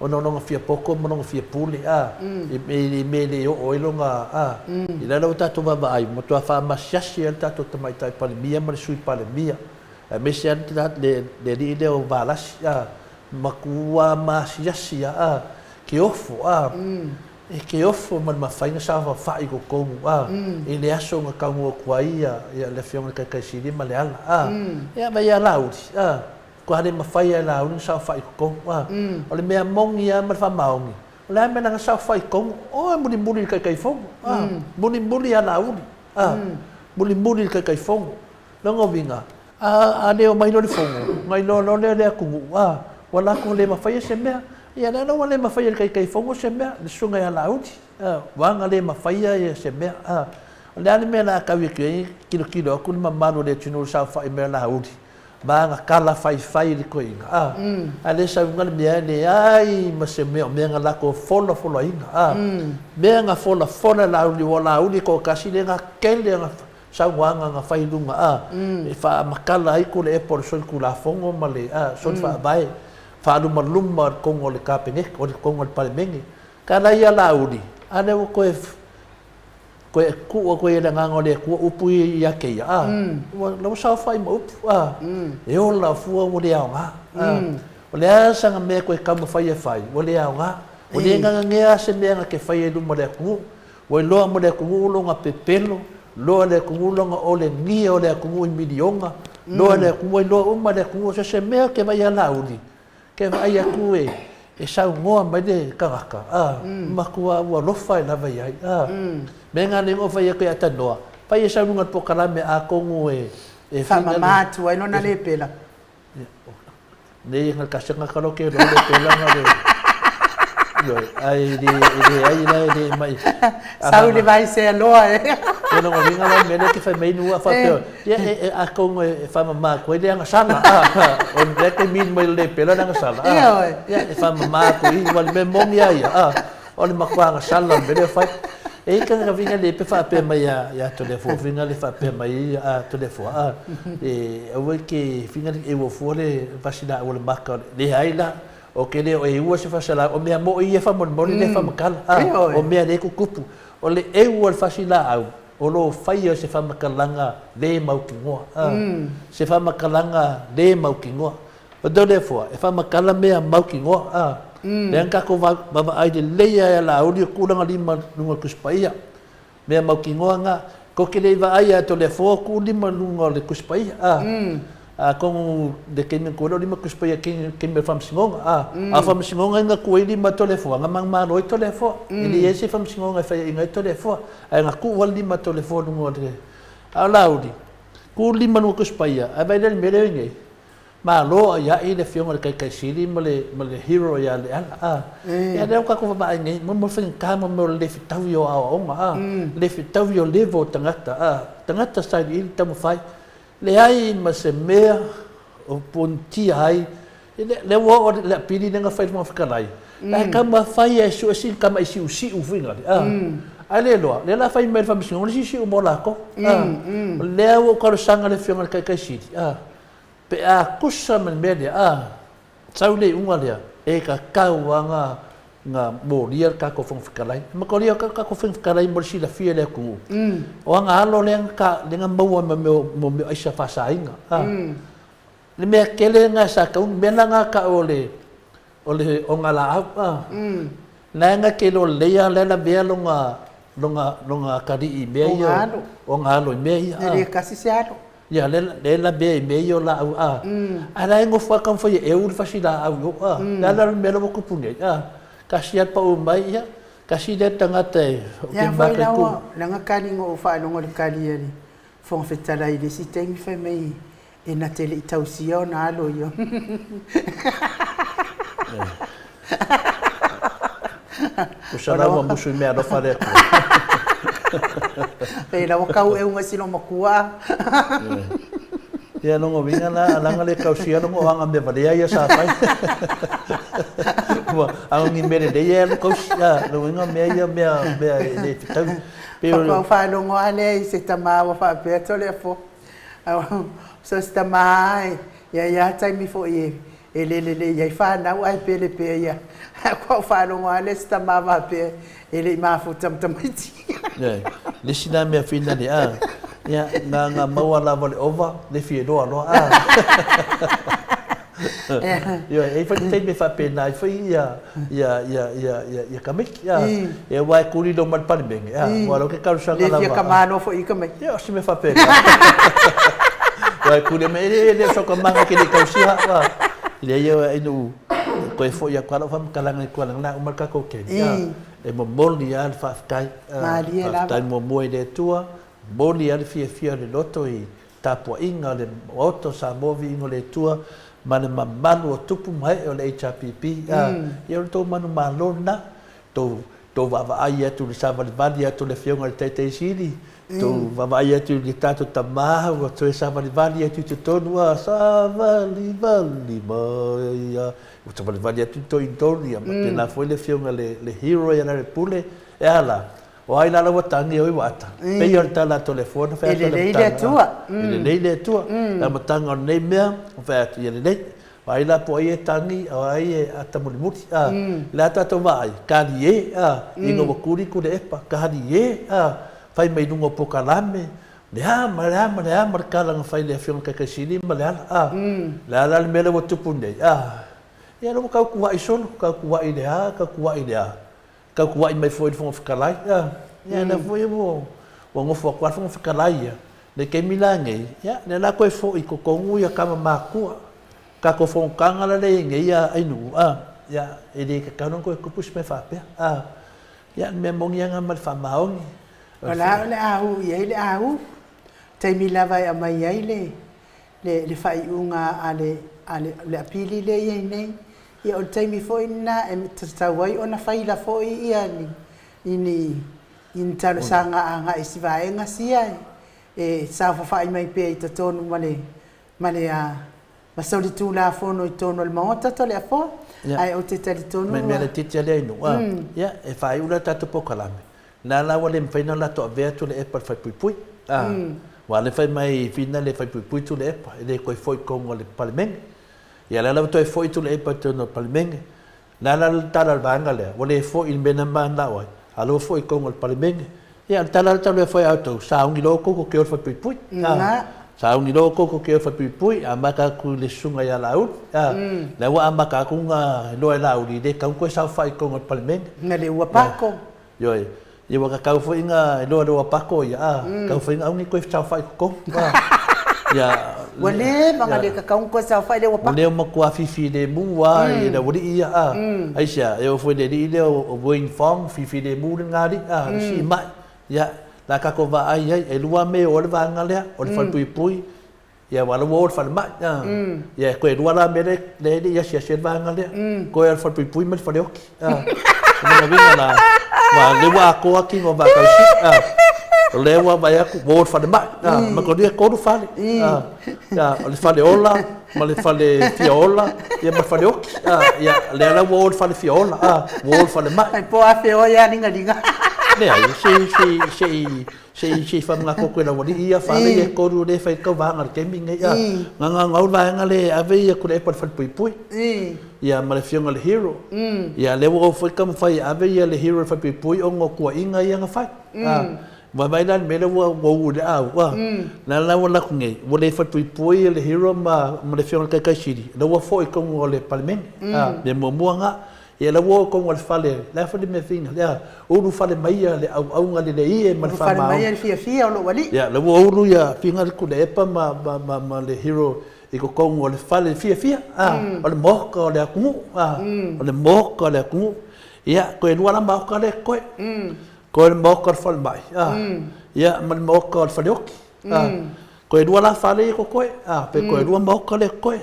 Ona o lona fia poto ma lona fia pule, a, i mea e le oo ai lona, a. I lea la ua tatou vaavaai, matua faamaasiasi ai le tatou Tamaitai Palemia ma le Sui Palemia, aemaise lava le alii lea o Valasi, a, matua maasiasi lava, a, ke ofo, a. E ke ofo ma le mafai na saofafai i totonu, a, i le aso na taunuu atu ai ia, ia le Afioga i le Taitai Sili ma Leala, a. Ia ma ia Laauli, a, matua le mafai lava e Laauli na saofai i totonu, a. O le mea moni lava ma le faamaoni, o le a le mea na saofai i totonu, o e mulimuli i le Taitaifono, a, mulimuli ia Laauli, a, mulimuli i le Taitaifono. Lona uiga, A, a le omai loa le Fono, ona iloa loa lea e le atunuu, a, ua latou le mafaia se mea. Ia lea la ua le mafaia e le Taitaifono se mea, le Susuga ia Laauli, a, ua ana le mafaia ia se mea, a. O le a le mea o le a tau atu ai, tilotilo atu le mamalu o le atunuu i le saofai mai o Laauli? Ma aga tala faifai i le toeaina, a, a le sauga le mea e leai ma se mea o mea na latou folafolaina, a, mea na folafola e Laauli, ua Laauli e toatasi lea na tele ana saunoaga na fai i luga, a, e faamatala ai Tuilaepa o le solitulafono ma le, a, soli faavae, faalumaluma i totonu o le Kapeneta, o le totonu o le Palemene. Tala ia Laauli, a lea ua toe Toe tuu atu ai e le Agaga o le Atua upu ia ia te ia, a, ua, la ua saofai ma upu, a, e ola fua ua le aoga, a. O le a sana mea toe taumafai e fai, ua le aoga. Ua le gagagea lava se mea na te faia i luma o le atunuu. Ua iloa mo le atunuu lona pepelo, loa le atunuu lona olegia o le atunuu i miliona, loa le atunuu, ua iloa uma e le atunuu, so o se mea ou te vaai ia Laauli, Ke vaai atu e e saunoa mai le tagata, a, matua ua alofa ai lava i ai, a. Mea nga le fai atu ia tanoa, fai e sau luga le pokalame atonu e e Faamama atu ai lona lepela. Nei nga kasi nga kalo ke lo lepela nga le Ioe, ai le e leai la e le mai. Sau le vaisea loa e. Ia longa uiga la mea lea ke fai mai nu a faapea, ia e e atonu e faamama atu ai le agasala, a, o le mea ke mean mai le lepela le agasala, a. Ioe. Ia e faamama atu i, aua o le mea moni lava ia, a, o le matua agasala o le mea lea e fai. E i ai tagata faiga le pe faapea mai ia ia Toleafoa faiga le faapea mai a Toleafoa, a, e aua e te faiga e ua fua le fasilaau o le maka o le, leai la, Ou te le o e ua se fasilaau, o mea moʻi ia faamolemole lea faamatala, a, o mea lea e tutupu. O le ʻeu o le fasilaau, o lo o faia se faamatalaga le mautinoa, a, se faamatalaga le mautinoa. O te le fua, e faamatala mea mautinoa, a. Lea na tatou vaavaai lelei lava ia Laauli o tulaga lima i luga o le Tusi Paia. Mea mautinoa na, kou te le i vaai ia Toleafoa ku lima i luga o le Tusi Paia, a. Atonu le taimi na tuai o lima Tusi Paia i taimi o le Faamasinoga, a. A o Faamasinoga na tuai lima a Toleafoa, na manumalo ai Toleafoa. E leai se Faamasinoga e faiaina ai Toleafoa, ae na tuu lava le lima a Toleafoa i luga o le. A o Laauli, ku lima i luga o le Tusi Paia, ae vaai la i le mea lea e i ai nei. Malo ai aʻi le afioga i le Taitaisili ma le ma le hero ia Leala a. Ia lea ua tatou vaavaai nei, mo mo faigata mo mea o le le fetaui o aoaoga a, le fetaui o level o tagata a, tagata sailiili taumafai, leai ma se mea o ponitia ai, lea ua oo le apili lea na fai i le Fofoga Fetalai, la e taumafai lava e sue sina tama'i siusiu foi lale a, ae le iloa, lea o le a fai mai e le Faamasinoga le siusiu mo latou a. O lea ua ou talosaga i le afioga i le Taitaisili a, Pe a tusa ma le mea lea, a, sau le iuga lea, e tatau lava na, na molia le tatou Fofoga Fetalai. E manatua le tatou Fofoga Fetalai mo le silafia e le atunuu, o ana alo lea na ta, lea na maua mai mea o, mo mea o aisa faasaina, a. Le mea tele lena sa tau, mea la na tau o le, o le ogalaau, a. Na na te iloa lelei lava lea lavea lona, lona, lona atalii i mea ia, Ona alo. ona alo i mea ia, a. E le tasi se alo. Ia, lea, lea lavea i mea ia o laau, a. A la e nofo lava taumafai e eu le fasi laau i o, a. Le a la le mea la ua tupu nei, a. Tasi lava le pau mai, ia, tasi lea tagata e, o ke Ia foi la ua, leaga kali na ou faalogo i le kali a le Fofoga Fetalai i le isi taimi fai mai E na te le i tausia ona alo ia. Tusa la ua musu i mea alofa a le Atua. E la ua kau euga si lou matua. Ia lona uiga la, alaga le tausia lona oaga mea valea ia sa fai. Ua ago ni mea lelei e alu tausi, a, lona uiga mea ia mea, mea e le fetaui. Pei o le. Faatoa ou faalogo lava lea i se tama ua faapea Toleafoa. So se tama lava e i ai lava taimi foi e le lelei ai fanau ae pele pea ia. Ae ua ou faalogo lava lea i se tama faapea e le i mafuta ma tamaiti. Ioe. Le isi la mea finale, a, ia, na, na maua lava o le ova, le fia loa loa, a. Ioe, e i ai foi le taimi e faapena ai foi ia, ia, ia, ia, ia, ia tamaiti, a. Ia aua e kulilo mai le Palemene, a, aua o lea ou te talosaga lava. Le fia kamalo foi i tamaiti. Ia, o se mea faapena. Aua e kuli mai, e le o sau tamaga e te le i tausia au, a. Leai, ia, ina ua toe foi atu lava lau faamatalaga i tua leaga o le a uma le tatou taimi, a. E momoli lava le faafetai, a, faafetai muamua i le Atua, momoli lava le fiafia o le loto i tapuaiga a le Maota o Samoa Viiga o le Atua ma le mamalu o tupu ma ee o le HRPP, a, ia o le tou manumalo lena, tou tou vaavaai atu i le savalivali atu o le Afioga i le Taitaisili, tou vaavaai atu i le tatou tama ua toe savalivali atu i totonu, a savalivali mai a, ua savalivali atu i totonu, ia faapena foi le Afioga i le Hero ia Lealailepule, e a la? O ai la la ua tagi e oi ua ata? Pei o le tala a Toleafoa na fai atu i le amataga, e lelei le Atua. Le amataga o lenei mea, na fai atu, ia lelei. O ai la po o ai e tagi, o ai e ata mulimuli, a. Le a tatou vaai, kalie, a, ina ua kuli Tuilaepa, kalie, a, fai mai luga o polokalame, le a ma le a ma le a ma le tala na fai e le Afioga i le Taitaisili ma Leala, a. Le a la le mea lea ua tupu nei, a. Ia lea ua tau tuuai solo, tau tuuai i le a, tau tuuai i le a. Tautuai mai foi i le Fofoga Fetalai, a, ia lea foi ua ua nofo atu lava le Fofoga Fetalai ia. Le taimi la nei, ia lea la toe foi i totonu ia tama matutua. Tatou fonotaga la lea e i ai nei a Ainuu, a, ia e le tatau la ona toe tupu se mea faapea, a. Ia le mea moni lava lena ma le faamaoni. O la o le a ū i ai le a ū, taimi lava e aumai ai le le, le faaiuga a le, a le, le apili lea e i ai nei, ia o le taimi foi lena e tatau ai ona faila foi ia ni, i ni, i ni talosaga agai i si vaega sia e, e saofafai mai pea i totonu ma le, ma le a, ma solitulafono i totonu o le Maota Toleafoa. Ae ou te talitonu ua. Mai mea laitiiti lea i nuu, a, ia, e faaiu la le tatou polokalame, Na la ua le mafai ona latou avea Tuilaepa i le falepuipui. A, aua lea fai mai Fina le falepuipui Tuilaepa, e le toe foi i totonu o le Palemene. Ia lea la ua toe foi Tuilaepa i totonu o le Palemene. Na la le tala a le vaega lea, ua le foi i le mea na mananao ai, a o lea ua foi i totonu o le Palemene. Ia o le tala lea talu ai foi a outou, sauni loa outou tou te o i le falepuipui. A, sauni loa outou tou te o i le falepuipui, amata atu i le susuga ia Laauli. A, lea ua amata atu ona iloa e Laauli, e le tatau ona toe saofai i totonu o le Palemene. Na le ua pako. Ioe, ia ua tatau foi ina iloa le uapako ia, a, tatau foi ina aua ne i toe saofai i totonu, a. Ia, Ua leva ona le tatau ona toe saofai le uapako. Ua le matua fifilemu lava i le aualii ia, a. Aisea, e oo foi i le alii lea o Wayne Fong, fifilemu lena alii, a, le siimai. Ia, o le a tatou vaai ai, e lua mea e oo ai le vaega lea, o le falepuipui Ia aua o la ua o i le falemai. Ia e toe lua la mea lea e le i asiasi ai le vaega lea. Toe lava o le falepuipui ma le faleoti. O lona uiga la, aua o lea ua atoa tino o Vaa-tausi. O lea ua vaai atu ua o i le falemai. Matou e tolu fale. O le faleola ma le fale fiaola ia ma le faleoti. Ia lea la ua o i le fale fiaola, ua o i le falemai. Po o afea oe aligaliga. Leai, se se se i Se i se i faamanatu atu e le aualii ia fale ia e tolu lea e fai ai tauvaga i le taimi lenei. A, gagaugau le vaega lea e ave ia Tuilaepa i le falepuipui. Ia ma le afioga i le Hero. Ia lea ua oo foi taumafai e ave ia le Hero i le falepuipui ona o tuuaiga ia na fai. A, vaavaai la i le mea lea ua ua u i le aau. A, lea la ua alu atu nei, ua le falepuipui ia le Hero ma ma le afioga i le Taitaisili, lea ua foi i totonu o le Palemene. A, mea muamua lena. Ia la ua o tonu a le fale, le a foi le mea fina, lea, ulu fale mai ia le auauna le leie ma le Ulu fale mai ia le fiafia o lou alii. Ia, la ua ulu ia fina le Tuilaepa ma, ma, ma, ma le hero i totonu o le fale fiafia, a, o le maota o le atunuu, a, o le maota o le atunuu. Ia, toe lua la maota lea e totoe. Toe le maota o le falemai, a, ia, ma le maota o le faleoti, a. Toe lua la fale ia e totoe, a, pe toe lua maota lea e totoe.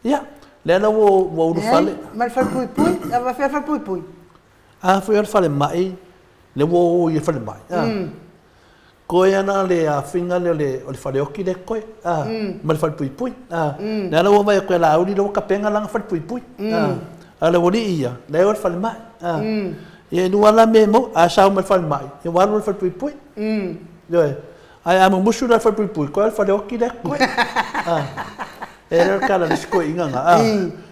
Ia, lea la ua ua ulufale. Leai, ma le falepuipui, a faapefea le falepuipui? A foi o le falemai, lea ua o i le falemai, a. Toe ana le afiga lea o le o le faleoti lea e totoe, a, ma le falepuipui, a. Lea la ua vaai atu e Laauli lea ua tapena lana falepuipui, a. A o le aualii ia, lea e o i le falemai, a. Ia e lua la mea e maua, a sao mai le falemai, ia ua alu i le falepuipui. Ioe. Ae a mumusu la le falepuipui, koe o le faleoti lea e totoe. A. E le o le tala a le isi toeaina na, a,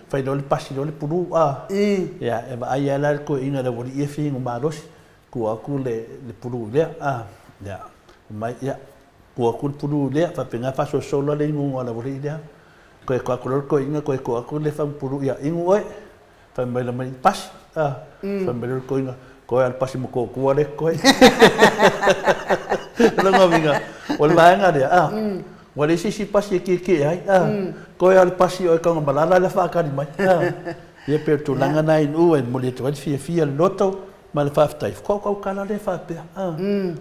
fai loa le pasi loa le pulu, a, ia, e vaai lava la le toeaina i le aualii ia fia inu malosi, tuu atu le, le pulu i lea, a, ia, fai mai, ia, tuu atu le pulu i lea, faapena faasolosolo le inuga o le aualii lea. Toe tuu atu loa le toeaina toe tuu atu le fagu pulu, ia, inu oe. Fai mai la mai, pasi, a, fai mai loa le toeaina, Koe a le pasi motootua lea koe. O lona uiga, o le vaega lea, a, ua leai se isi pasi e tietie ai, a, koe a le pasi oe Tanumalala lea faatali mai, a. Ia pei o le tulaga lena i nuu e momoli atu ai le fiafia i le loto ma le faafetai, faatoa ou tautala lea faapea, a,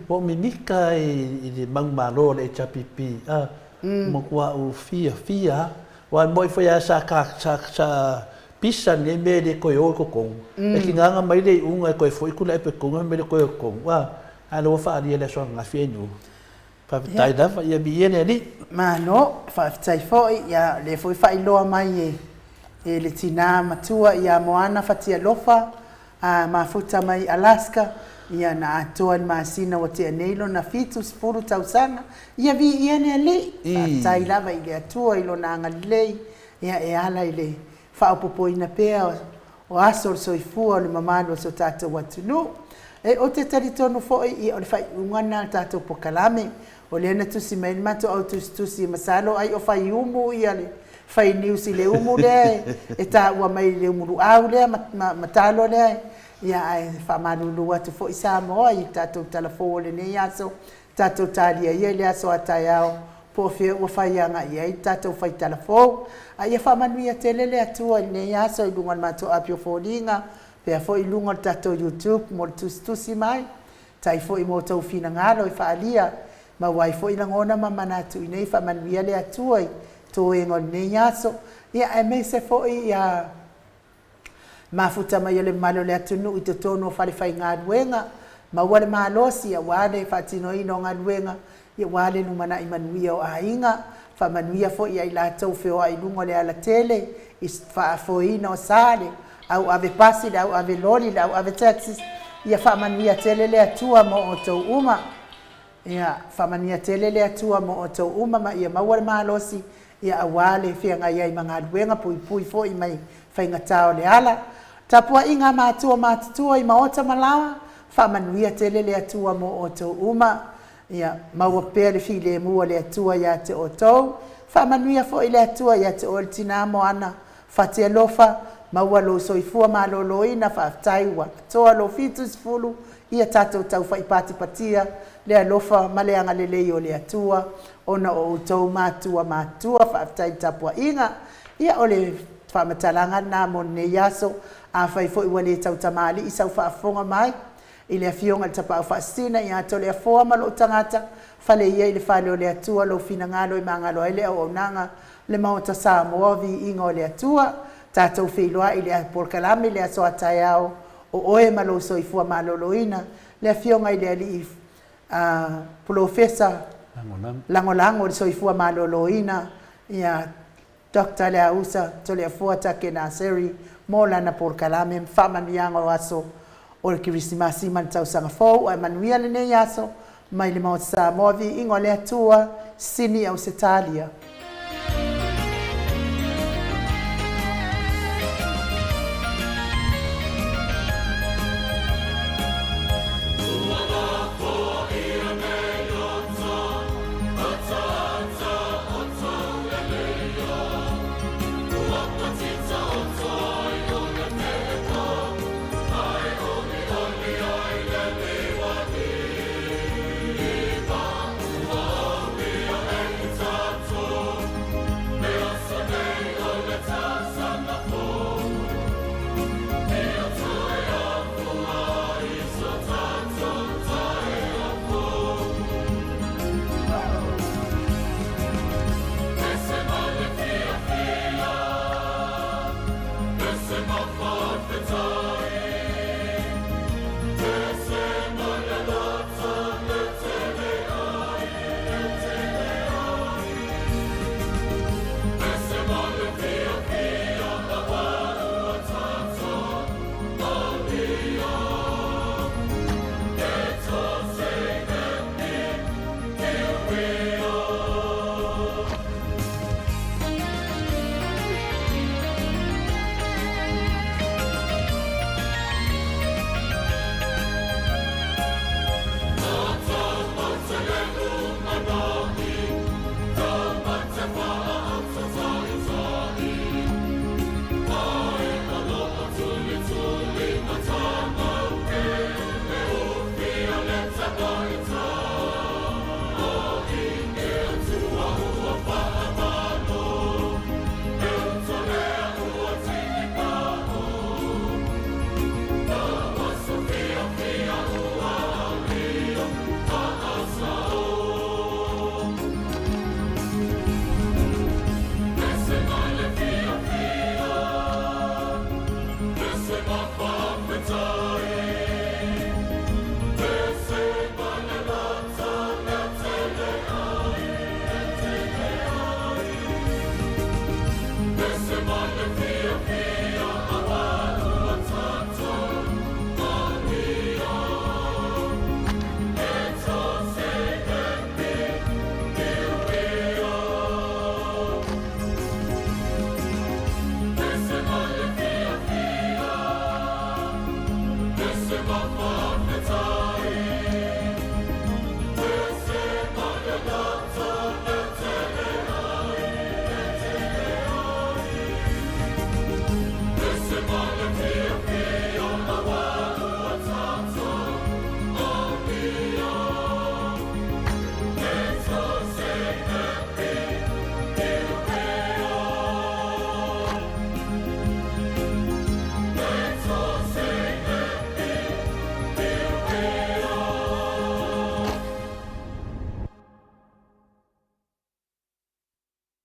ua ou mimita i le manumalo o le HRPP, a, ua matuā ou fiafia lava. Aua e moni foi lava sa, sa, sa. Pisa lenei mea e le toe o i totonu. E tigaga mai le iuga e toe foi atu le ape i totonu ae fai mai e le toe o i totonu. A, a o lea ua faaalia i le aso ananafi e nu. Faafetai lava, ia viia le Alii. Malo, faafetai foi. Ia, o lea foi faailoa mai e, e le tina matua ia Moana Fatialofa, a mafuta mai Alaska, ia na atoa i le masina ua tea nei lona 70 tausaga. Ia viia le Alii. Faafetai lava i le Atua i Lona agalelei, ia e ala i le faaopoopoina pea o aso o le soifua o le mamalu o si o tatou atunuu. E, ou te talitonu foi, ia, o le faaiuga lena o le tatou polokalame, o lea na tusi mai ai le matou au tusitusi, masalo ai o fai umu ia le fai news i le umu lea e taua mai i le umuluau lea ma, ma, ma talo lea, ia, ae faamalulu atu foi Samoa i le tatou tala fou o lenei aso, tatou talia ia i le aso a taeao po o fea ua fai agai i ai le tatou faitala fou. A ia faamanuia tele le Atua i lenei aso i luga o le matou api o foliga, pea foi i luga o le tatou YouTube mo le tusitusi mai. Tai foi mo outou finagalo e faaalia, maua ai foi lagona ma manatu i nei faamanuia le Atua i toega o lenei aso. Ia aemaise foi ia mafuta mai o le mamalu o le atunuu i totonu o falefaigaluega, maua le malosi aua le faatinoina o galuega aua le lumanai manuia o aiga, faamanuia foi ia i latou feoai i luga o le alatele i faafoeina o sa, le au ave pasi, le au ave loli, le au ave taxis, ia faamanuia tele le Atua mo outou uma. Ia faamanuia tele le Atua mo outou uma ma ia maua le malosi, ia aua le feagai ai ma galuega puipui foi mai faigata o le ala. Tapuaiga a matua matutua i maota ma laoa, faamanuia tele le Atua mo outou uma. Ia maua pea le filemu o le Atua ia te outou. Faamanuia foi le Atua ia te oe le tina Moana Fatialofa, maua lou soifua maloloina, faafetai ua atoa lou 70, ia tatou tau faipatipatia le alofa ma le agalelei o le Atua ona o outou matua matutua, faafetai i le tapuaiga. Ia o le faamatalaga lena mo lenei aso, afai foi ua le tautamalii sau faafofoga mai i le Afioga i le Tapaau Faasisina ia Toleafoa ma lou tagata, fale ia i le fale o le Atua lou finagalo e magalo ai le auaunaga le Maota Samoa, viiga o le Atua, tatou feiloai i le polokalame i le aso a taeao o oe ma lou soifua maloloina, le Afioga i le Alii Polofesa Lagolago i le Soifua Maloloina, ia Doctor Leausa Toleafoa Take Naseri mo lana polokalame ma faamanuiaga o aso o le Kerisimasi ma le Tausaga Fou. Ae manuia lenei aso mai le Maota Samoa, viiga o le Atua, Sini Ausetalia. te mafa.